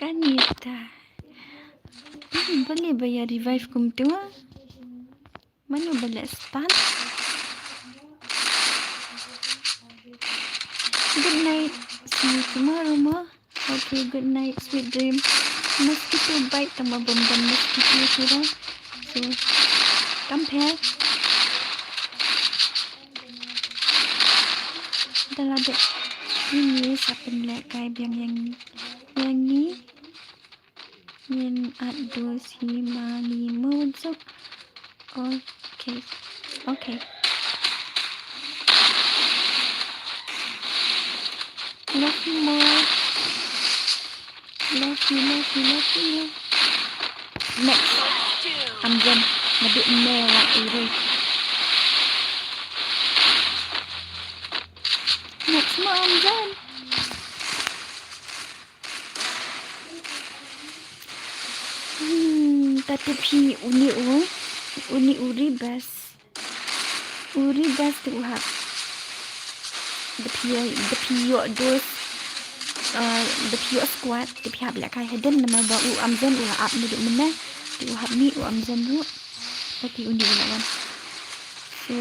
Kani ta. Hmm, bali ba ïa revive kumtu. Mano ba leh start? Good night. See you tomorrow mo. Okay, good night, sweet dream. Mosquito bite tang ma bom bom mosquito sida. Kam pher. Da la dep ïa ngi sa pynlehkai biang ïa ngi, ïa ngi. Ngin at dus hi ma ngi mynta. Okay. Okay. Love you more. Love you, love you, love you. Next. Amjen. Naduh mynne wat uri. Next mo Amjen. Hmm, ta tip hi uni u, uni u Ribas. U Ribas te u hap. Da phi, da phi ïoh dos, eh, da phi ïoh squad, da phi hap lehkai hidden namar ba u Amjen u la ap naduh mynne. Te u hap mih u Amjen ruh. Te uni u la wan. So,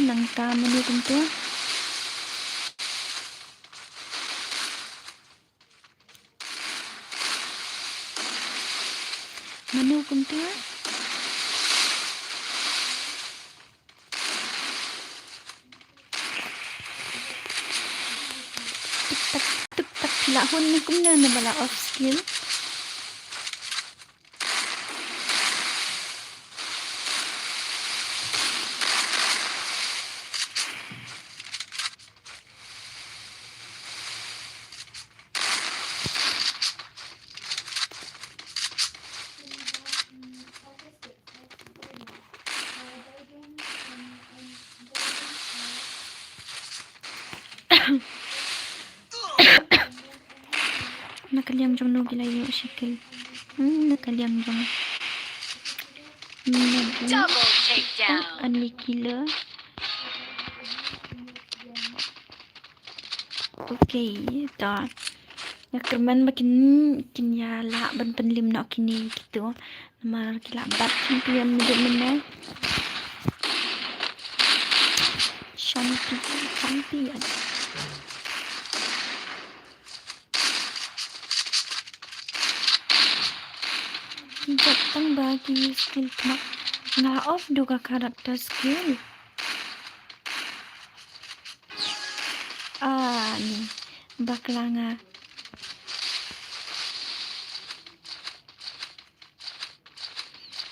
nangta mano kumta. Mano kumta? Tuk tak, tuk tak, phi la hun ne kumne, ne ba la off skill. Na ka liang jong no ki la ïoh shi kill. Hmm, na ka liang jong. Hmm, na ka liang. Double takedown. Only killer. Okay, to. Nga kyrmen ba kin, kin ïa lah ban pynlip noh kine kito. Namar ki lah bat champion mynta mynne. Champion, champion. Ki jop tang ba ki skill khnang. Nga off duh ka character skill. Ah, ni. Bakla nga.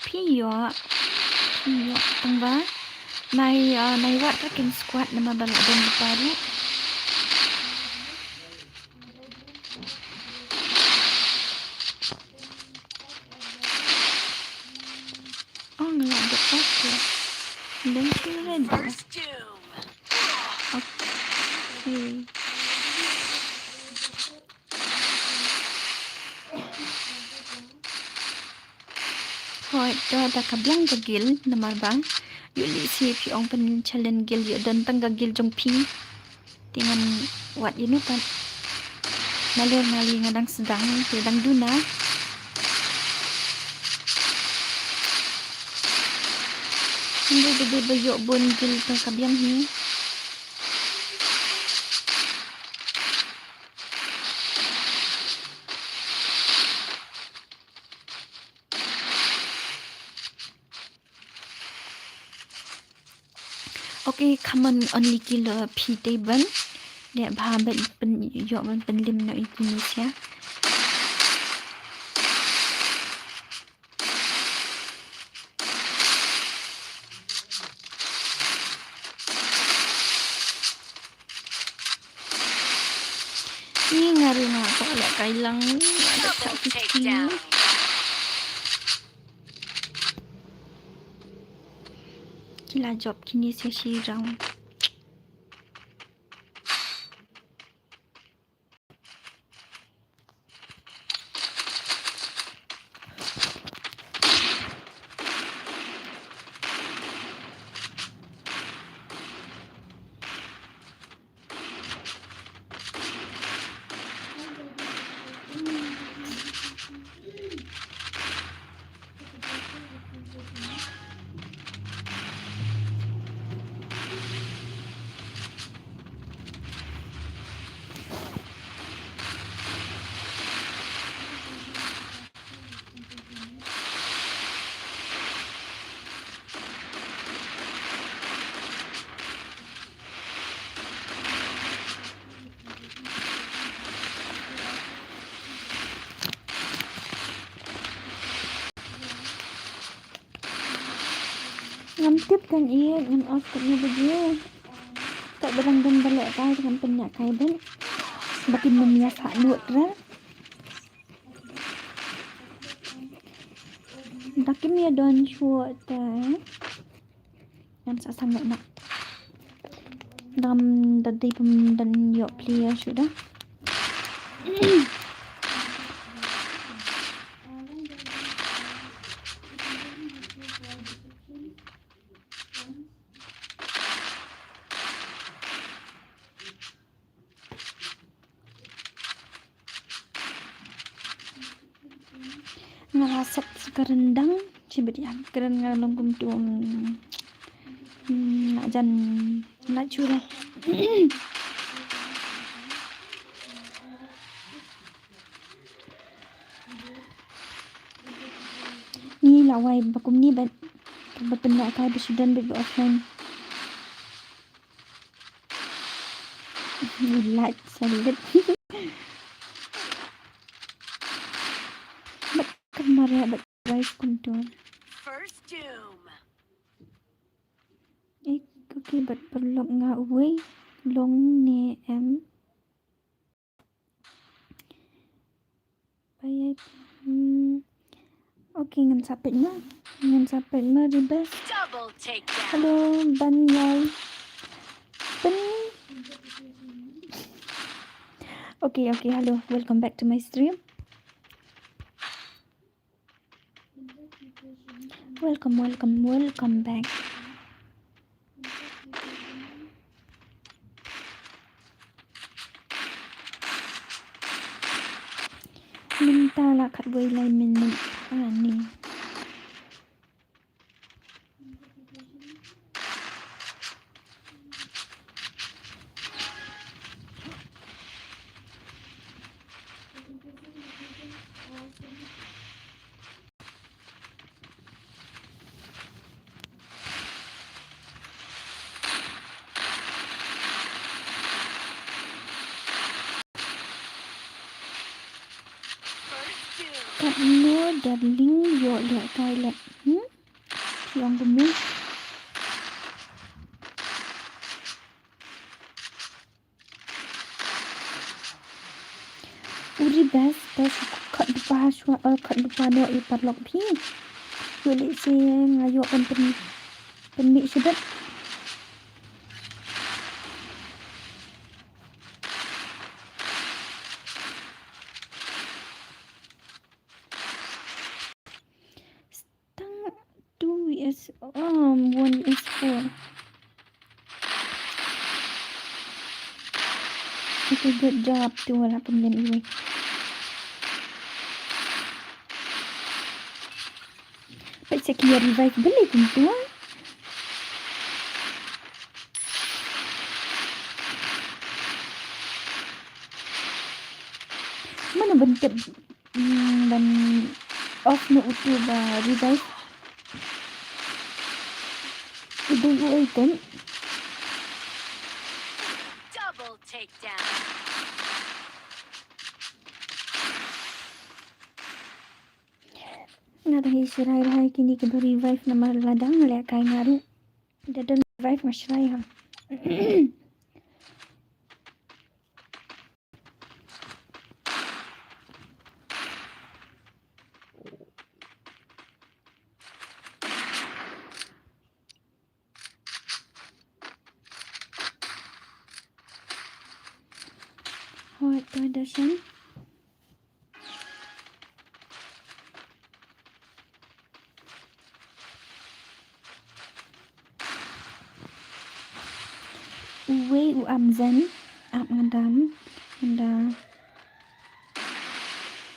Phi ïoh. Phi ïoh. Tang ba. Nai, ah, nai wad ra kin squad namar ba la don ki paru. Oh, nga la dep off. Don't you ready? First doom. Okay. Hooid, to da ka biang ka guild namar ba ïoh lehse phi ong pynchallenge guild, ïoh don tang ka guild jong phi. Te ngan wad ïa no pat. Nalor nali nga dang sdang te dang duna. Hynrei da dei ba ïoh bun guild to ka biang hi. Okay, come on, only killer phi te ban. Dei ba ban pyn ïoh ban pynlip noh ïa kine sia. Ni nga ruh nga kwah lehkai lang, nga da thah kiti. Ki la jop kine sia shi round. Ngam tip kan ïa ngam off kat ïa baje. Kat ba dang don ba leh kai ngam pynïa kai ban. Ba kin nym ïa sah lut ra. Da kim ïa don shuh te. Ngam sah sang na. Dam da dei pum dan ïoh player shuh da. Nga la sop sa ka rendang, chibit ïa ka rendang nga long kumtu, mm, mm, la jan, la chura. Ni la wai ba kumni ba, ba pynlehkai ba shu don bad ba offline. Ni like sa lit. Bad kamar ïa bad guys kumtu. First doom. Eh, okay, bad paralok nga uwei long ne em. Bye, bye. Hmm. Okay, ngan sa peit ma. Ngan sa peit ma, Ribas. Double takedown. Hello, Ban Yai. Ban. Okay, okay, hello. Welcome back to my stream. Welcome, welcome, welcome back. Mynta la khatwei lai minit. Ah, ni. Katno darling ïoh lehkai leh. Hmm? Phi ong kumno? Uri best, best, khat dupa shwa, eh, khat dupa noh ïa paralok phi. Ïoh lehse nga ïoh kan pyn, pynmih shibit. Tang two is, um, one is four. Okay, good job. Tu wala pun dan iwe. Peit sa ki ïa revive beli kumtu. Mano ban tip, hmm, ban off noh utu ba revive. Udu u item. Double takedown. Nga dang ïa shrai bha ïa kine kiba revive namar lada nga lehkai nga ruh. Da don revive nga shrai ha. Hoi, to da shen. Uwei u Amzen, ap nga dam, nga da,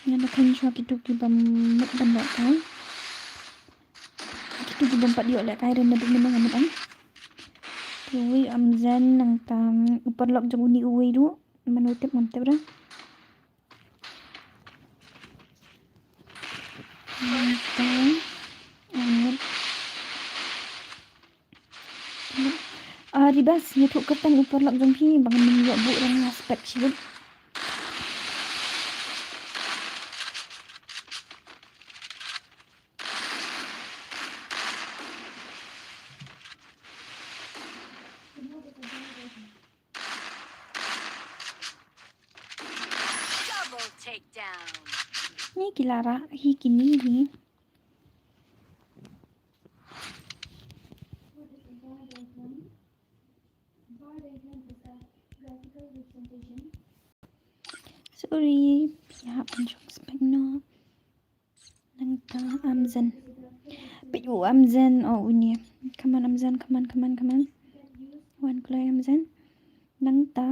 nga da khein shuwa kitu ki bym mut ban lehkai. Kitu ki bym pat ïoh lehkai ren naduh mynne nga mut em. Uwei u Amzen nangta u paralok jong uni uwei ruh, mano tip ngam tip re. Nangta, ah, Ribas, ïathuh kyrteng u paralok jong phi, ba ngam ïoh buh rank nga spek shibit. Ni ki la rah hi kine hi. Sorry, phi hap ban shong spek noh. Nangta Amzen. Peit u Amzen, oh, uni. Come on, Amzen, come on, come on, come on. Wan kloi Amzen. Nangta.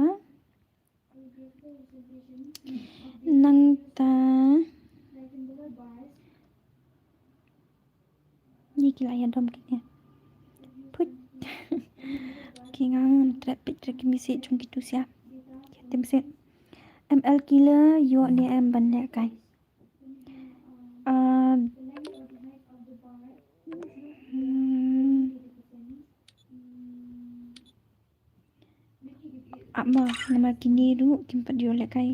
Nangta. Ni ki la ïa dom kine. Put. Ki nga ngam trep peit trep ki message jong kitu sia. Ki te message. M L Killer, ïoh ne em ban lehkai. Ah, hmm. Ap ma, namar kine ruh kim pat ïoh lehkai.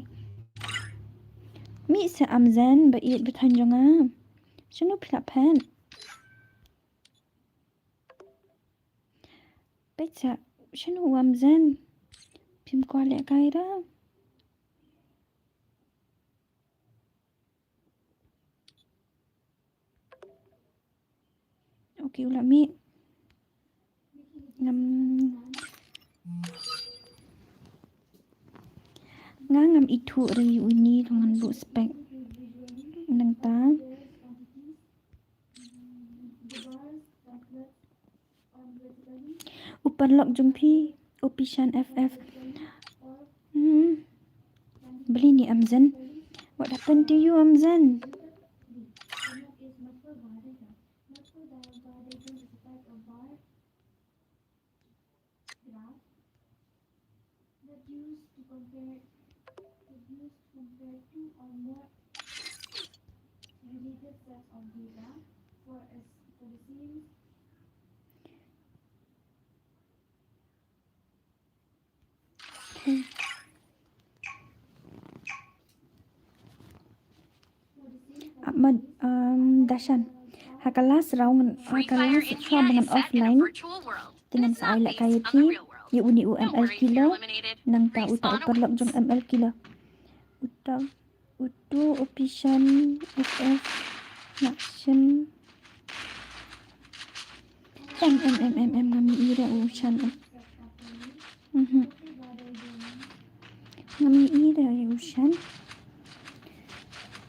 Mih sa Amzen ba ïeit ba thaiñ jong nga. Shano phi la phet? Peit sa, shano u Amzen? Phim kwah lehkai ra. Okay, u la mih. Ngam, nga ngam ithuh re uni, to ngan buh spek. Nangta. U paralok jong phi, u Pishan F F. Hmm. Balei ni Amzen? What happened to you, Amzen? Okay. Ahmad, um, Dashan. Ha ka last round, ha ka last round ngan offline. Te ngan sa ai lehkai ïa phi. Ïa uni u M L Killer. Nangta uta u paralok jong M L Killer. Uta. Utu u Pishan F F. Nak shim. Em, em, em, em, em, ngam ïohi re u Shan. Mhm. Ngam ïohi re u Shan.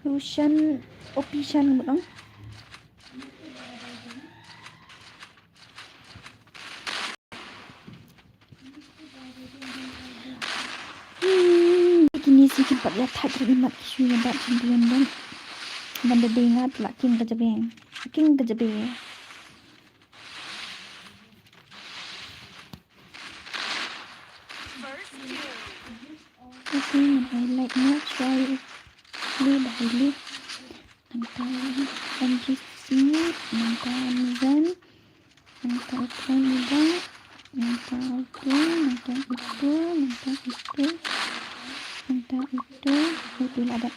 U Shan, u Pishan ngam ong. Hmm, kine shi kim pat ïa thait ruh imat ki shu ïa bat shu ïa bat. Ban da dei ngat la king ka jabe. King ka jabe. Okay, ngan highlight noh, try. Li ba li. Nangta M G C, nangta Amazon, nangta utu, nangta utu, nangta utu, nangta utu, nangta utu, utu la dep.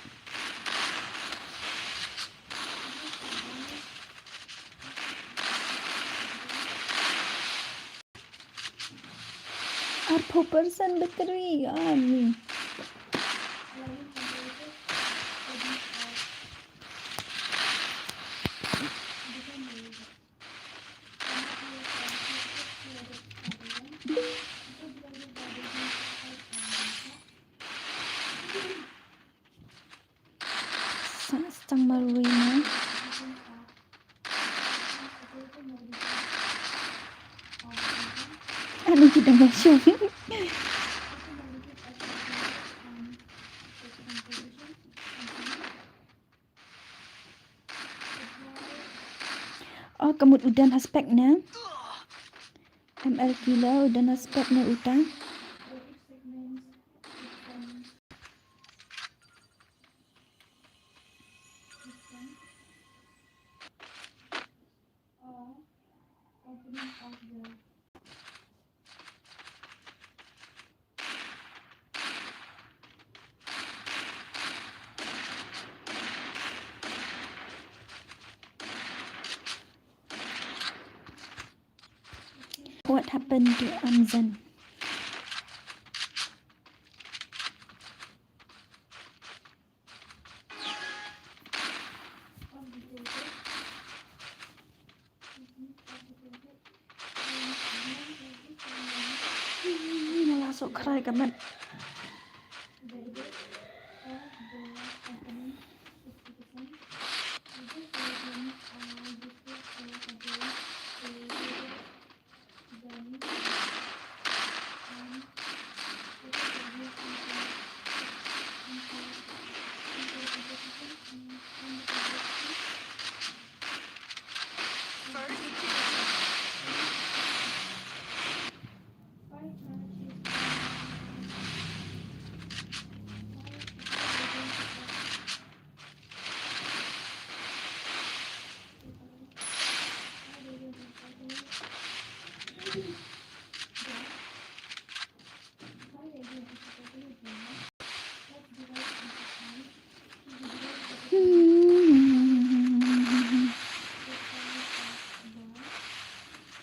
Arphew percent battery, ani. Sa-, stang marwei na. Ani ki dang shong. Oh, ka mut u don ha spek ne. M L Killer u don ha spek ne uta. What happened to Amazon? Sok khrai ka mat.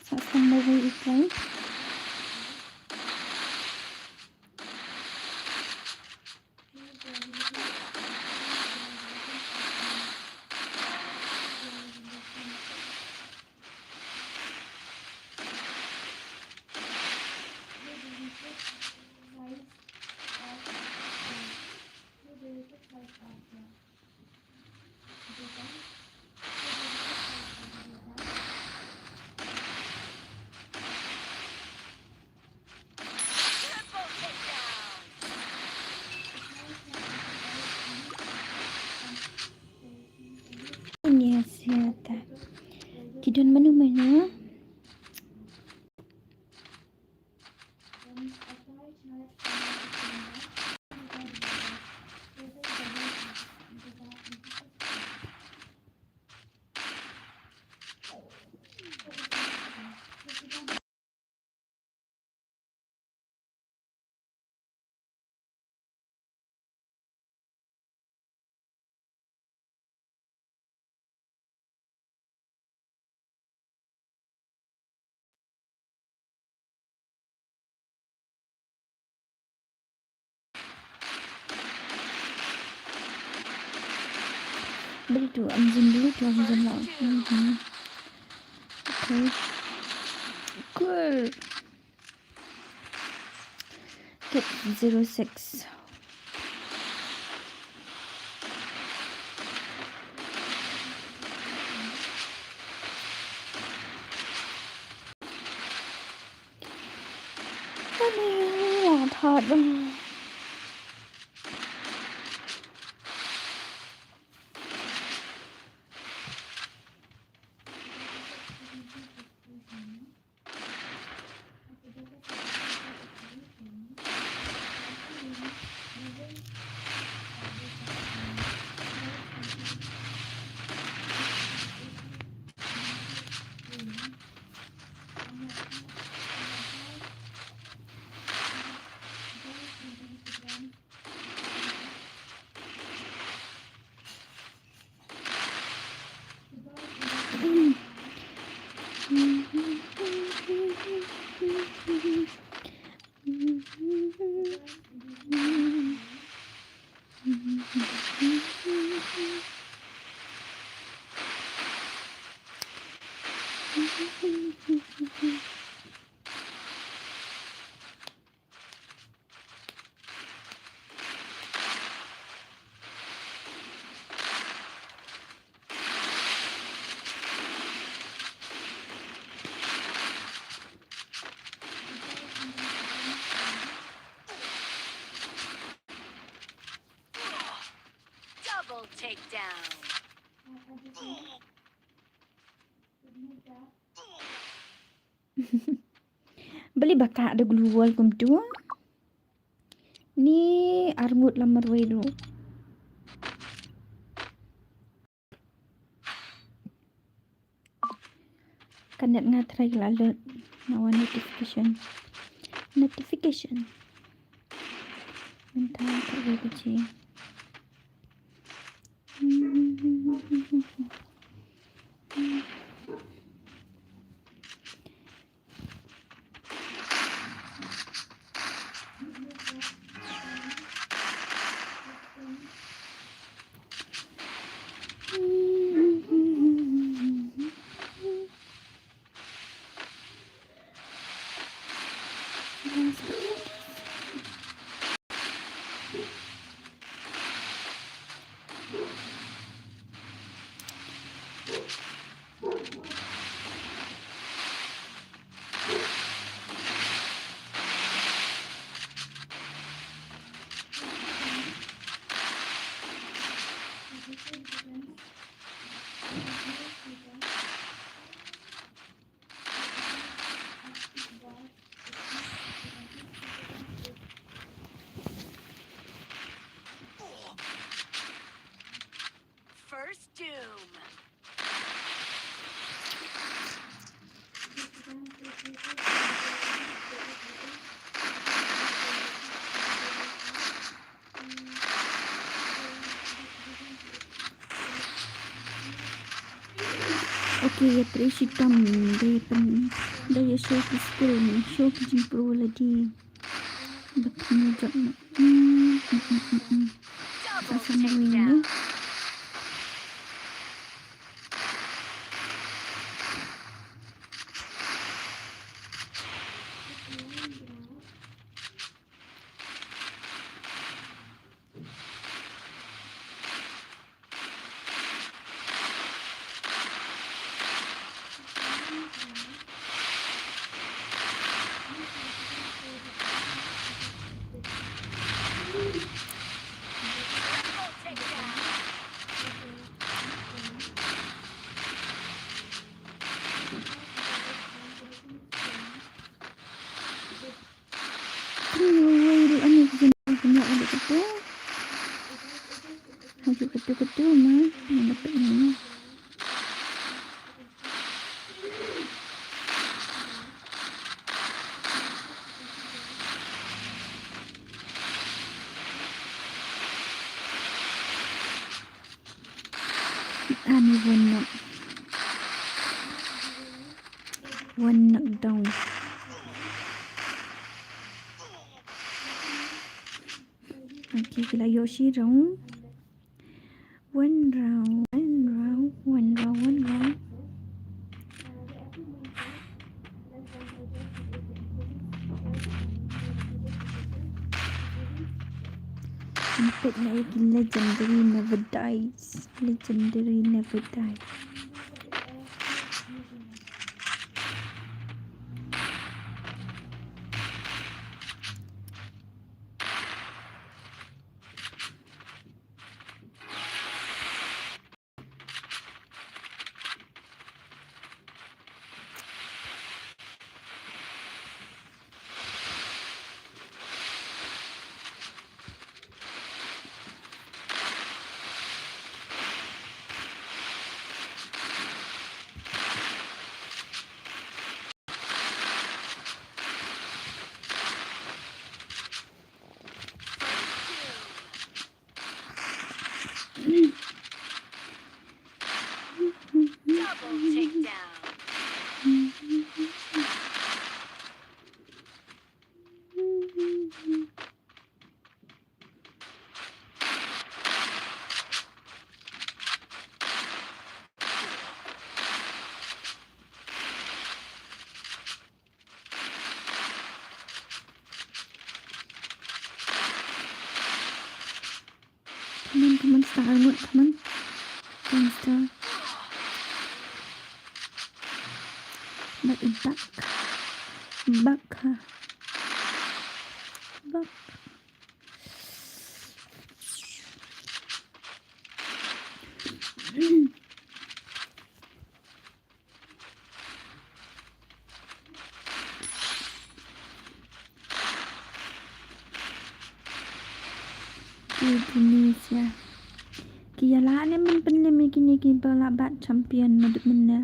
Sa sdang da wei u klai. Yes, ya ta. Ki don mano mano? Bluetooth, am jin Bluetooth, am jin lang. Mhm. Okay. Cool. Kit zero six. Kane la thot. Double takedown. Balei ba kah da glue wall kumtu? Ni arngut la marwei ruh. Ka net nga tharai ka la lut. Nga wan notification. Notification. Mynta ka wei ka ji. Ki ïa trei shitom, da ïa pyn, da ïa show ki skill, show ki jingpro lade. Ba pynjot noh. Hmm, hmm, hmm, hmm, hmm. Sa sa marwei ne. Wei wei ruh ani ka jingkynnoh ka dei kata. Hajuh katu katu ma, nga dapat ni. Ani wan nok. Wan nok dong. Okay, ki la ïoh shi round. One round, one round, one round, one round. Peit na ki legendary never dies. Legendary never dies. Double takedown. Come on, come on, star, come on. Come on, star. But it back. Back, huh? Back. Ki Tunisia. Ki ïa lah ne men pynlem ïa kine kiba lah bat champion naduh mynne.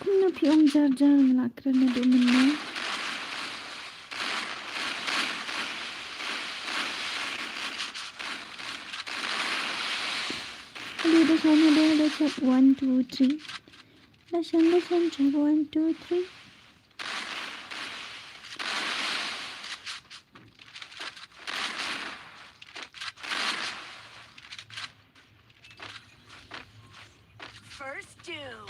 Kumno phi ong jar jar, nga la kren naduh mynne. Hello, da shan, hello, hello, check, one, two, three. Da shan, da shan, check, one, two, three. First doom.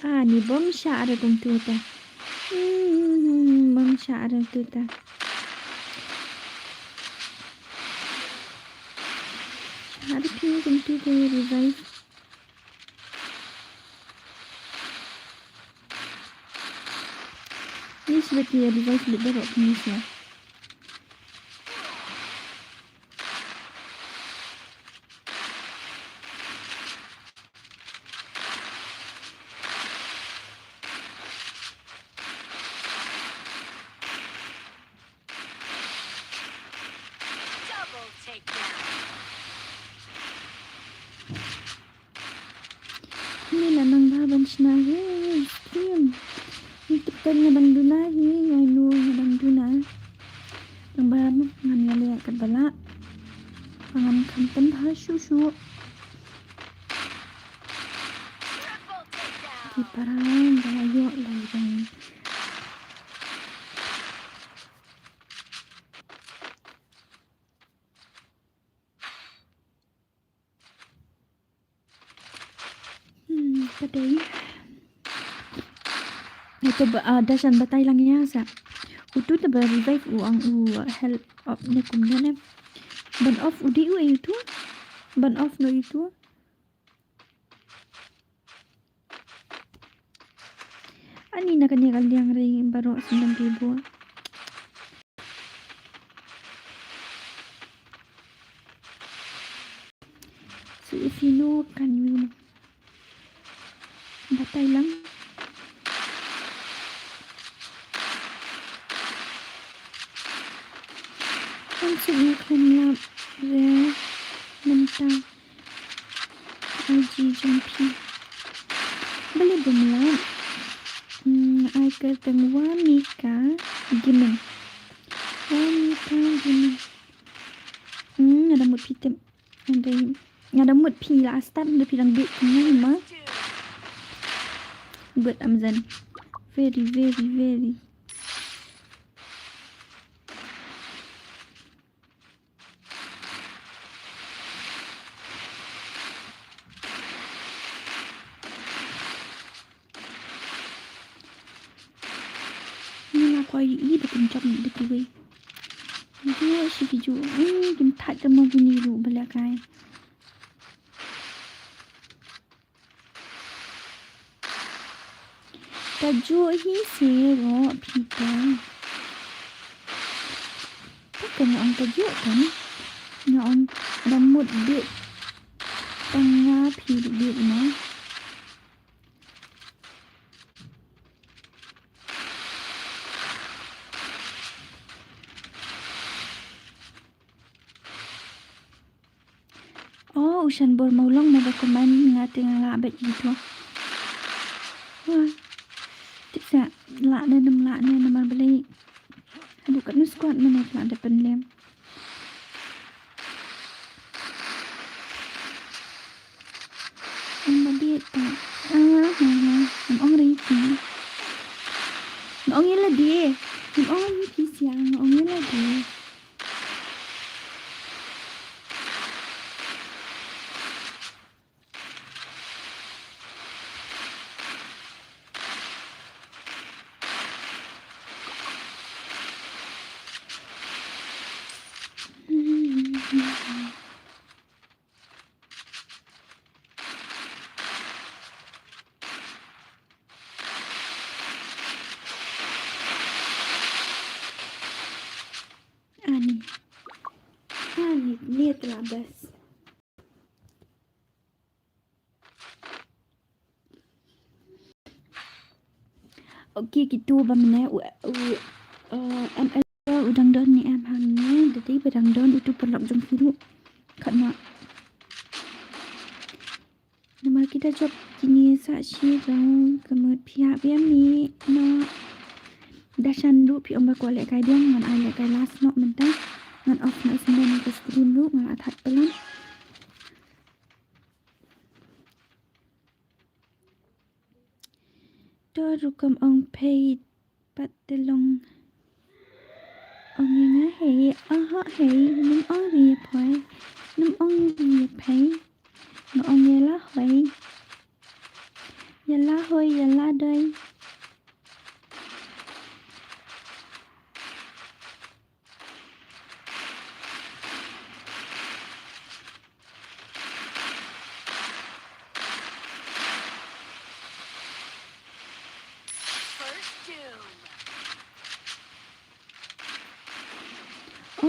Ah, ni bym shah re kumtu te. Hmm, bym shah re kumtu te. Ada phi kumtu ka revive. Ni sibet ki revive sibet baroh phi ni sibet. Double takedown. Ni la nang ba ban shna hi stream. Ni tip kan nga dang duna hi, nga nu nga dang duna. Nang ba ngan nga le kat bala. Ngan kham tan ba shu shu. Triple takedown. Ki parang ba yo lai bang. Hmm, ka dei. Ito ba, ah, da shan batai lang ïa sa. Utu te ba revive u ang u, ah, help up ne kumne ne. Ban off u dei u ai utu. Ban off no utu. Ani na kane ka liang ri baroh sendang ribu. So if you know, can you batai lang? Kan suk ni kan lap re mentang. Aji jong phi. Bale bumla. Hmm, ai ka tang Wamika Gaming. Wamika Gaming. Hmm, ada mut phi tem. Ada, ada mut phi la start da phi dang bit ni ma. But Amazon. Very, very, very. Ni la kwai i ba kin jop ni da kiwei. Ni shi ki ju. Ai, kim thait ka mo kini ruh ba la kai. Ka juh hi se ro phi te. Te ka nga ong ka juh kan. Nga ong da mut bit. Tang nga phi bit ma. Oh, u shan bor maulong na ba comment nga te nga la bet gitu. Wah. Tip sa la ne nem la ne namar beli. Aduh kat nu squad mana la de pen lem. Ang mabit ta. Ah, ha, ha. Ang ong ri ti. Ang ong ila di. Ang ong ri ti siang. Ang ong ila di. Ani. Ani, ni telah bas. Okay, kitu ba mene u, u, uh, M L u dang don ni em hangne, dei ba dang don utu paralok jong ki ruh. Khat ma. Namar kita jop kini sa shi rong kemut pia biang ni no. Da shan ruh phi ong ba ko leh kai biang ngan ai leh kai last nok mynta. Ngan off na senda ni ka screen ruh ngan atat pelan. To rukom ong peit pat te long. Ong ïa nga hei, aha hei, nym ong ri ïa phoi, nym ong ri ïa phei. Nga ong ïa la hoi. Ïa la hoi, ïa la doi.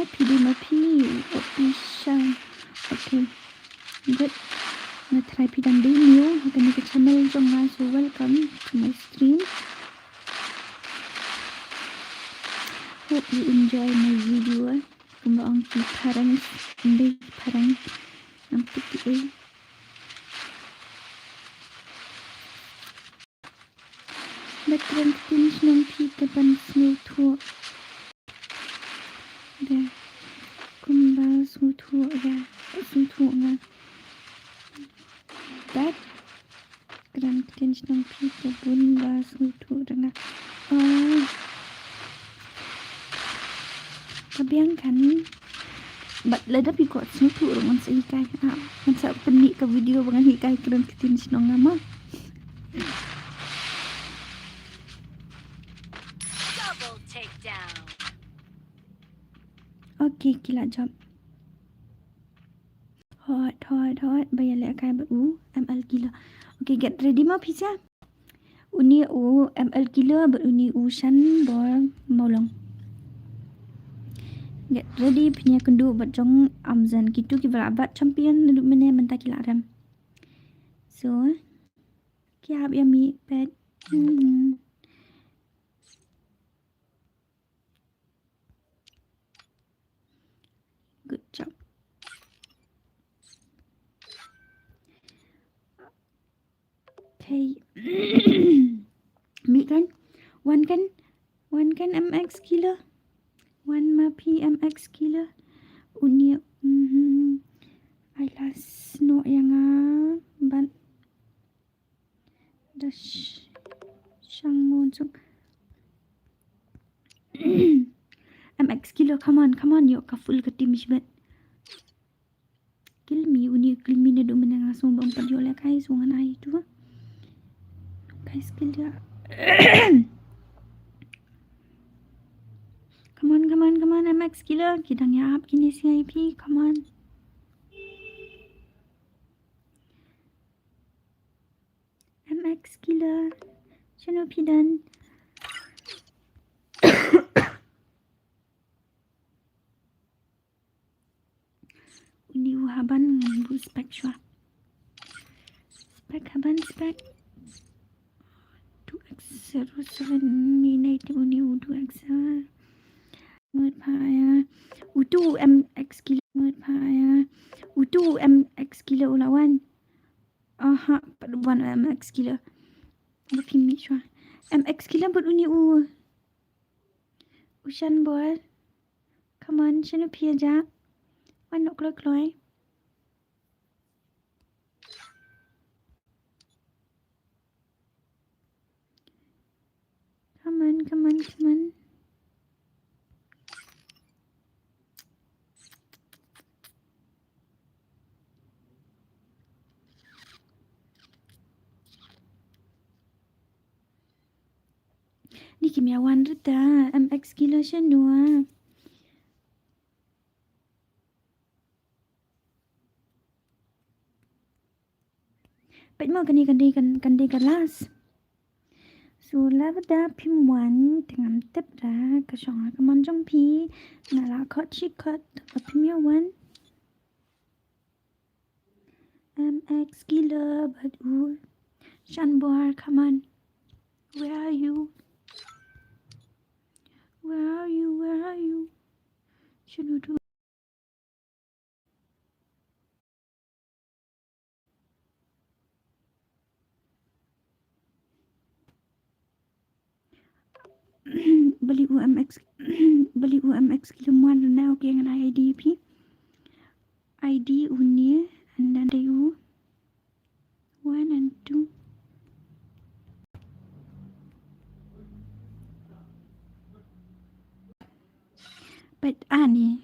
Phi dei ma phi, o phi sha. Okay. Good. Nga try phi dang dei new ha kane ka channel jong nga, so welcome to my stream. Hope you enjoy my video. Kumba ong ki phareng, ym dei phareng. Ngam tip ei. Ba kren ktien shnong phi te ban sngewthuh. Da. Kumba sngewthuh da. Sngewthuh nga. Ba kren ktien shnong phi te bun ba sngewthuh da nga. Oh. Ka biang kan. Bad lada phi kwah sngewthuh ruh ngan sa hikai. Ah, ngan sa pynmih ka video ba ngan hikai kren ktien shnong nga mo. Double takedown. Okay, ki la jop. Hot, hot, hot. Ba ïalehkai bad u M L Killer. Okay, get ready mo phi sha. Une u M L Killer bad une u Shanbor Mawlong. Get ready, phin ïakynduh bad jong Amzen. Kitu kiba la bat champion naduh mynne mynta ki la rem. So, ki hap ïa mih pet. Hmm. Good job. Okay. Mih kan? Wan kan? Wan kan M X Killer? Wan ma phi M X Killer? Une, mhm. Ai la snoh ïa nga. Ban Da sh-, shang mon suk. M X Killer, come on, come on, ïoh ka full ka team shibet. Kill me, uni kill me naduh mynne nga sngew ba ym pat ïoh lehkai, sngew ngan ai tu. Guys, kill ïa. Come on, come on, come on, M X Killer. Ki dang ïa ap kine C I P, come on. M X Killer. Shano phi don? Uni u haban ngan buh spec shuwa. Spec haban spec. Two X zero seven mi nai te uni u two X. Mut pha ïa. Utu M X Killer. Mut pha ïa. Utu M X Killer u la wan. Aha, pat u wan M X Killer. Ba phi mih shuwa. M X Killer bad uni u. U Shanbor. Come on, shano phi ïa jah. Wan noh kloi kloi. Come on, come on, come on. Ni kim ïa wan ruh ta, M X Killer shano. Peit mo kane kan dei kan, kan dei ka last. So lada phim wan te ngam tip ra ka shong ha ka mon jong phi. Nga la khot shi khot ba phim ïa wan. M X Killer bad u Shanbor, come on. Where are you? Where are you? Where are you? Shano tu. Bali u M X, bali u M X Killer wan na, okay, ngan ai I D phi. I D une, and then they u one and two. But ani.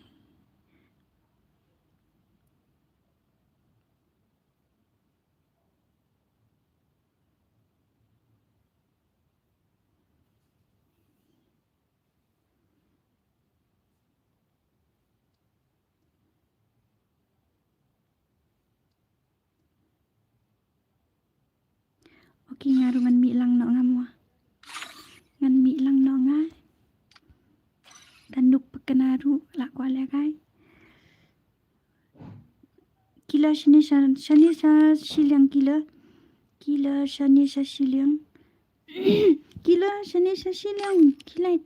Okay, nga ruh ngan mih lang noh nga mo. Ngan mih lang noh nga. Kan duk pek kane ruh la kwah lehkai. Ki la shane sha, shane sha shiliang ki la. Ki la shane sha shiliang. Ki la shane sha shiliang. Ki la.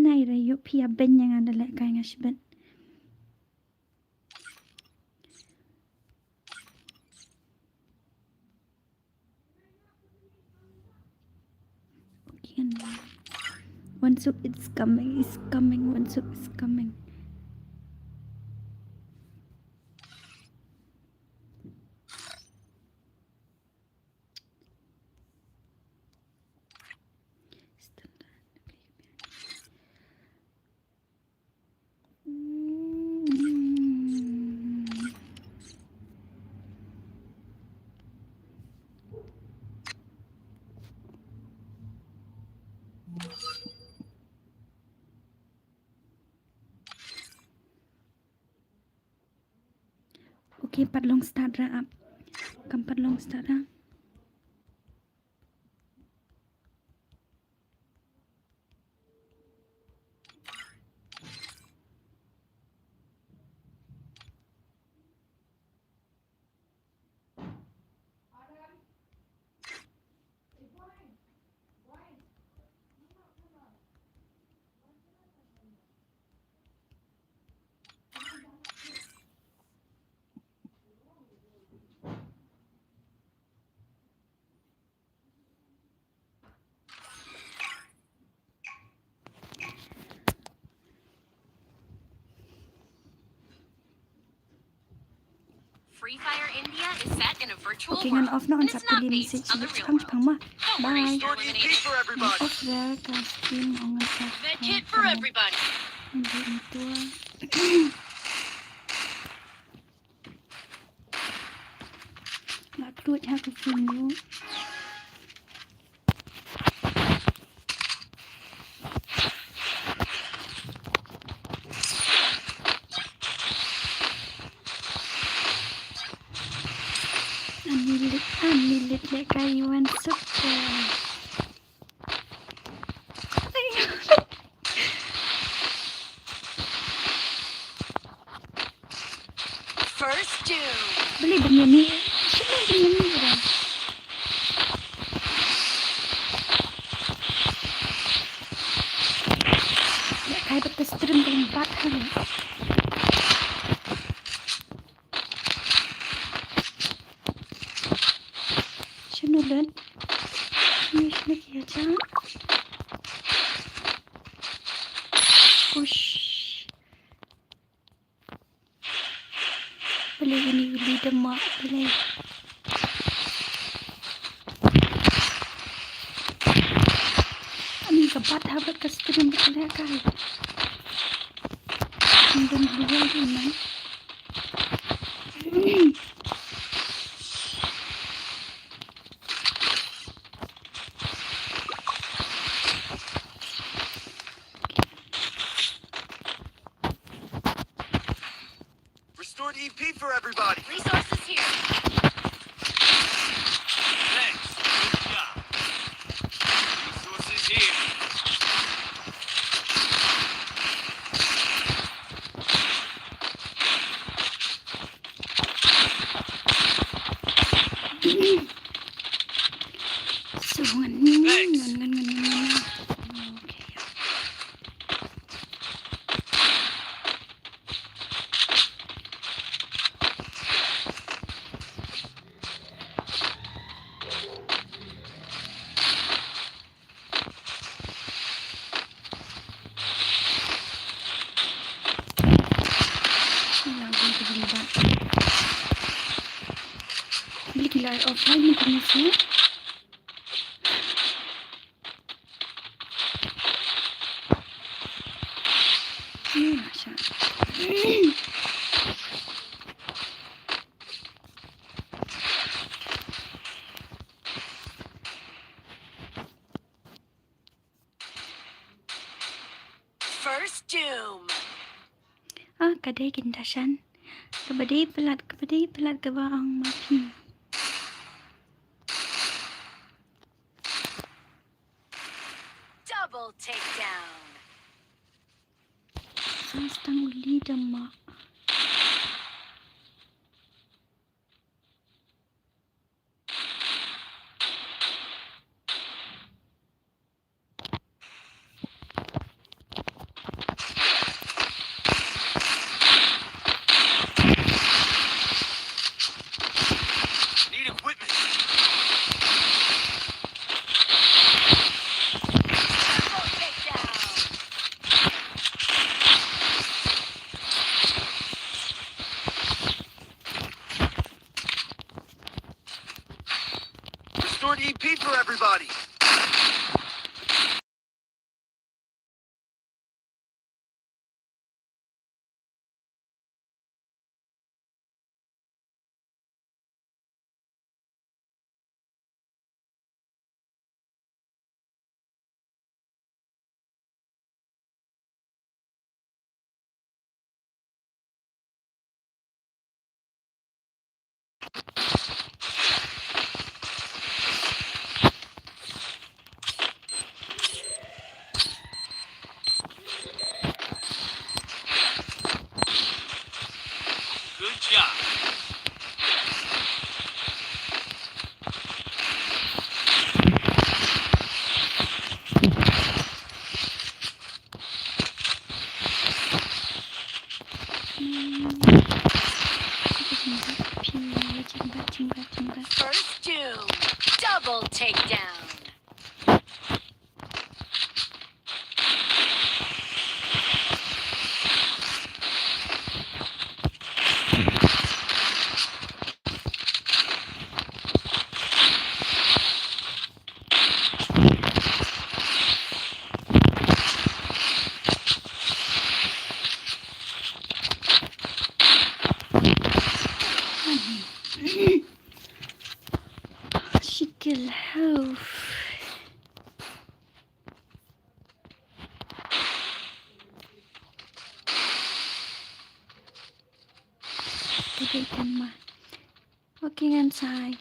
Nai ra ïoh phi ïa beiñ ïa nga da lehkai nga shibit. Okay, and one soup is coming, is coming, one soup is coming. Okay, pat long start ra ap. Kam pat long start ra. Free Fire India is set in a virtual world. Okay, ngan off noh, ngan sa pule message. Bye. Restore E P for everybody. Off there, guys. Med kit for everybody. Nga kluid ha ka phone ruh. Ani lit, ani lit lehkai wan suk. First doom. Beli beli ni. Sini beli ni. Ya, kai betul stream dengan bat hari. Shano len? Shano, shano ki ïa jam? Ush. Balei ini uli dema balei? Ani ka bat ha bad ka stream ba ka lehkai. Ani don dual di man. Restored E P for everybody. Resources here. Thanks. Good job. Resources here. So, ngan, ngan, ngan, ngan, ngan, ngan. Okay, yeah. Beli ki la offline ni kini sih. Ka dei kin dashan. Kaba dei palat, kaba dei palat kaba ong ma phi. Double takedown. Sa stang u leader ma. Need equipment. Restored E P for everybody. Good job. First doom. Double takedown. Shikil hoof. Ka dei kan ma. Okay, ngan sai.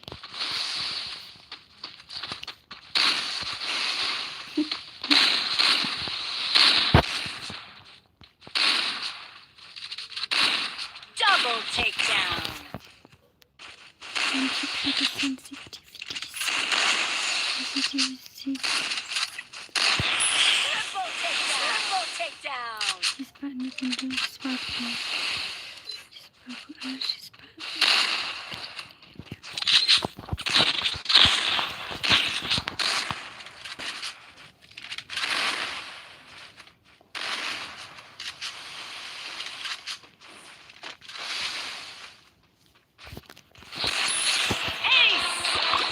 Double takedown. Friendship has a sensitivity. Sensitivity. Triple takedown. Triple takedown. This button you can do swipe. This button, uh, this button.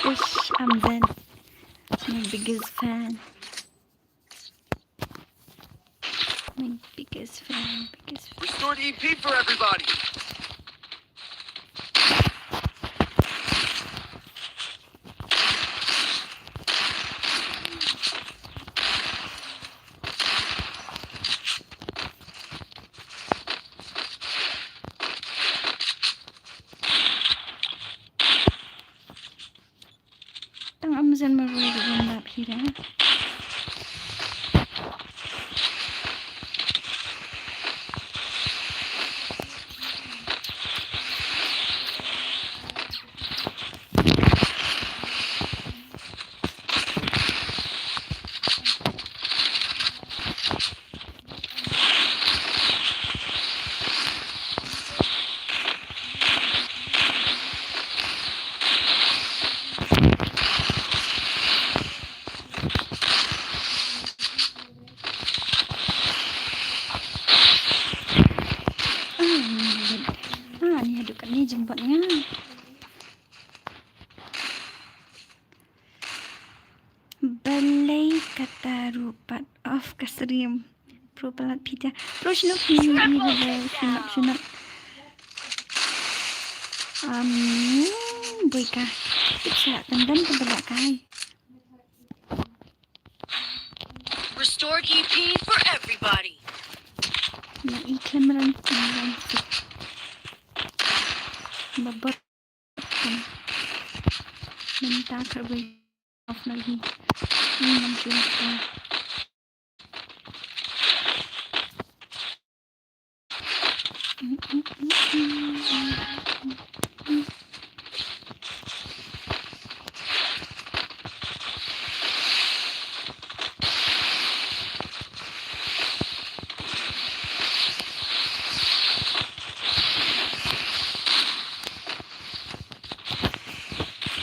Ish, Amzen. My biggest fan. My biggest fan, biggest fan. Restored E P for everybody. Tang Amazon marwei ruh ban lap hi ra. Ah, ni haduh kat ni jemput nga. Balei kata ruh pat of ka stream. Pro palat phi da. Pro shnuk ni ni ni ni shnuk shnuk. Um, boi ka. Pizza tendam tu belak kai. Restored E P for everybody. Na i khlem ran, khlem ran suk. Ba bot kan. Mynta ka bai off na hi. Ni nam chun ta.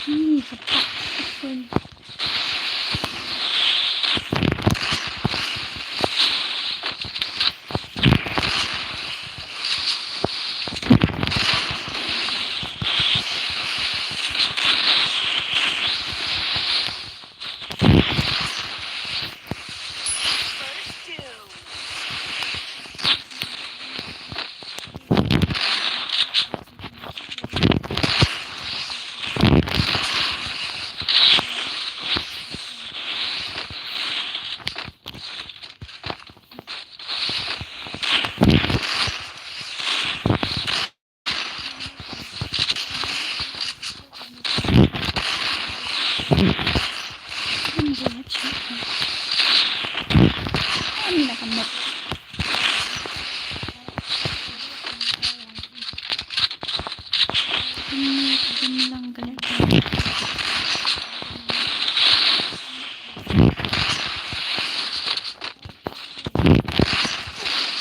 Ih, ka pah.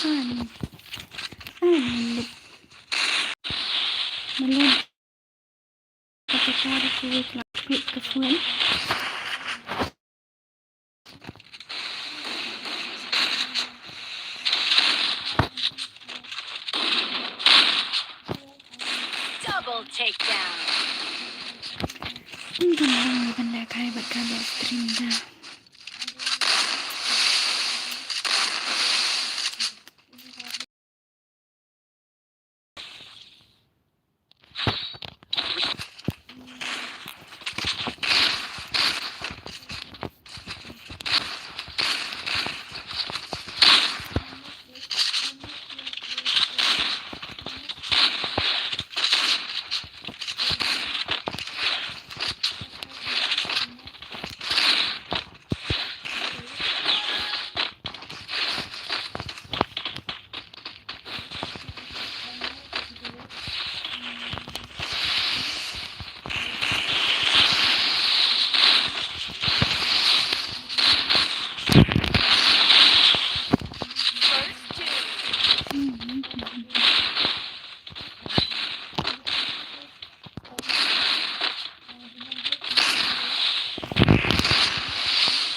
Ani. Ani. Malen. Ka ka ka ka ka ka ka phone. Double takedown. Ym don lang ban lehkai bad ka ba stream da.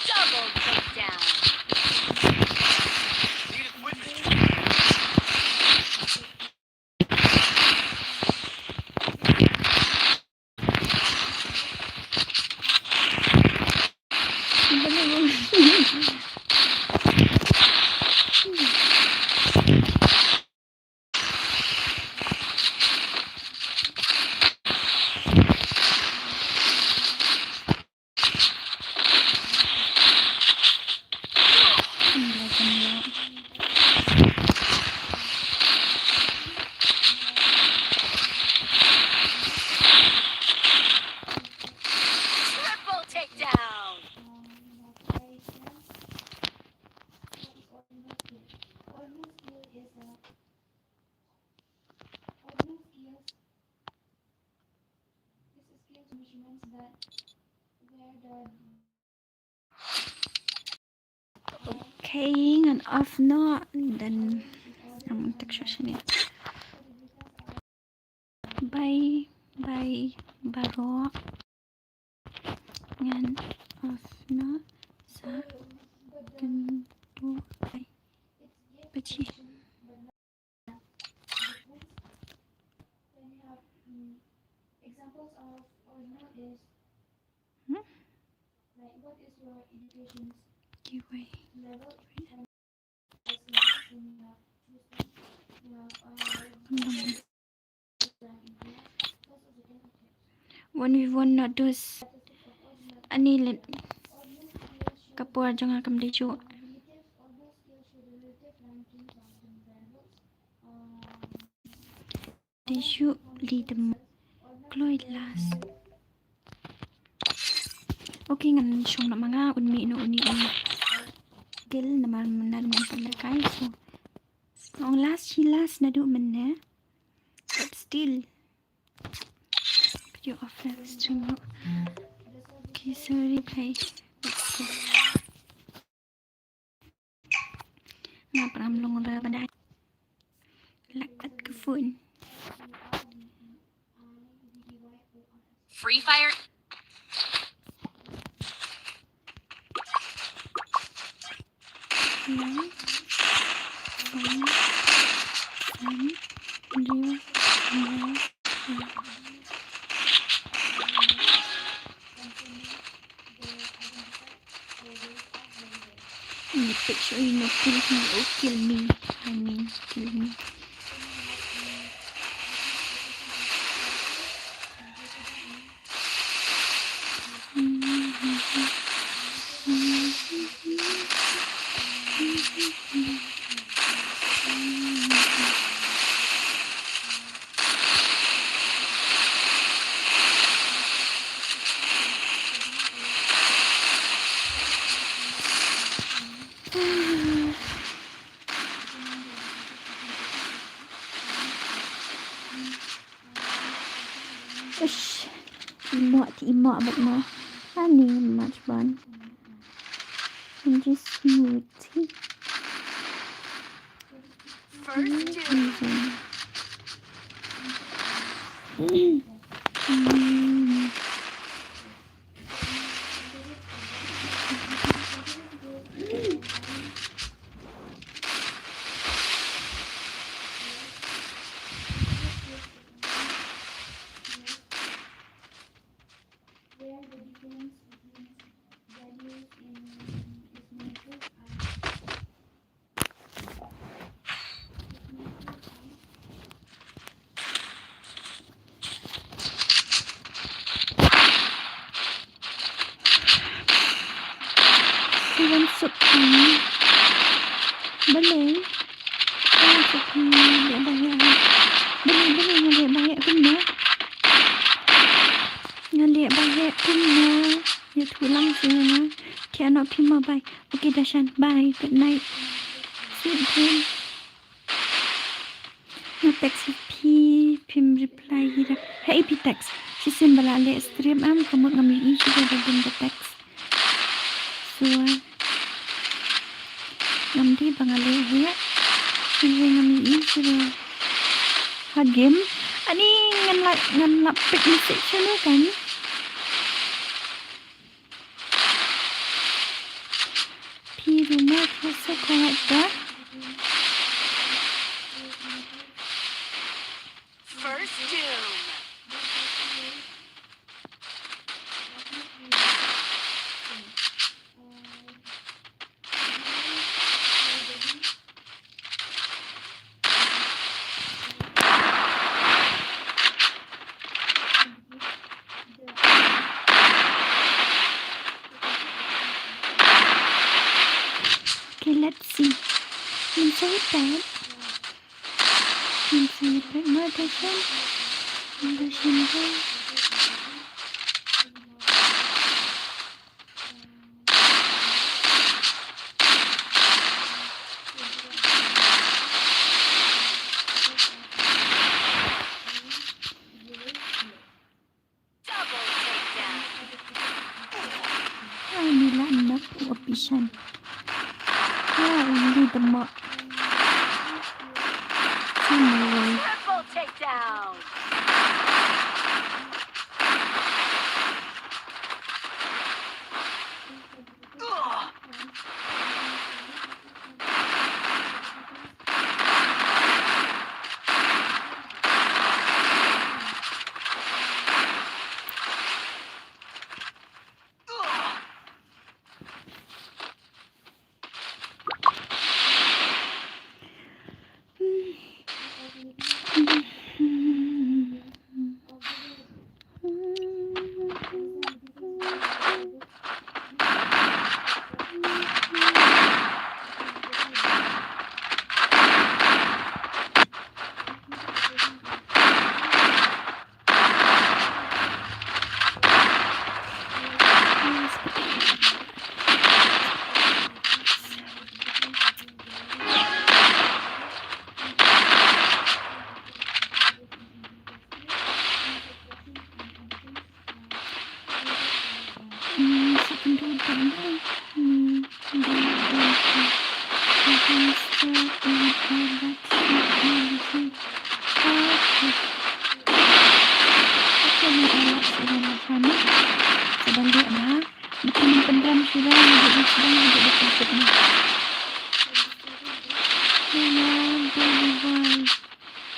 Double takedown. Triple takedown. Okay, ngan off noh, then ngan text sha shane. Bye bye baroh. Ngan off noh sa kynduh lai baje. Hmm? Kiwei. One v one not those. Ani lit. Ka por jong nga kam dei shuh. Te shu li dem kloi last. Okay, ngan shong na manga un mi no uni un. Gel namar mena lemon pala kai so. Ong last shi last na du mena. But still. Video off live stream. Okay, sorry guys. Let's go. Nga pram long ra bada. Lakat ke phone. Free Fire. Hello. Phone. Phone. Hello. Hello. Make sure you no kill me. Oh, kill me. I mean, kill me. Ish. Imo, ti imo abot mo. Ani much fun. And just smooth. First doom. Siwan suk kong. Balei? Siwan suk kong. Leh ba heh. Balei, balei nga leh ba heh kumno? Nga leh ba heh kumno? Ïathuh lang sha nga. Thiah noh phi mo, bye. Okay Dashan, bye. Good night. Sweet dream. Nga text phi, phim reply hi da. Hei phi text. Shisien ba la leh stream em, ka mut ngam ïohi shuh ba dei ka text. So ngam dei ba nga leh hi. Shisien ngam ïohi shuh ba. Ha game. Ani ngan la, ngan la pick message shuh kan. Phi ruh ma phi sa ko wat da. First doom. Okay, let's see. Inside that. Inside that. Mother shell. Mother shell. Double takedown. Ani la nak u opisan. Ah, ini demak. Sini. Triple takedown.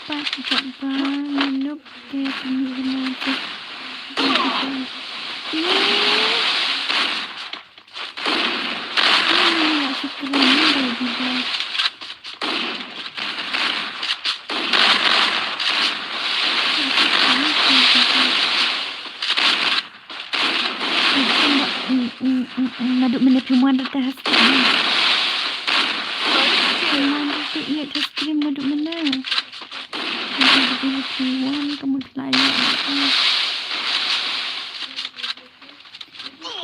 Pat jumpa, minup, dia kami rumah tu. Ini nak syukuran ni, baby boy. Naduh mynne phi mon rta ha screen. Phi mon rta ïa ha screen naduh mynne. Phi mon ka mut la ïa.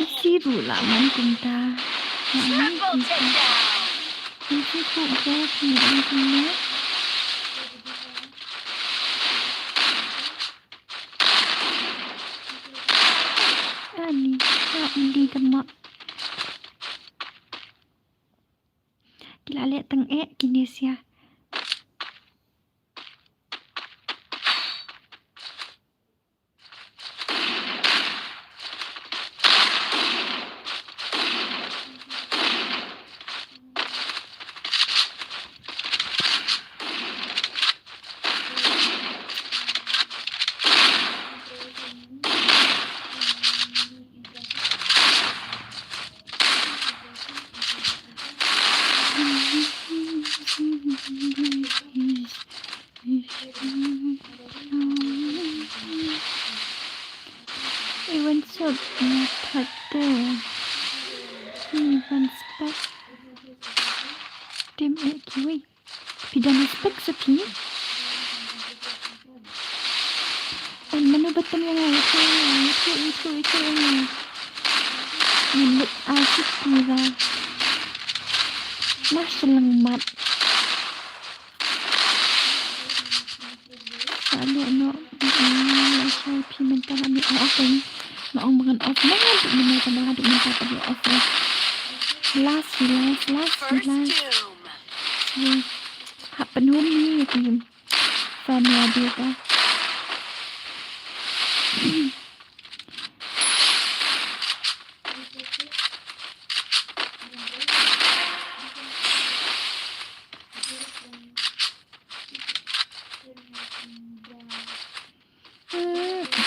Isi ruh la mon kumta. La mon kumta. Isi ruh ba phi mon kumta. Ani, ka undi ka ma. Ki la leh tang eh kine sia. Even so, na thate. Even spek. Tim eh kiwi. Phi don spek sa phi. Ai, mano ba tam ïa nga, ïa nga, ïa nga, ïa nga. Ngi leit ai suk ngi ra. Lah shleng mat. Sa leh noh, mm, sa phi mynta la mih off, eh. Nga ong ba ngan off, naduh mynne, naduh mynta pat off, eh. Last, last, last, last. Hap pynhun ni, ïa ki. Fan ïa dei ka.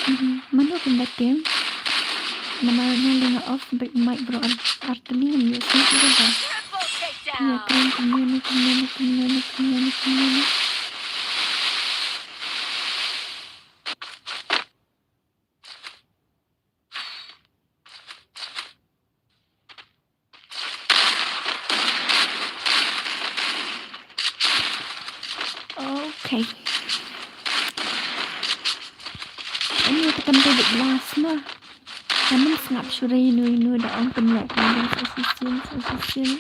Hmm, mano kumba tim? Namar nga lynga off bad mic bro ar, ar tylli ngam ïoh sngewthuh ba. Ïa kren kumne ne, kumne ne, kumne ne, kumne ne, kumne ne. Okay. Ani te kan te dik las na. Kan ym sngap shuh re inu inu da ong pynleh ka ding sa shisien, sa shisien.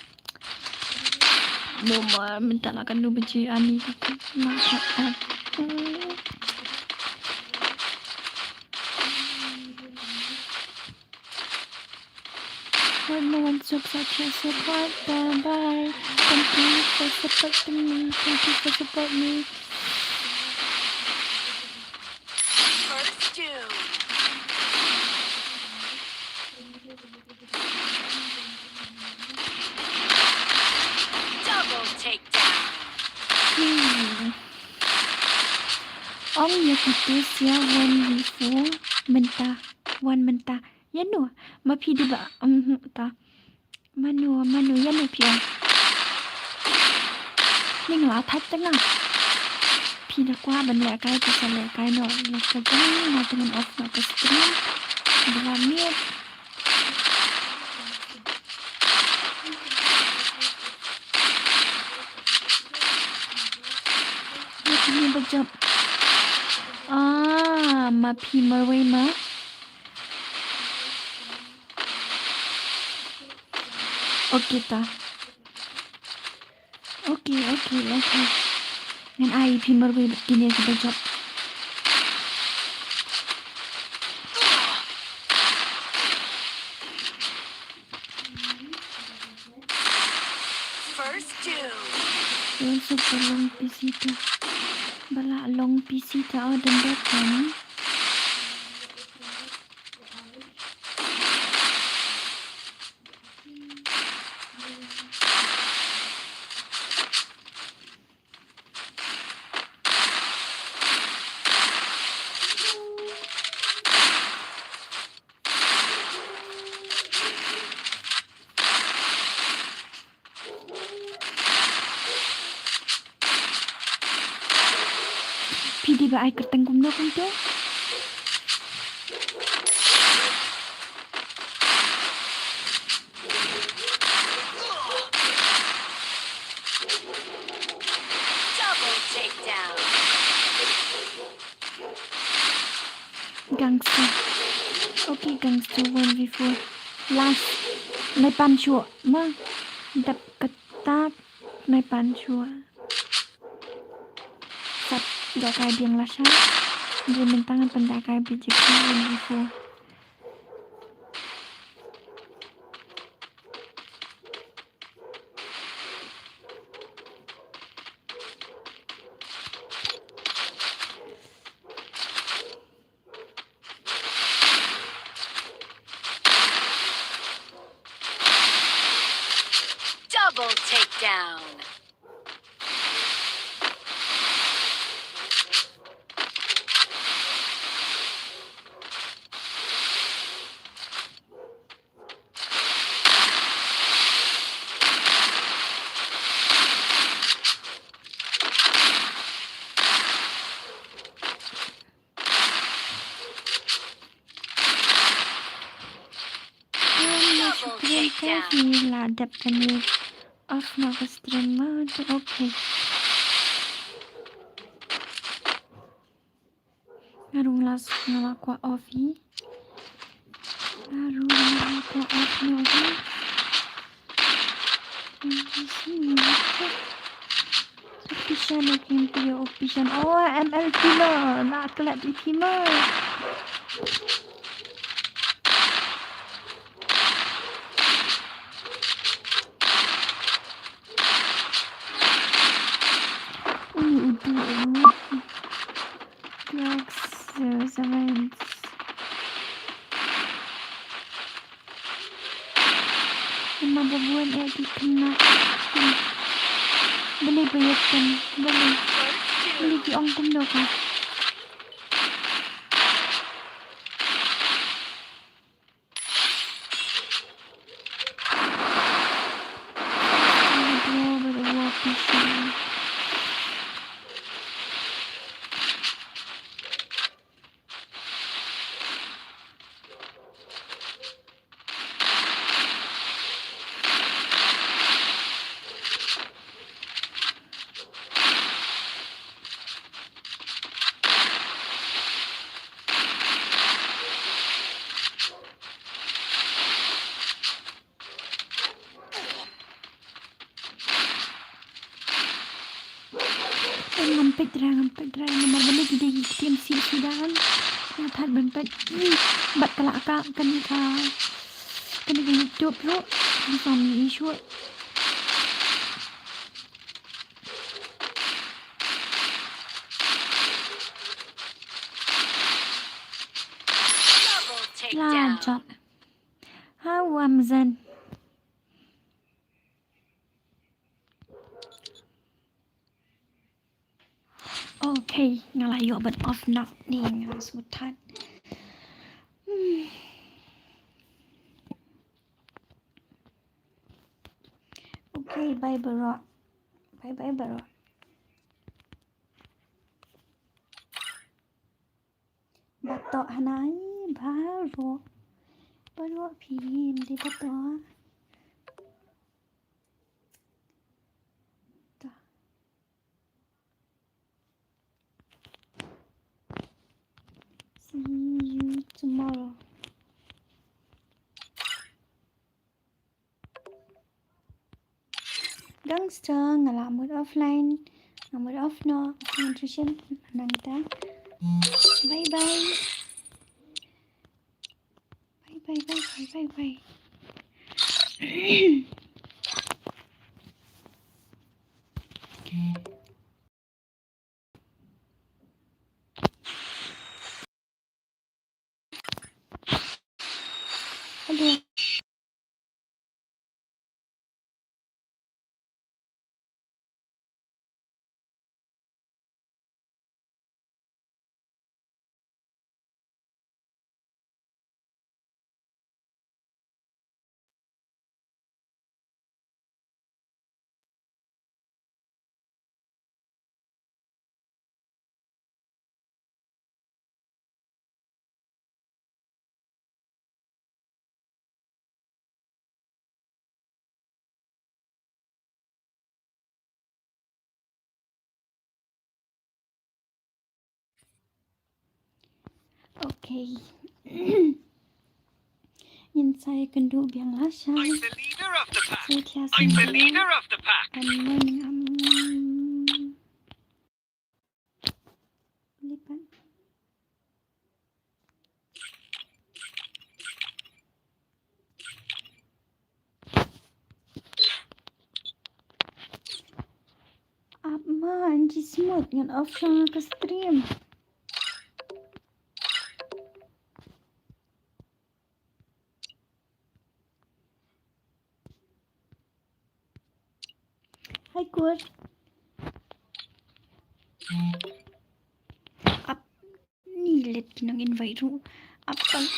Mo ma mynta la kano baje ani ka na ka. Well, no one subs out here, so bye, bye, bye. Thank you for supporting me. Thank you for supporting me. First doom. Double takedown. Hmm. Ong ïa kito sia one v four mynta, one mynta. Ïa no, ma phi dei ba, um, ta. Mano, mano, ïa no phi ong. Ning la thait tang nga. Phi da kwah ban lehkai, phi sa lehkai noh, lehkai tang nga, tang ngan off noh ka stream. Ba la miet. Ïa phi ba jop. Ah, ma phi marwei ma. Okay ta. Okay, okay, okay. Ngan ai phi marwei bad kine kiba jop. Super long P C ta. Ba la long P C ta, oh, dang dang kan. Phi dei ba ai kyrteng kumno kumto? Double takedown. Gangster. Okay, gangster one v four. Last. Nai pan shuh. Ma. Dap kata. Nai pan shuh. Sap. Dok kai biang lashai. Dia mentang pan dok kai bijik one v four. Double takedown. Double takedown. Phi la dep kane off na ka stream mode. Okay. Nga ruh nga la, nga la kwah off hi. Nga ruh nga la kwah off noh hi. Pishan, okay, phi ïoh pishan. Oh, M L teamer, la klet ïa teamer. Uni udu ulu. Drugs, zero seven. Ema ba bun eh ki khynnah. Balei ba ïa kan, balei. Balei ki ong kumno ka. Ngam peit re, ngam peit re, namar ba ngi dei ki ktien shisha dan. Nga thad ban peit, ih, bad ka la ka kane ka, kane ka YouTube ruh, ngi sam ïa i shuh. Double takedown. La jop. Ha, u Amazon. Okay, nga la ïoh ban off noh, ni nga la sngewthuh. Hmm. Okay, bye baroh. Bye bye baroh. Baroh hanai, baroh. Baroh phi, ym dei baroh. Ta. See you tomorrow. Gangster, nga la mut offline. Nga mut off noh. Ngan shu shim nangta. Bye bye. Bye bye bye bye bye bye. Okay. Ngin sa ïakynduh biang lashai. I'm the leader of the pack. Sa ïathiah sngewbha. I'm the leader of the pack. Em, em, em. Lipat. Ap ma, nji smooth ngan off shong ka stream. Hi, Kur. Ap ni let ki nang invite ruh. Ap tang.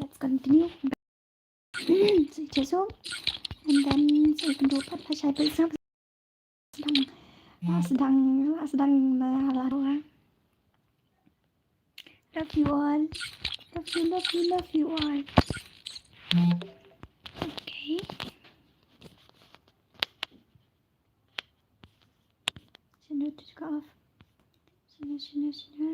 Let's continue. Sa ïathiah sngewbha. And then sa ïakynduh pat lashai pat. Sdang. Ah, sdang, ah, sdang na hala ruh. Love you all. Love you, love you, love you all. Okay. Shano to ka off? Shano, shano, shano?